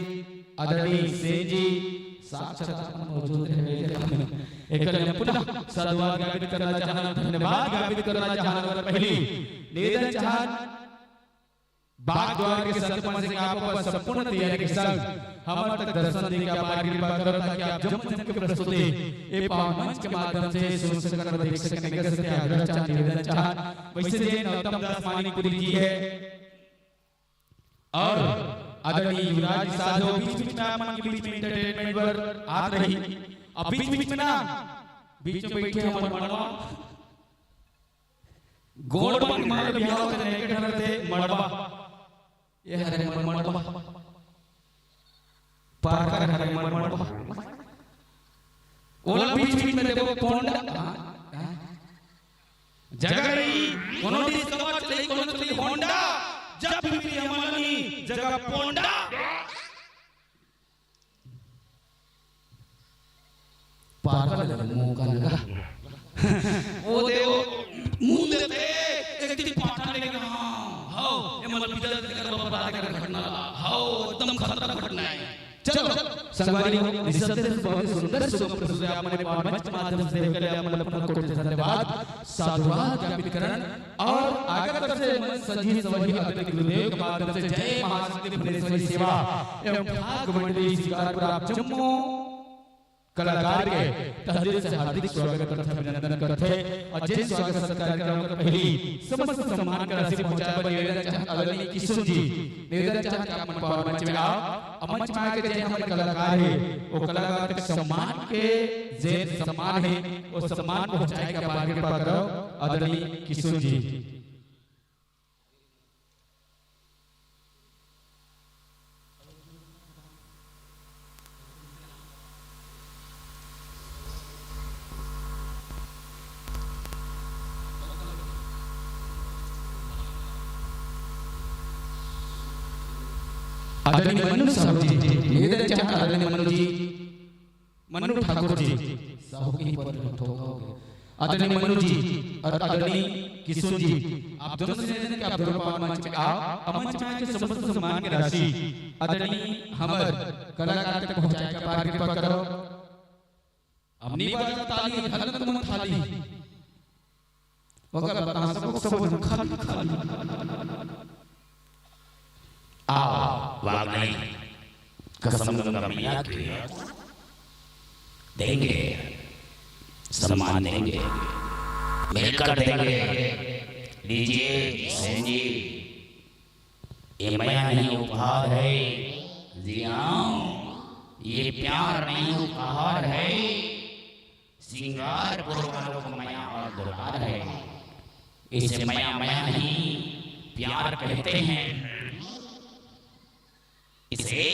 आदरणीय सेन जी, साक्षात आप मन मौजूद रहे। एक कले पुनः साधुवाद ज्ञापित करना चाहब, धन्यवाद ज्ञापित करना चाहब। पहली निवेदन चाहत बाग द्वार के संत मन से आप अपन संपूर्ण तैयारी के संग हमर तक दर्शन दे के अपार कृपा करो, ताकि आप जम्मो जन के प्रस्तुति ए पावन मंच के माध्यम से सुन सकन और देख सकन, एकर से आग्रह चाहत, निवेदन चाहत। वैसे जे नरोत्तम दास मानिकपुरी जी है, और आदरणीय युवराज जी साहब हो, बीच-बीच में आप मन के बीच में entertainment बर आत रही। अब बीच-बीच में ना, बीच में बैठे हमर मड़वा, गोड़ मन मार बिहाव के लेके ठहरते मड़वा। ये हरे हमर मड़वा। पार्कर हरे हमर मड़वा। ओला बीच-बीच में देबो पोंडा। हाँ, हाँ। जगह नहीं, कोनो डिस्कवर चली, कोनो चली होंडा, जब भी मिली हमला नहीं, जगह पोंडा। पागल है, मुंह का लगा। ओ दे, ओ मुंह देते, एक दिन पाटा लेके, हाँ, हाओ, ये मतलब बिदल कर बाबा कर घटना ला, हाओ, एकदम खतरा घटना है। चलो, संगवारी हो, निसंदेह बहुत सुंदर सुगम प्रस्तुति आप मन पावन मंच माध्यम से देख के आप मन अपना कोटि धन्यवाद, साधुवाद ज्ञापित करन और आगे तरफ से मन सजी सवही आदरणीय गुरुदेव के माध्यम से जय महाशक्ति भुवनेश्वरी सेवा एवं ठाक मंडली शिकारपुर आप जम्मो कलाकार के तहे दिल से हार्दिक स्वागत करथे, अभिनंदन करथे और जेन स्वागत सत्कार के ओकर पहली समस्त सम्मान के राशि पहुंचाए बर निवेदन चाहत आदरणीय किशुन जी, निवेदन चाहत कि आप मन पावन मंच में आओ। अब मंच में आके जेन हमर कलाकार हे, वो कलाकार के सम्मान के जेन सम्मान हे, वो सम्मान पहुंचाए के अपार कृपा करो आदरणीय किशुन जी। आदरणीय मन्नू साहू जी, निवेदन चाहत आदरणीय मन्नू जी, मन्नू ठाकुर जी, साहू के ही पद में ठोका हो गया। आदरणीय मन्नू जी और आदरणीय किशुन जी, आप दोनों से निवेदन कि आप दोनों पावन मंच पे आओ। अब मंच में आके समस्त सम्मान की राशि आदरणीय हमर कलाकार तक पहुंचाए के अपार कृपा करो। अब नहीं बाजा ताली, हलन तुम थाली। ओकर बतासा को सब झन खाली, खाली। आओ, वागले, कसम गंगा मैया की, देंगे, सम्मान देंगे, मिलकर देंगे। लीजिए, सेन जी, ये मया नहीं, उपहार है। जी हाँ, ये प्यार नहीं, उपहार है। सिंगारपुर वालों को मया और दुलार है। इसे मया मया नहीं, प्यार कहते हैं। इसे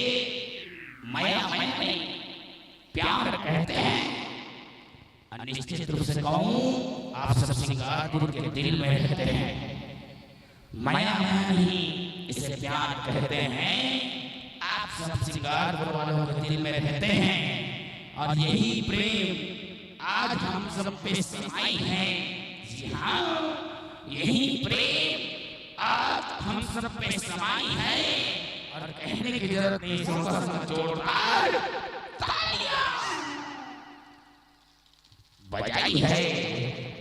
मया मया नहीं, प्यार कहते हैं। और निश्चित रूप से कहूँ, आप सब सिंगारपुर के दिल में रहते हैं। मया मया नहीं, इसे प्यार कहते हैं। आप सब सिंगारपुर वालों के दिल में रहते हैं और यही प्रेम आज हम सब पे समाई है। जी हाँ, यही प्रेम आज हम सब पे समाई है। और कहने की जरूरत नहीं, सबका साथ जोरदार तालियां बजाई है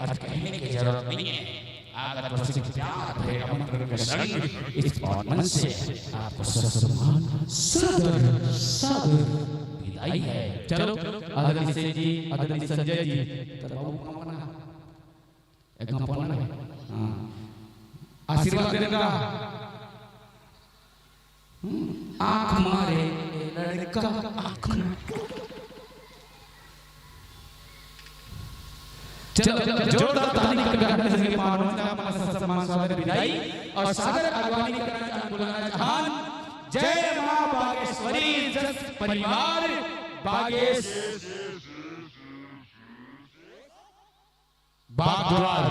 और कहने की जरूरत नहीं है। आगत वर्ष के प्यार भरे आमंत्रण के संग इस पावन मंच से आपको ससम्मान सादर, सादर विदाई है। चलो, आदरणीय सेठ जी, आदरणीय संजय जी, तो बाबू कौन बना? एक कौन बना? हाँ। आशीर्वाद देने का। हम्म, आंख मारे लड़का, आंख मारे। चलो, जोरदार ताली कर के अपने संगे पावन का अपना सम्मान सादर विदाई और सादर अगवानी करना चाहन, बुलाना चाहन जय माँ बागेश्वरी जस परिवार बागेश बागद्वार।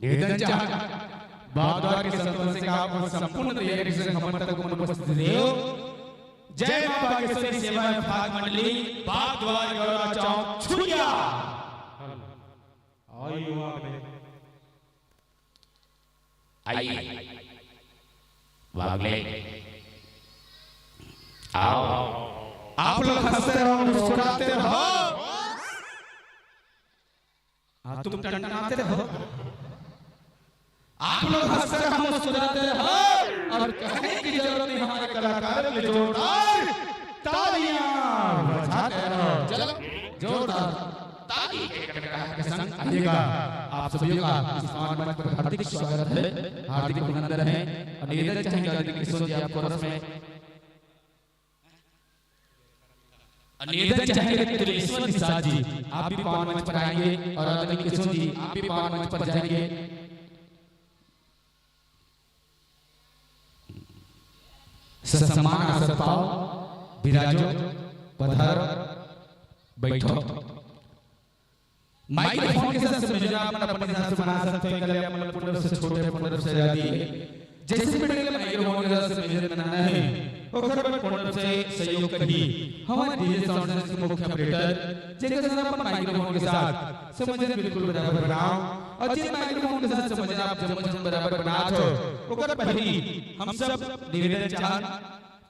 निवेदन चाहत बागद्वार के संतों से कहा, आप संपूर्ण तैयारी से हमर तक मन उपस्थित रहो। जय माँ बागेश्वरी सेवा विभाग मंडली बागद्वार गौरा चौक छुरिया। आइए, वागले आओ। आप लोग हंसते रहो, मुस्कुराते रहो। हाँ, तुम टनटनाते रहो। आप लोग हंसते रहो, मुस्कुराते रहो। और कहने की जरूरत नहीं, हमारे कलाकारों के जोरदार तालियां बजाते रहो। चलो, जोरदार तालियां। के संग आइएगा। आप सभी का इस पावन मंच पर हार्दिक स्वागत है, हार्दिक अभिनंदन है। और निवेदन चाहेंगे अदिति किशोर जी, आप कोरस में और निवेदन चाहेंगे तिलेश्वर निषाद जी, आप भी पावन मंच पर आएंगे और अदिति किशोर जी, आप भी पावन मंच पर जाएंगे। ससम्मान आसन पाओ, विराजो, पधारो, बैठो। माइक्रोफोन के साथ संयोजन आप मन अपने हिसाब से बना सकते हैं, कल आप मन पूर्ण रूप से छोटे, पूर्ण रूप से आजादी है। जैसे भी मिले माइक्रोफोन के साथ संयोजन बनाना है, ओकर बर पूर्ण रूप से सहयोग करिए। हमारे डीजे साउंड सिस्टम के मुख्य ऑपरेटर, जेकर साथ अपन माइक्रोफोन के साथ संयोजन बिल्कुल बराबर बनाओ, और जिन माइक्रोफोन के साथ संयोजन आप जम्मो जन बराबर बनात हो, ओकर पहली हम सब निवेदन चाहन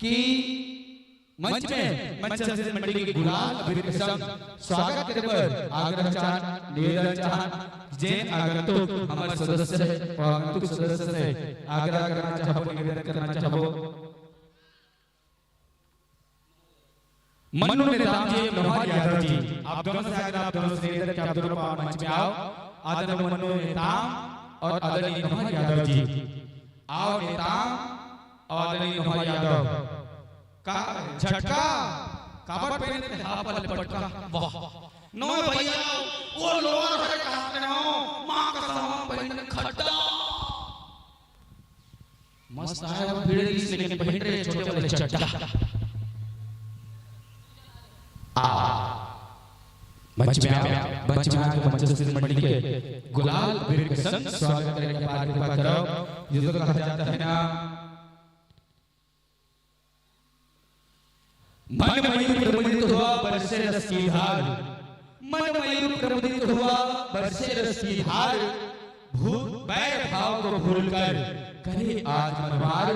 कि मंच में मंच से मंडली के गुलाल अबीर के संग स्वागत करे बर आग्रह चाहन, निवेदन चाहन। जेन आगंतुक हमर सदस्य है, आगंतुक सदस्य से आग्रह करना चाहबो, निवेदन करना चाहबो। मन्नू नेताम जी, मनोहर यादव जी, आप दोनों से आग्रह, आप दोनों से निवेदन कि आप दोनों पावन मंच में आओ। आदरणीय मन्नू नेताम और आदरणीय मनोहर यादव जी, आओ नेताम और आदरणीय मनोहर यादव। का झटका, काबर पहने थे हाफ वाले पटका? वाह। नोए भैया, वो लोअर है कहा के ना, माँ का सामान पहन खड्डा। मस्त आया वो भिड़े रीस, लेकिन पहन रहे छोटे वाले चड्डा। आ, मंच में आओ, मंच में आके मंचस्थ मंडली के गुलाल अबीर के संग स्वागत करे के अपार कृपा करो। ये तो कहा जाता है ना, मन मयूर प्रमुदित हुआ बरसे रस की धार, मन मयूर प्रमुदित हुआ बरसे रस की धार, भू-, बैर भाव को भूलकर करे आज मनोहार,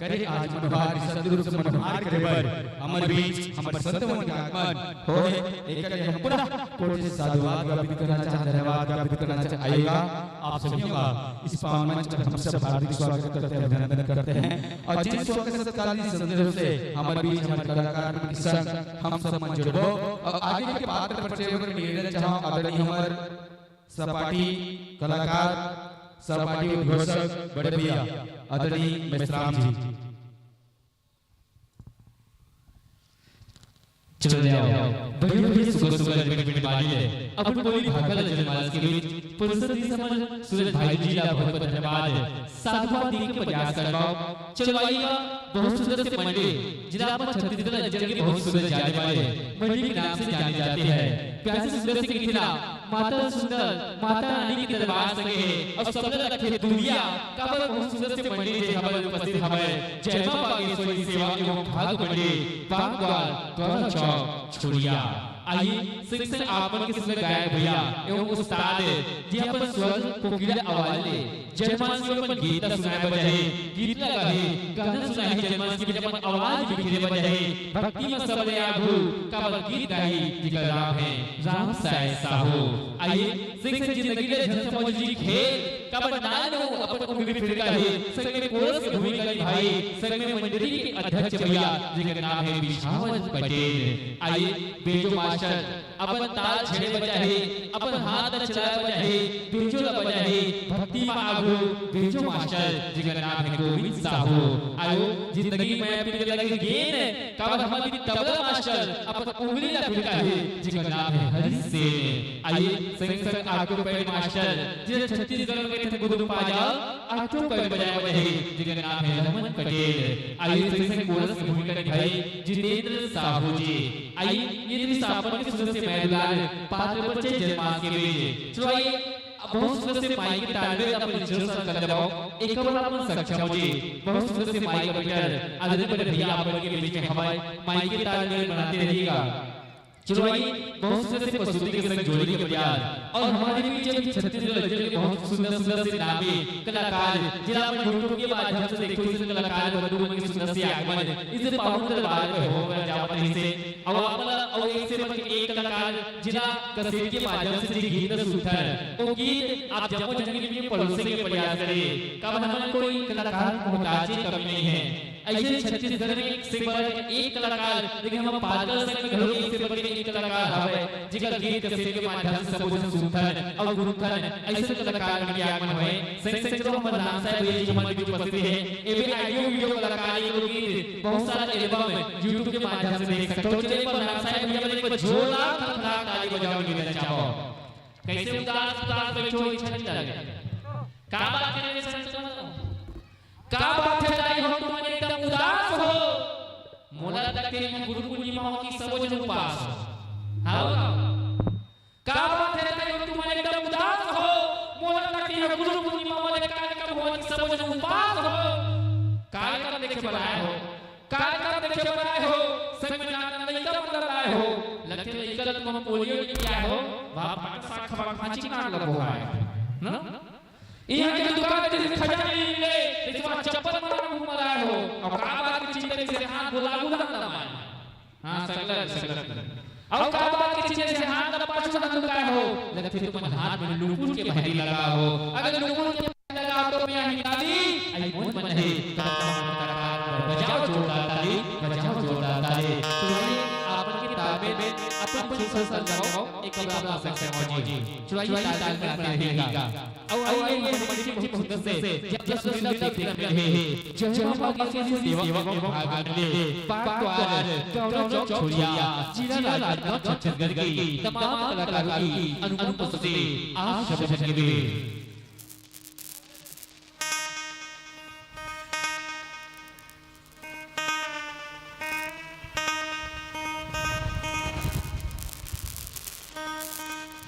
करे आज मनोहार, निसंदेह रूप से मनोहार करे बर हमर बीच हमर संत मन के आगमन होए, एकर लिए हम पुनः कोटि साधुवाद ज्ञापित करना चाहत, धन्यवाद ज्ञापित करना चाहत। आइएगा, आप सभी का इस पावन मंच पर हम सब हार्दिक स्वागत करते हैं, अभिनंदन करते हैं। और जिन स्वागत सत्कार की संदेश से हमारे बीच हमारे कलाकार के संग हम सब मन जुड़बो और आगे के पात्र परिचय बर निवेदन चाहूं आदरणीय हमारे सहपाठी कलाकार, सहपाठी उद्घोषक बड़े भैया आदरणीय मेश्राम जी। चलो ले आओ। बढ़िया बढ़िया सुघर सुघर मिठ मिठ बानी ले। अपन बोली भाखा ला जनमानस के बीच फुरसत दी समझ सूरज भाई जी ला बहुत बहुत धन्यवाद। साधुवाद दी के प्रयास करवाओ। चलो आइएगा, बहुत सुंदर से मंडी, जिला अपन छत्तीसगढ़ अंचल के बहुत सुंदर जाने वाले मंडी के नाम से जाने जाते हैं। प्यारे से सुंदर से कहिथे ना, माता सुंदर, माता रानी के दरबार संगे हे, अउ सबले रखे दुनिया, काबर बहुत सुंदर से मंडी जे हमर उपस्थित हवय, जय मां बागेश्वरी सेवा एवं भाग मंडी, बागद्वार, द्वारा चौक, छोड़िया। आइए, संग संग आप मन के संग गायक भैया एवं उस्ताद जी अपन स्वर कोकिला आवाज ले जनमानस के अपन गीत ला सुनाए बर जाही, गीत ला गाही, गाना सुनाही, जनमानस के अपन आवाज बिखरे बर जाही। भक्ति में सबले आगू काबर गीत गाही, जेकर नाम है राम साय साहू। आइए, संग संग जिंदगी ले झन समझ जी खेल, काबर नानू अपन उंगली फिरकाही, संग में कोरस के भूमिका निभाही, संग में मंडली के अध्यक्ष भैया, जेकर नाम है बिछावन पटेल। आइए, बेजो मास्टर अपन ताल छेड़े बजाही, अपन हाथ ला चलाए बजाही, बेंजो ला बजाही, भक्ति मा आगू बेंजो मास्टर, जेकर नाम है गोविंद साहू। आयो, जिंदगी में पीर लगे गेन, काबर हमर भी तबला मास्टर, अपन उंगली ला फिरकाही, जेकर नाम है हरि सेन। आइए, संग संग आटो पैड मास्टर, जे छत्तीसगढ़ में ठन गुदुम पाजा, आटो पैड बजाए बजाही, जेकर नाम है रमन पटेल। आइए, संग संग कोरस की भूमिका निभाही जितेंद्र साहू जी। आइए, ये दृश्य आप मन के सुंदर से मया दुलार पात्र बच्चे जनमानस के बीच। चलो आइए, अब बहुत सुंदर से माई के तालमेल अपन रिचुअल संग कर लेवाओ। एक बार आप मन सक्षम हो जी, बहुत सुंदर से माई का बेटा आदरणीय बड़े भैया आप मन के बीच में हमारे माई के तालमेल बनाते रहिएगा। चलो आइए, बहुत सुंदर से प्रस्तुति के संग जोड़ी के प्रयास और हमारे बीच अभी छत्तीसगढ़ राज्य के बहुत सुंदर सुंदर से नामी कलाकार, जिला अपन YouTube के माध्यम से देखो, इस कलाकार बंधु मन के सुंदर से आगमन इस पावन दरबार में होकर जावत रहिसे। अउ आप मन ला अउ एक से बढ़ के एक कलाकार, जिला कसेट के माध्यम से जे गीत सुनथन, वो गीत आप जम्मो झन के परोसे के प्रयास करे। काबर हमन कोई कलाकार मोहताज के कमी नहीं है। अइसे छत्तीसगढ़ में एक से बढ़ के एक कलाकार, लेकिन हमर पालघर संघ में घलो एक से बढ़ के एक कलाकार हवय, जेकर गीत के के माध्यम से सबो झन सुनथन अउ गुनथन। अइसन कलाकार के आगमन होय, संग संग चलो हमर राम साहब भैया जी हमर बीच उपस्थित हे। एमे audio video कलाकार के गीत, बहुत सारा album YouTube के माध्यम से देख सकथो। चलिए पर राम साहब भैया मन एक बार जोरदार थरथराट ताली बजाओ, निवेदन चाहबो। कइसे उदास उदास बइठे हो छन लगे? का बात हे रे संत मन? का बात हे दाई हो, तुमन एकदम उदास हो? मोला लगथे इहाँ गुरु पूर्णिमा हो कि सबो झन उपास हो। हाँ? का बात हे दाई हो, तुमन एकदम उदास हो? मोला लगथे इहाँ गुरु पूर्णिमा वाले कार्यक्रम हो कि सबो झन उपास हो। कार्यक्रम देखे बर आए हो, कार्यक्रम देखे बर आए हो, संग में नाना लइका मन ला लाए हो। लगथे लइका ला तुमन पोलियो लेके आए हो, वहाँ पान साग खवा खाची काट लगो आए हो। ना? इहाँ के दुकान जइसे खजाना ले ले, जइसे वहाँ चप्पल मारना घूम रहा हो। अउ का बात के चिंता जइसे हाथ भुला भुला ना मारे। हाँ, सगला, सगला। अउ का बात के चिंता जइसे हाथ ला पाछू ना लुकाए हो। लगथे तुमन हाथ में लुकुर के मेहंदी लगा हो। अगर लुकुर के मेहंदी लगा हो तो मैं हिंदाली, आई मोन मन हे। बजाओ जोरदार ताली, बजाओ जोरदार ताली। तो आइए, आप मन के ताल में अपन सुर संग लगाओ, एक बार आप सकते हो जी। चलो आइए, ताल में आते हैं। अउ आइए, हमर बड़ी, बड़ी सुंदर से जब सुंदर देखने में है, जय माँ बागेश्वरी सेवा एवं भाग ले, पाटवार, गौरव चौक छोरिया, जिला राजनांदगांव छत्तीसगढ़ की तमाम कलाकारों की अनुपम उपस्थिति आप सब जन के लिए।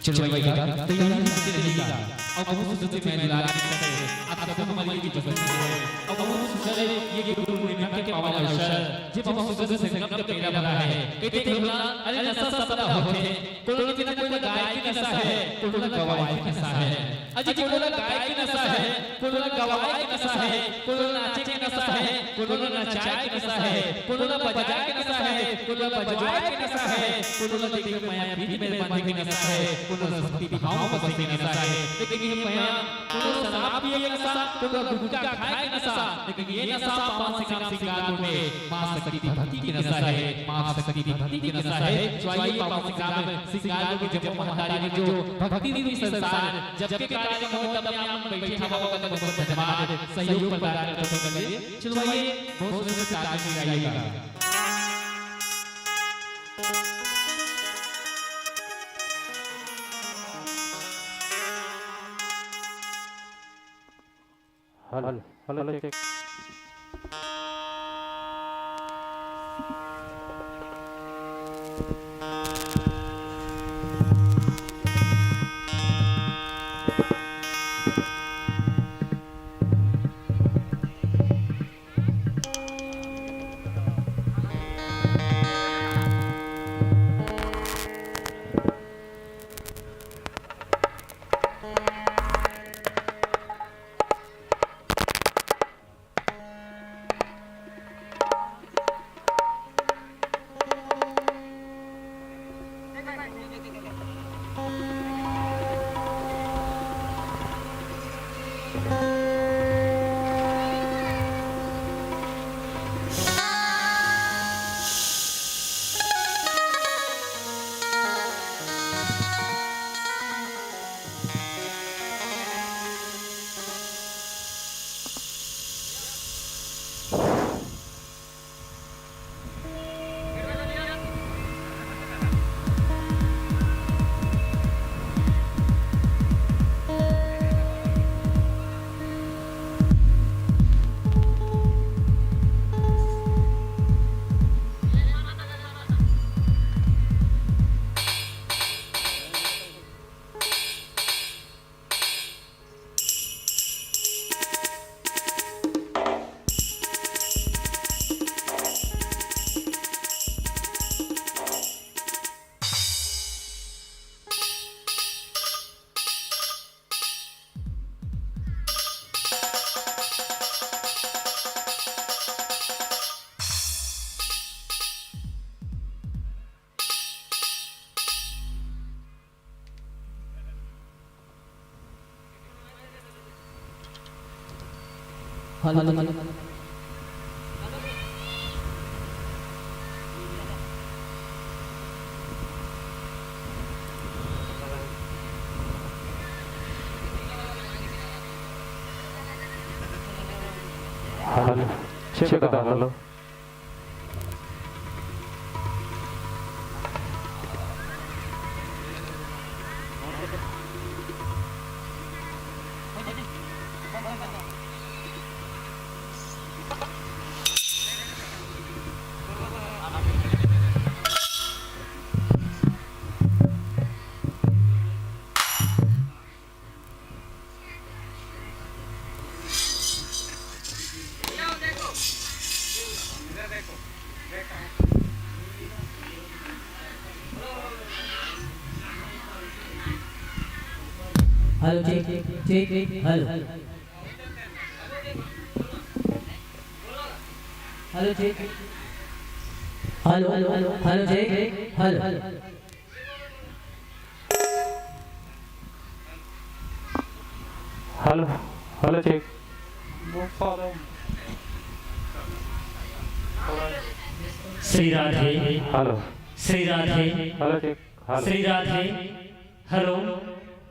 चलो भाई बेटा, तैयारी करते रहिएगा। और बहुत सुंदर से मैं दुलार के साथ आप सबको हमारे लिए जो बच्चे हैं, और बहुत सुंदर है ये गुरु पूर्णिमा के पावन अवसर, जो बहुत सुंदर से संगम का मेला भरा है। कहते हैं लोग ना, अरे नशा सबका होते हैं, कोई ना कोई गाय की नशा है, कोई ना गवाय की नशा है। अजी कोनो ला गाय के नशा है, कोनो ला गवाय के नशा है, कोनो ला नाचे के नशा है, कोनो ला नचाए के नशा है, कोनो ला बजाए के नशा है, कोनो ला बजवाए के नशा है, कोनो ला देख के मया प्रीत में बंधे के नशा है, कोनो ला भक्ति भाव में बसे के नशा है। लेकिन ये मया कोनो शराब पिए के नशा, कोनो ला गुटखा खाए के नशा, लेकिन ये नशा पावन श्री राम श्रृंगार कुंड में माँ शक्ति भक्ति के नशा है, माँ शक्ति भक्ति के नशा है। जो आइए पावन श्रृंगार में श्रृंगार के जब महतारी में जो भक्ति रूपी संसार, जब के कार्यक्रम हो तब में आप बैठे हवा वक्त बहुत धन्यवाद सहयोग प्रदान करते हुए। चलो आइए बहुत सुंदर से ताली बजाइएगा। Hello, hello, check. Hello, hello. छेकत हन। Hello, check, check, hello. Hello, check. Hello, hello, hello, check. Hello, hello, check. Shri Radhe. Hello. Shri Radhe. Hello, check. Hello. Shri Radhe. Hello,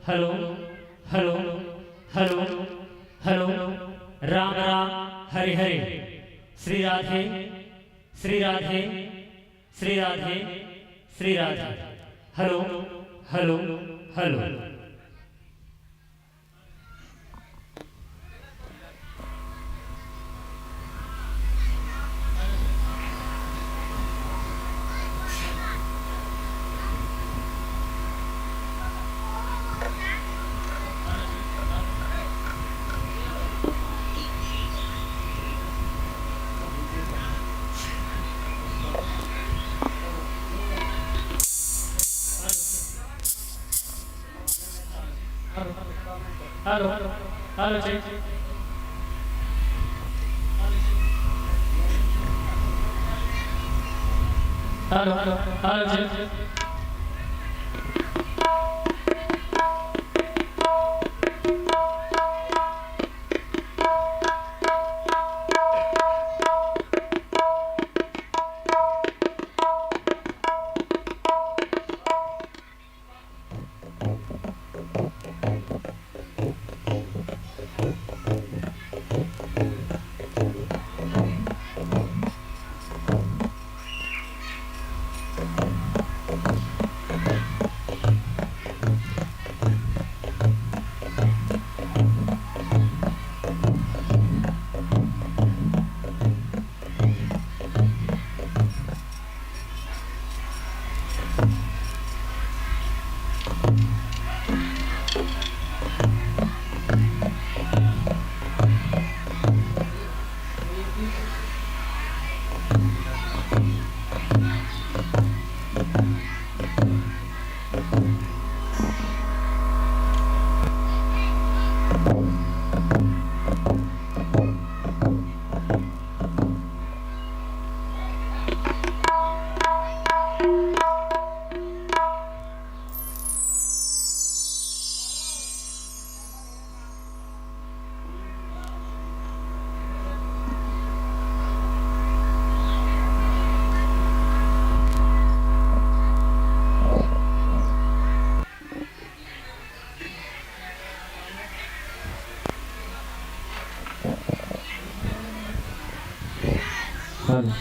hello, hello, hello, hello. Ram Ram, हरे हरे। Shri Radhe, Shri Radhe, Shri Radhe, Shri Radhe. Hello, hello, hello. Hello, hello, check. Hello, hello, hello, check. Hello.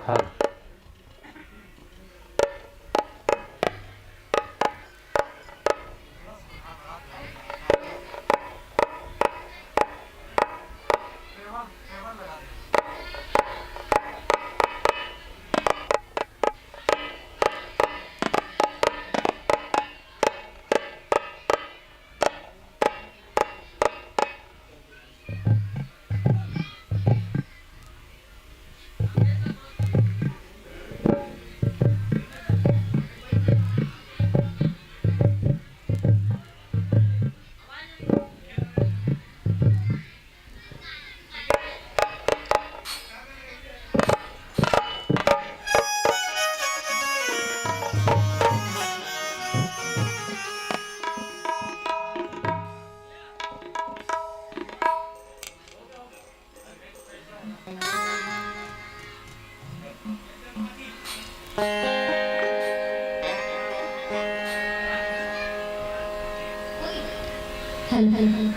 हाँ। Hello, hello, hello.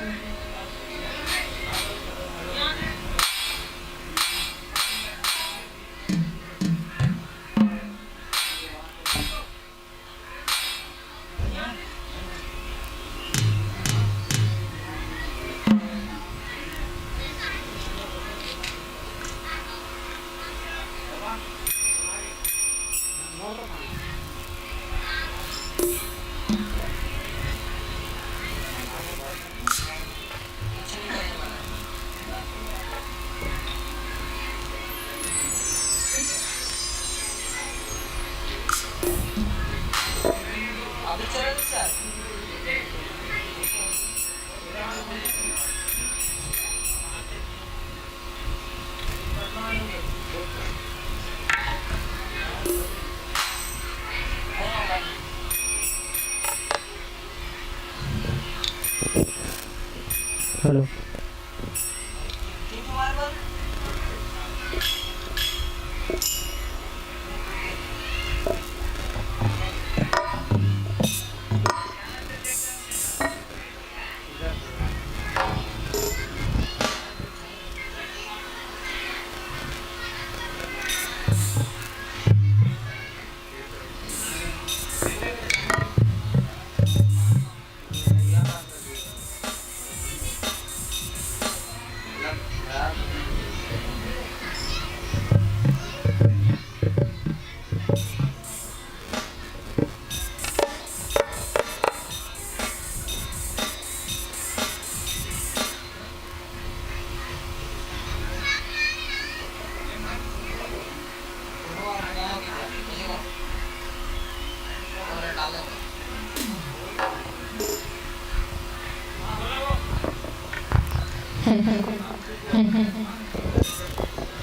Hello.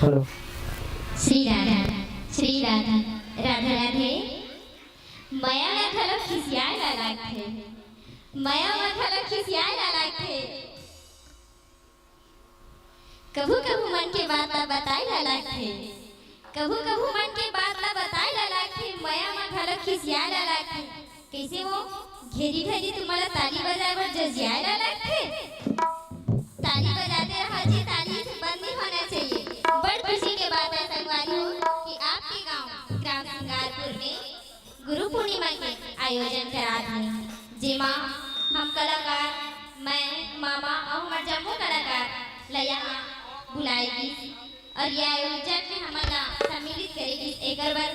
Hello. Shri Radha, Shri Radha, Radha राधे। मया ला घलो खिसियाए ला लागथे, मया ला घलो खिसियाए ला लागथे। कभू-कभू मन के बात ला बताए ला लागथे, कभू-कभू मन के बात ला बताए ला लागथे, मया म घलो खिसियाए ला लागथे। कइसे वो घेरी भेरी तुमन ला ताली बजाए बर जजियाए ला लागथे? ताली बजाते रहा जी, ताली से बंद नहीं होना चाहिए। बड़ खुशी के बात है संगवारी हो कि आपके गांव ग्राम सिंगारपुर में गुरु पूर्णिमा के आयोजन करात हे, जेमा हम कलाकार, मैं, मामा अउ हमर जम्मो कलाकार ला यहाँ बुलाए गिस अउ ये आयोजन में हमन ला सम्मिलित करे गिस, एकर बर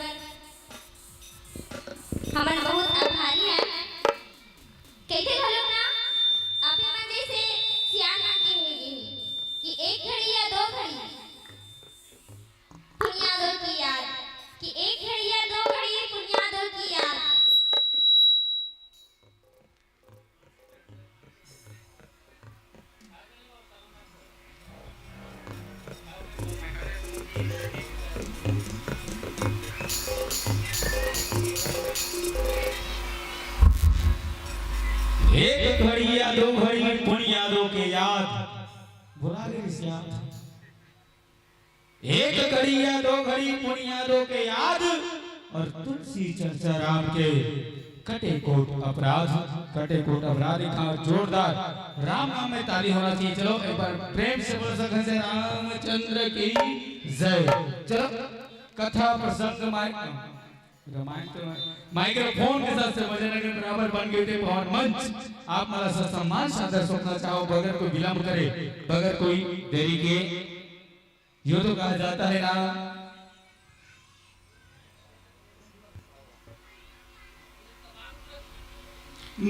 हमन बहुत आभारी हन। कहिथे घलोक ना, आप मन जैसे सियान मन के हे, हे, कि एक घड़ी या दो घड़ी पुनियादो की याद, कि एक घड़ी या दो घड़ी पुनियादो की याद। एक घड़ी या दो घड़ी पुनियादो के याद। बुला ले इस याद। एक घड़ी या दो घड़ी पुनियादो के याद अउ तुलसी चर्चा राम के कटे कोट अपराध, कटे कोट अपराध। एक जोरदार राम नाम में ताली होना चाहिए। चलो एक बार प्रेम से बोल सकते हैं रामचंद्र की जय। चलो। कथा प्रसंग माइक-, रामायण तो माइक्रोफोन के साथ से भजन अगर बराबर बन गए थे, पावन मंच, आप मला ससम्मान सादर सौंपना चाहो, बगैर कोई विलंब करे, बगैर कोई देरी के। यो तो कहा जाता है ना,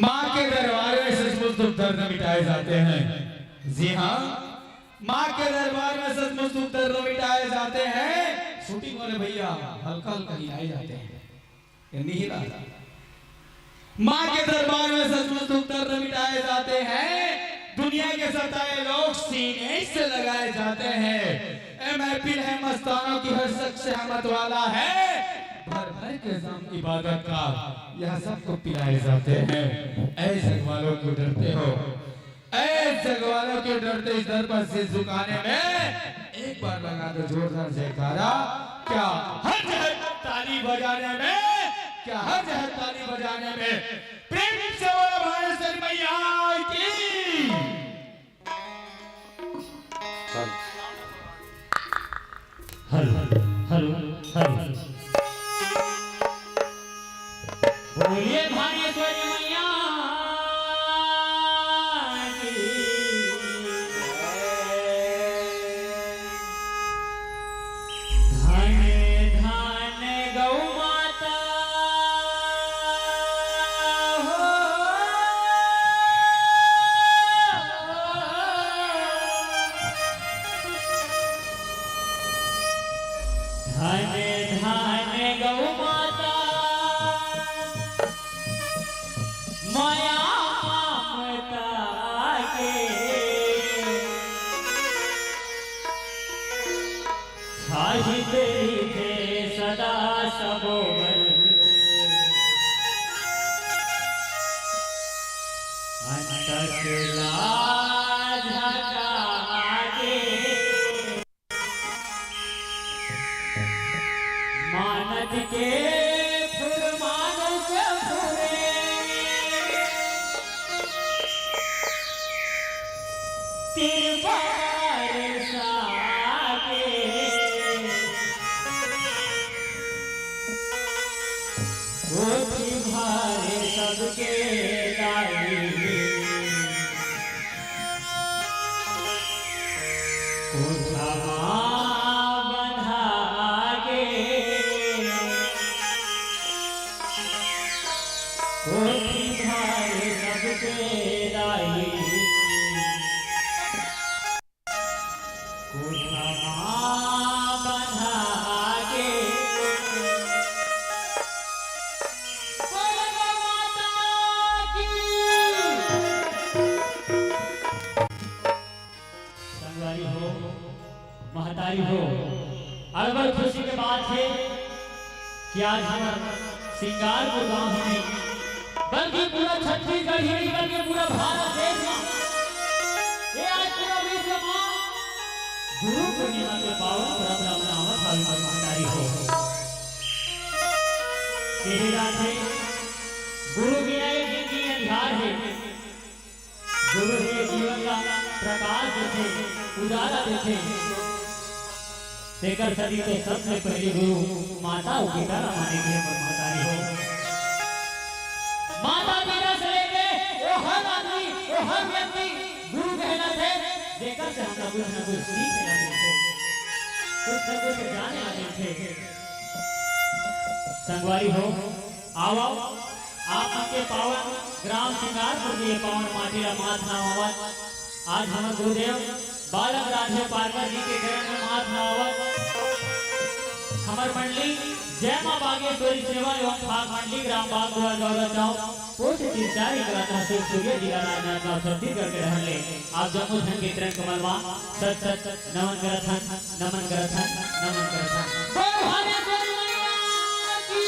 माँ के दरबार में सचमुच दुख दर्द मिटाए जाते हैं। जी हाँ, माँ के दरबार में सचमुच दुख दर्द मिटाए जाते हैं। शूटिंग वाले भैया हल्का हल्का हिलाए जाते हैं, ये नहीं हिला। माँ के दरबार में सचमुच दुख दर्द मिटाए जाते हैं। दुनिया के सताए लोग सीने से लगाए जाते हैं। ए महफिल है मस्तानों की, हर शख्स रहमत वाला है। भर भर के जाम इबादत का, यह सबको पिलाए जाते हैं। ऐ जग वालों क्यों डरते हो, ऐ जग वालों क्यों डरते इस दर पर शीश झुकाने में? एक बार लगा दो जोरदार जयकारा। क्या हर्ज है ताली बजाने में? क्या हर्ज है ताली बजाने में? प्रेम से बोलो भावेश्वरी मैया की। Hello, hello, hello. बोलिए भावेश्वरी मैया की। धन धन गौ माता हो। धन धन गौ माता, मया ममता के छाहित रिथे सदा सबो बर। अंतस ला झका के मानत के फुरमानस फुरे। तिरबार सागे कोठी भारे सबके दाई। कोठा मा बंधा के कोठी भारे सबके दाई। कोठा मा बंधा के। बोलो माता की। संगवारी हो, महतारी हो, अड़बड़ खुशी के बात हे कि आज हमर सिंगारपुर गांव ही नहीं, बल्कि पूरा छत्तीसगढ़ ही नहीं, बल्कि पूरा भारत देश में, ये आज पूरा विश्व में गुरु पूर्णिमा के पावन पर्व ला मनावत हावे हमर महतारी हो। कहे जाथे, गुरु बिना ये जिंदगी अंधियार हे। गुरु ही जीवन ला प्रकाश देथे, उजाला देथे। तेकर सेती तो सबले पहिली गुरु माता अउ पिता ला माने के हमर महतारी हो। माता पिता से लेके वो हर आदमी, वो हर व्यक्ति गुरु कहलाथे, जेकर से हमला कुछ न कुछ सीखे ला मिलथे, कुछ न कुछ जाने ला मिलथे। संगवारी हो, आवव, आप मन के पावन ग्राम सिंगारपुर के ये पावन माटी ला माथ नवावत आज हमर गुरुदेव बालक राधे पारकर जी के चरण में माथ नवावत हमर मंडली जय मां बागेश्वरी सेवा एवं भाग मंडली ग्राम बागदुआर गौरा चौक पोस्ट चिरचारी कला तहसील सुरिया जिला राजनांदगांव छत्तीसगढ़ के रहन ले आप जम्मो झन के चरण कमल मा सत सत नमन करत हन, नमन करत हन, नमन करत हन। बोल भागेश्वरी मैया की।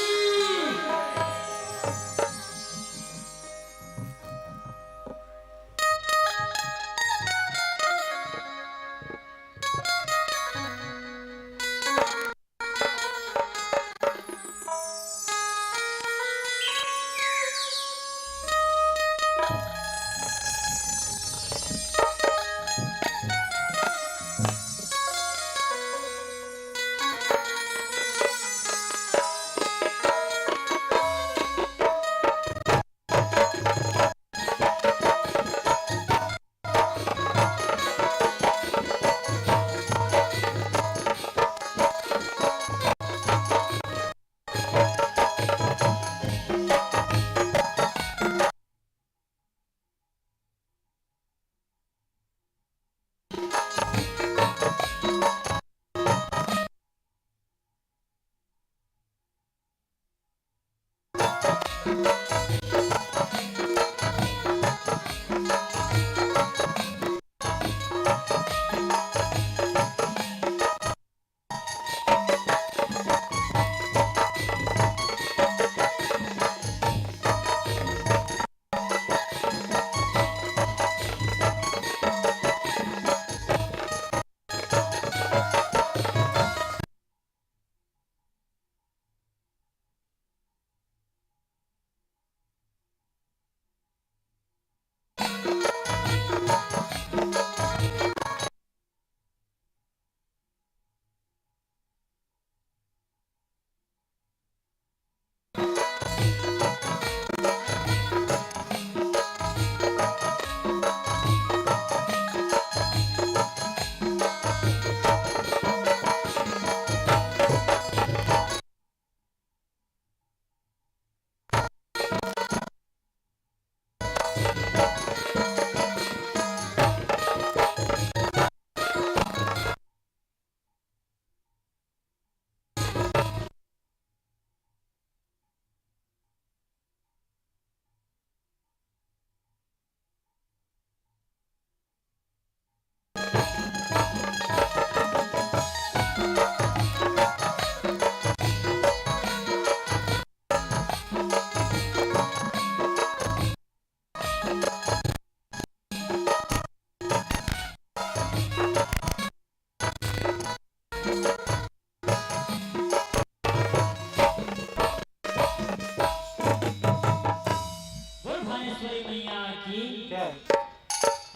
सरस्वती मैया की। जय।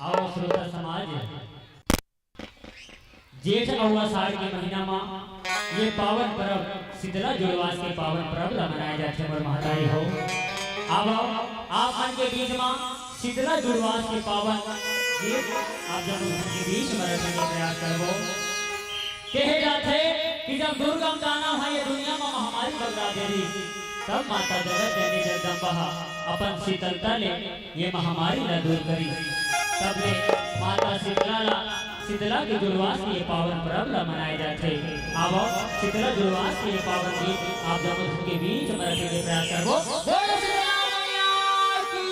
आओ श्रोता समाज, जेठ अउ आषाढ़ के महीना मा ये पावन परब शीतला जुड़वास के पावन परब ला मनाए जाथे मोर महतारी हो। अब आप मन के बीच मा शीतला जुड़वास के पावन गीत आप जब के बीच में रखे के प्रयास करबो। कहे जाथे कि जब दुर्गम दानव ह ये दुनिया म महामारी बगरा दे रहिस, तब माता जगत जननी जगदम्बा ह अपन शीतलता ले ये महामारी ला दूर करिस। तब ले माता शीतला ला, शीतला के जुड़वास के ये पावन परब ला मनाए जाथे। आवो, शीतला जुड़वास के ये पावन गीत आप जब के बीच में रखे के प्रयास करबो। बोलो शीतला मैया की।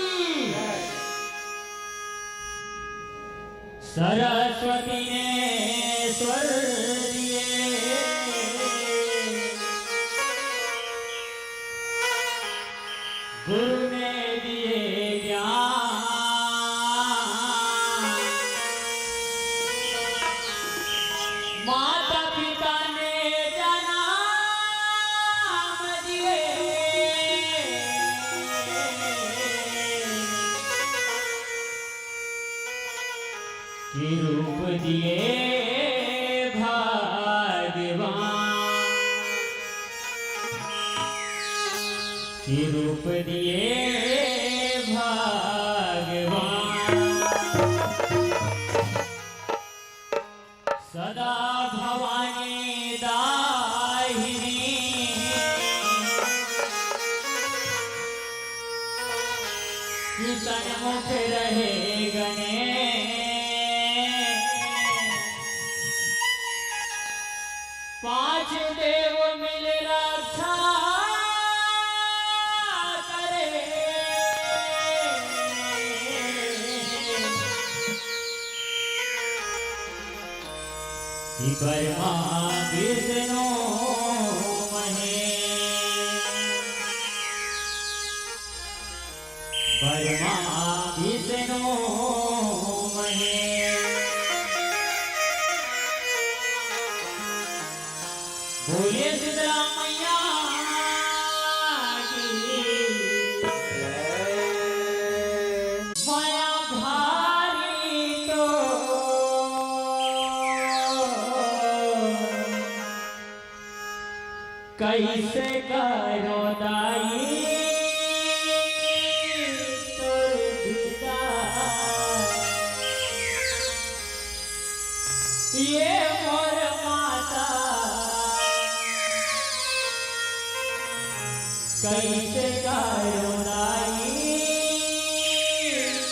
सरस्वती ने स्वर दिए, गुरु ने दिए ज्ञान, माता पिता ने जन्म दिए। कि रूप दिए भगवान, कि रूप दिए भगवान। सदा भवानी दाहिनी, कि सन्मुख रहे गणेश। पांच देव मिल रक्षा करे। कि ब्रह्मा विष्णु महेश, ब्रह्मा विष्णु महेश। बोलिए शीतला मैया की। मया भारी तो कैसे करो दाई तोर दीदार। ये मोर माता, कैसे करो दाई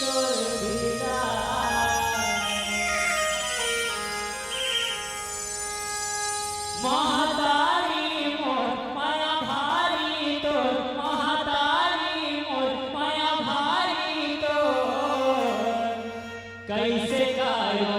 तोर दीदार। महतारी मोर मया भारी तोर, महतारी मोर मया भारी तोर, कैसे करो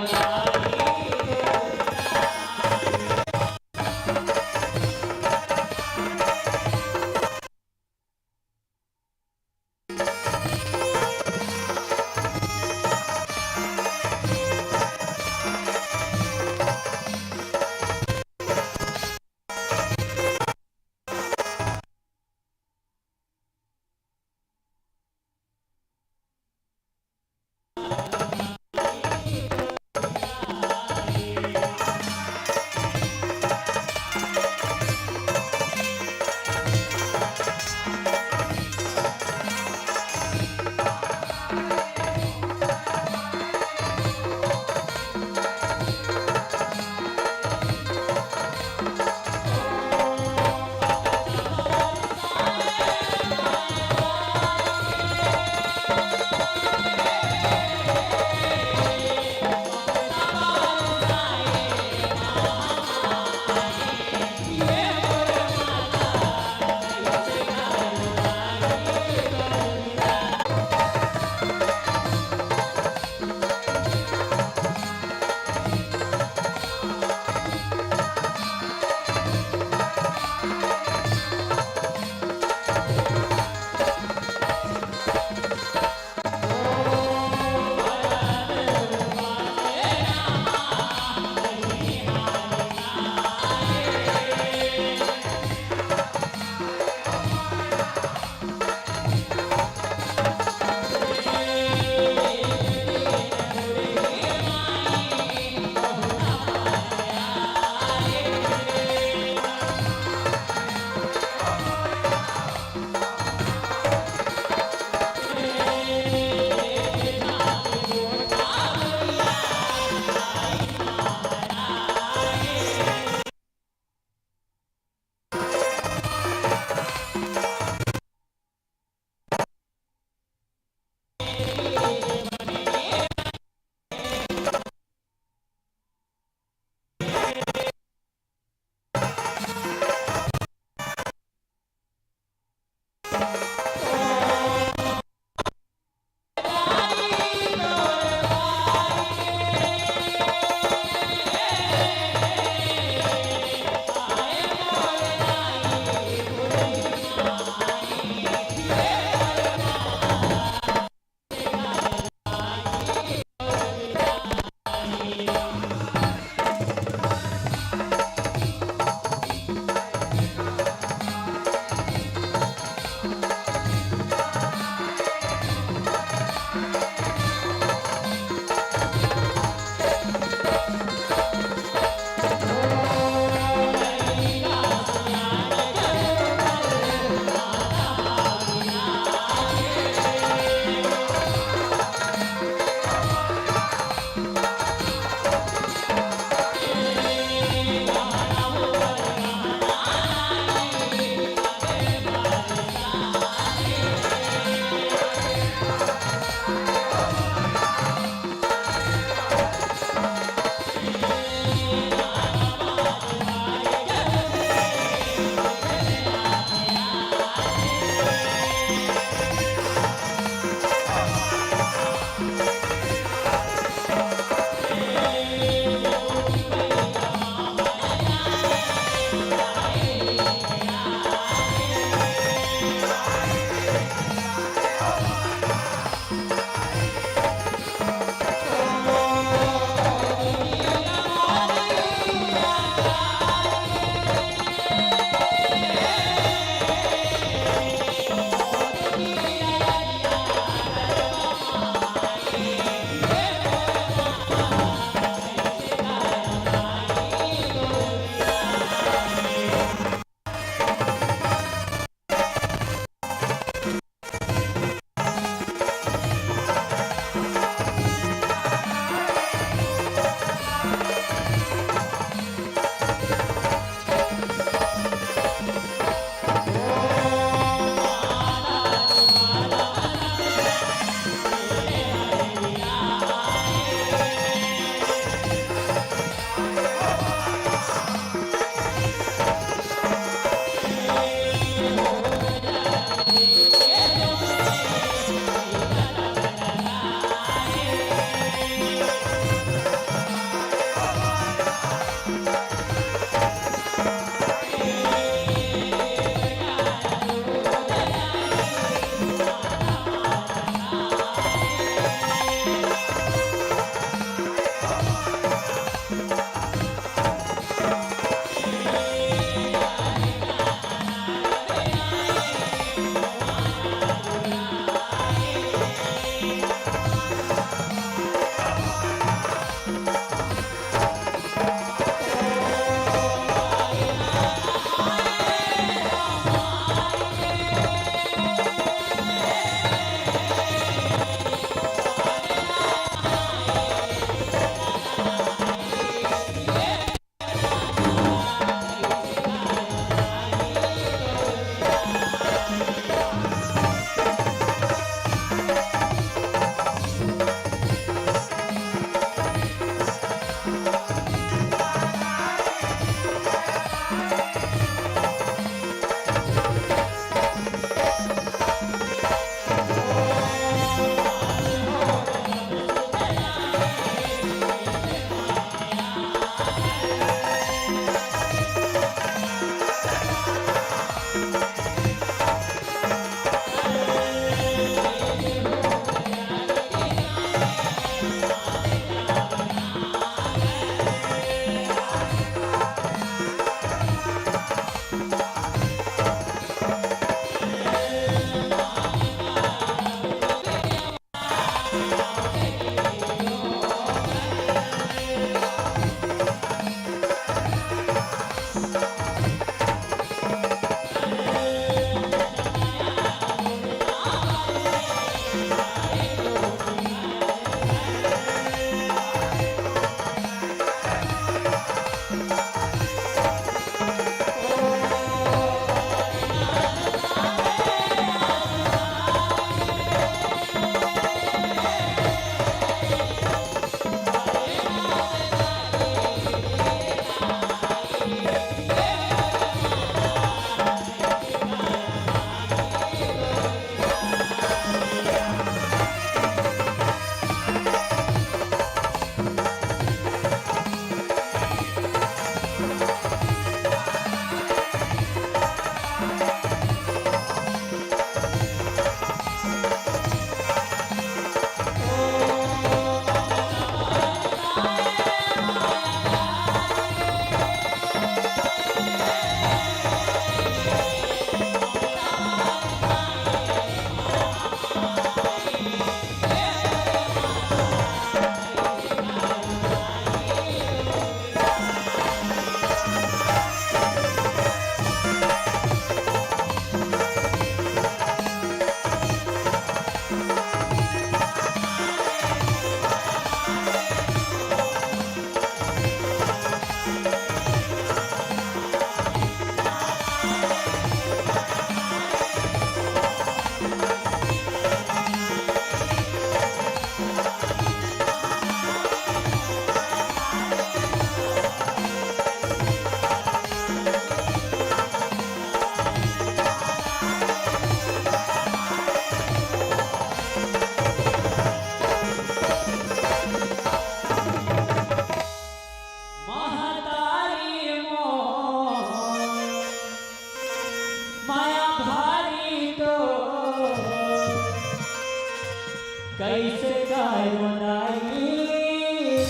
कैसे गाय मनाई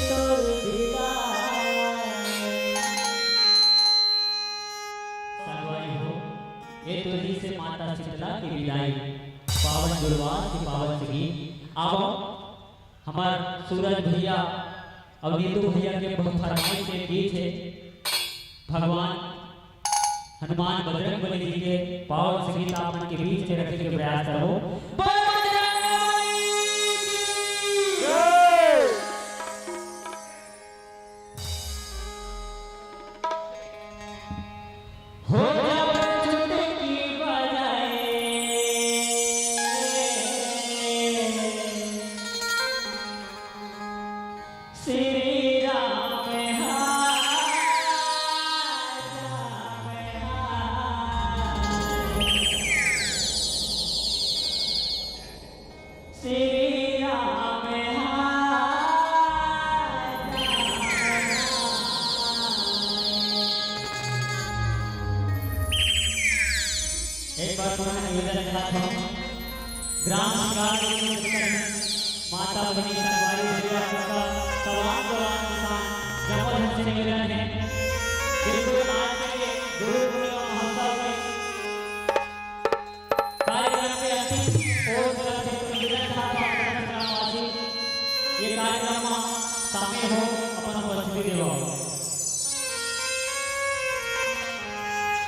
तोर बिदाई। संगवारी हो, ये तो रहिसे माता शीतला के बिदाई। पावन गुरुवार के पावन से गीत। आवो, हमर सूरज भैया अउ नीतू भैया के बहुत फरमाइश के गीत हे। भगवान हनुमान बजरंग बली जी के पावन से गीत आप मन के बीच में रखे के प्रयास करबो। बोल बजरंग बली की जय। हो जावे चुटकी बजाए। श्री राम हा, राम हा। श्री राम हा, राम हा। एक बार पुनः निवेदन करत हूँ, ग्राम शिकार के माता बहिनी संगवारी भैया, सबका तमाम जवान किसान जम्मो झन से निवेदन हे, बिल्कुल आज के गुरु पूर्णिमा महोत्सव में कार्यक्रम के अंतिम ओर तरफ से निवेदन था, तो आप ग्रामवासी ये कार्यक्रम में शामिल हो, अपन उपस्थिति देवो।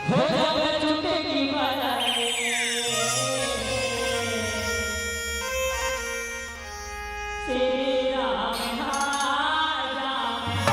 हो जावे चुटकी बजाए। श्री राम हा, राम हा।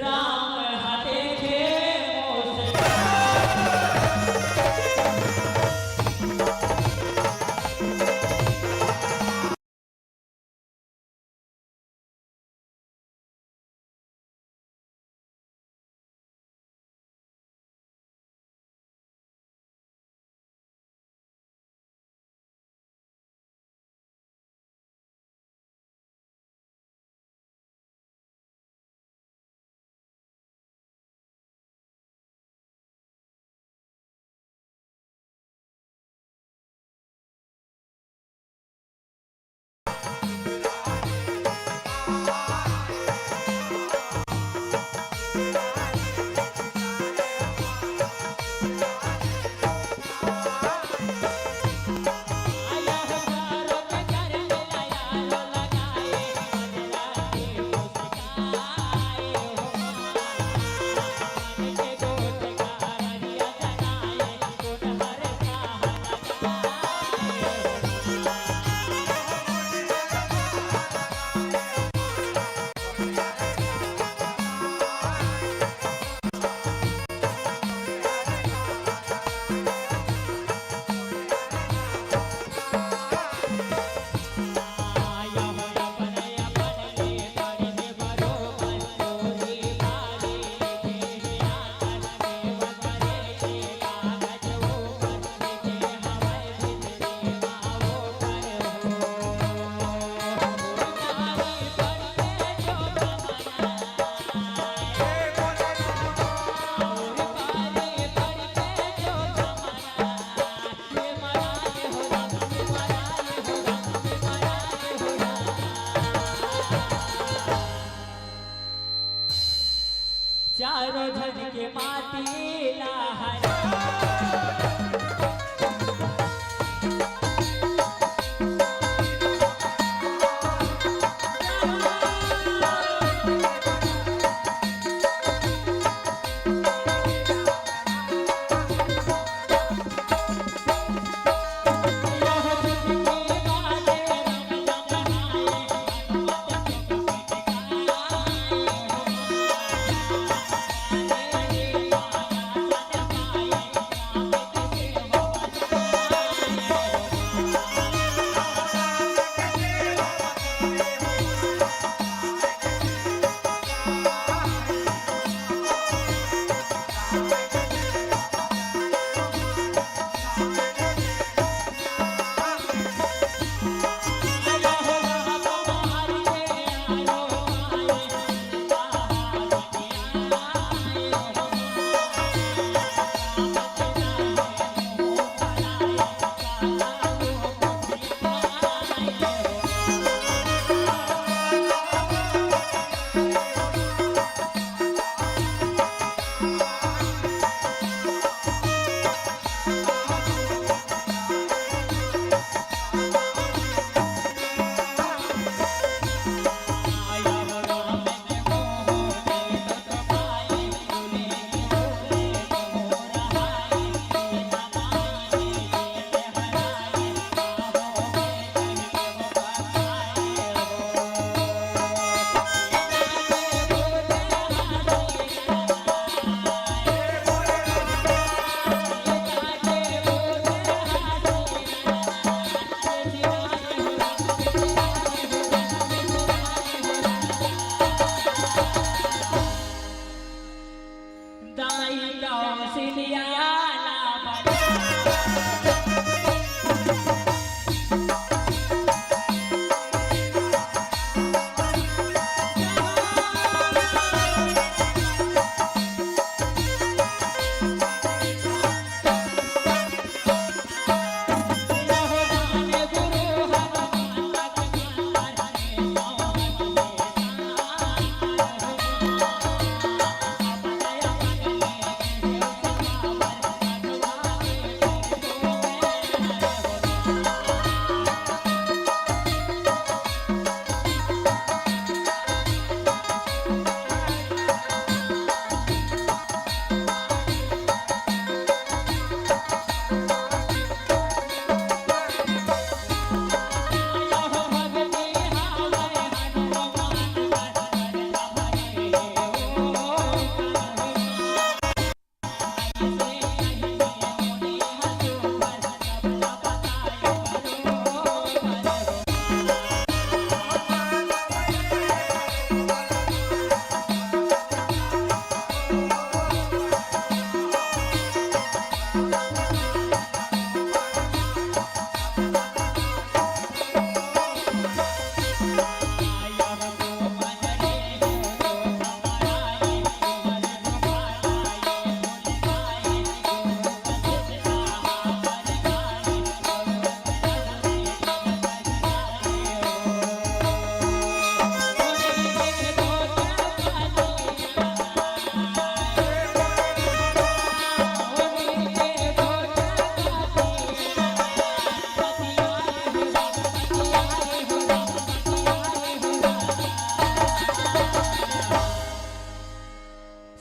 राम हा देखे मोसे। चारों झन के माटी ला हरा।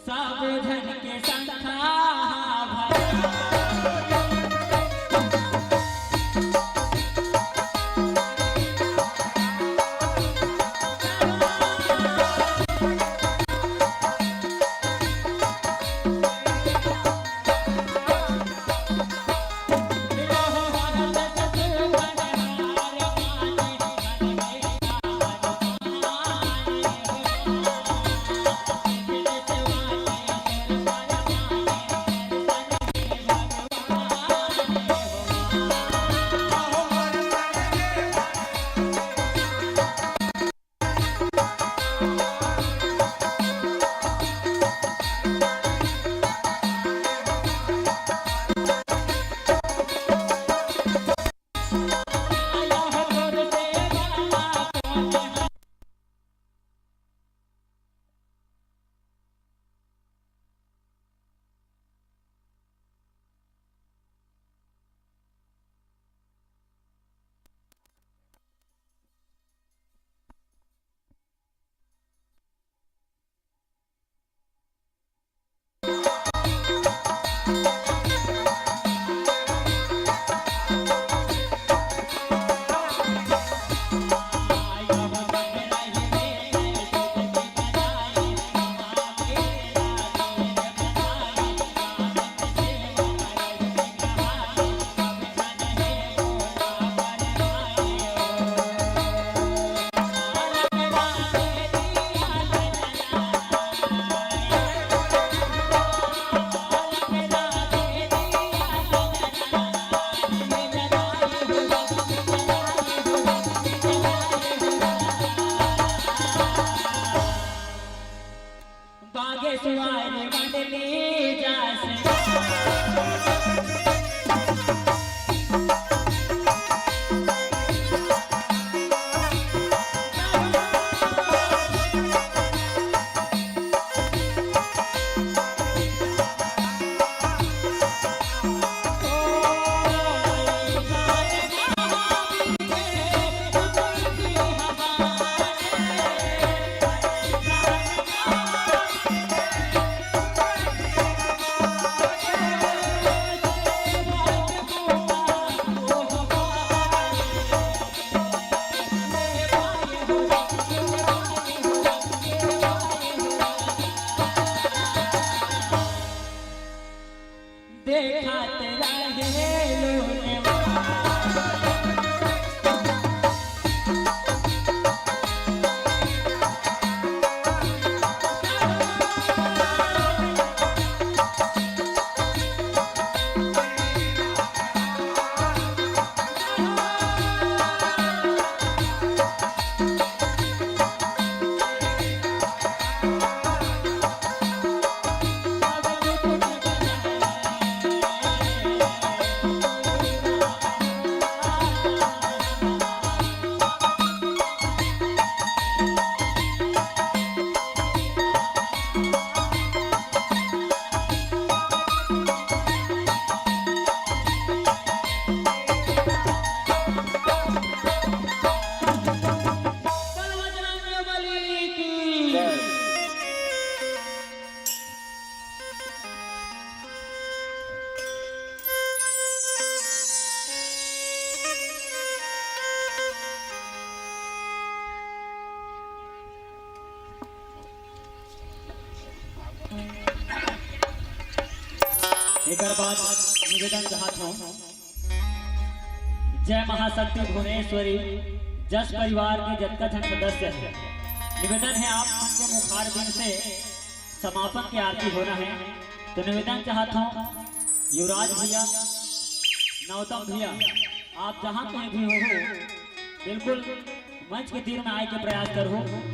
सब झन के संग हा भजन। बागेश्वर मंडली जस। देखत रहे लूने। एकर बाद निवेदन चाहत हूँ, जय महाशक्ति भुवनेश्वरी, जस परिवार के जतका झन सदस्य हे, निवेदन हे आप मन के मुखारबिंद से समापन के आरती होना हे। तो निवेदन चाहत हूँ, युवराज भैया, नवतम भैया, आप जहाँ कहीं भी हो, बिल्कुल मंच के तीर में आए के प्रयास करहू।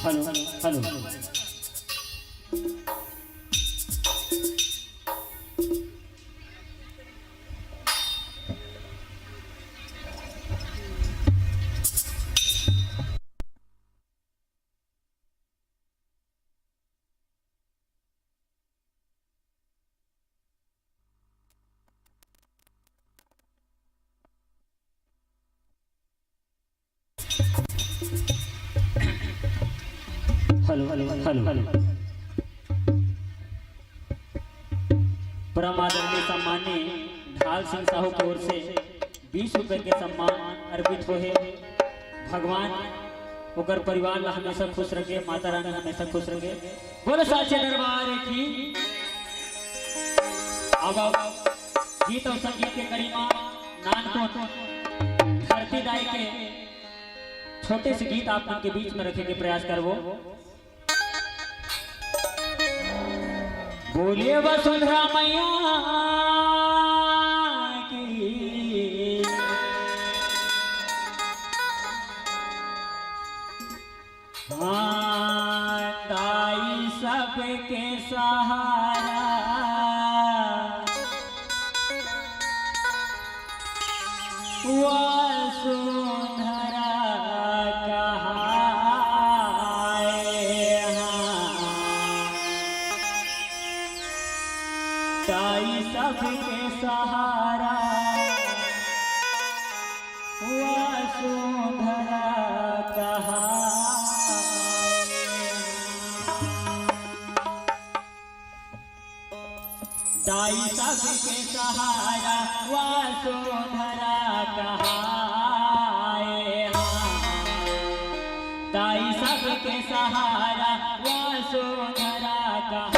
Hello, hello. Hello, hello, hello. परम आदरणीय सम्माननीय ढाल सिंह साहू की ओर से बीस रुपए के सम्मान अर्पित होहे। भगवान ओकर परिवार ला हमेशा खुश रखे, माता रानी हमेशा खुश रखे। बोलो साचे दरबार की। अब, अब गीत और संगीत के कड़ी मा नानकुन धरती दाई के छोटे से गीत आप मन के बीच में रखे के प्रयास करबो। बोले वसुंधरा मैया की। हाँ, ताई सबके सहारा। वसुंधरा कहाए हाँ। ताई सबके सहारा, वसुंधरा कहाए। ताई सबके सहारा, वसुंधरा कहाए। ताई सबके सहारा, वसुंधरा कहाए।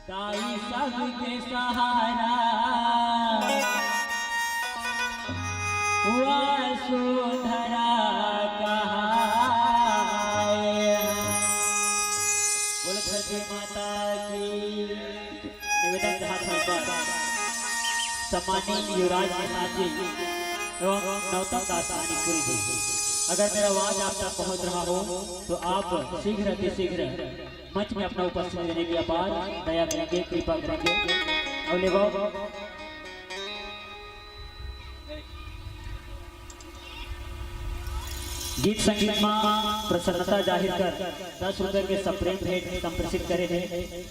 दाई सबके सहारा, वसुंधरा कहाए। बोलो धरती माता की। निवेदन के हाथ ऊपर। सम्मानित युवराज प्रसाद जी एवं नौतम दास मणिपुरी जी। अगर मेरा आवाज आप तक पहुंच रहा हो तो आप शीघ्र अतिशीघ्र मंच में अपना उपस्थित देने की अपार दया करेंगे, कृपा करेंगे। और लेवो गीत संगीत में प्रसन्नता जाहिर कर दस रुपए के सप्रेम भेंट संप्रेषित करे हैं।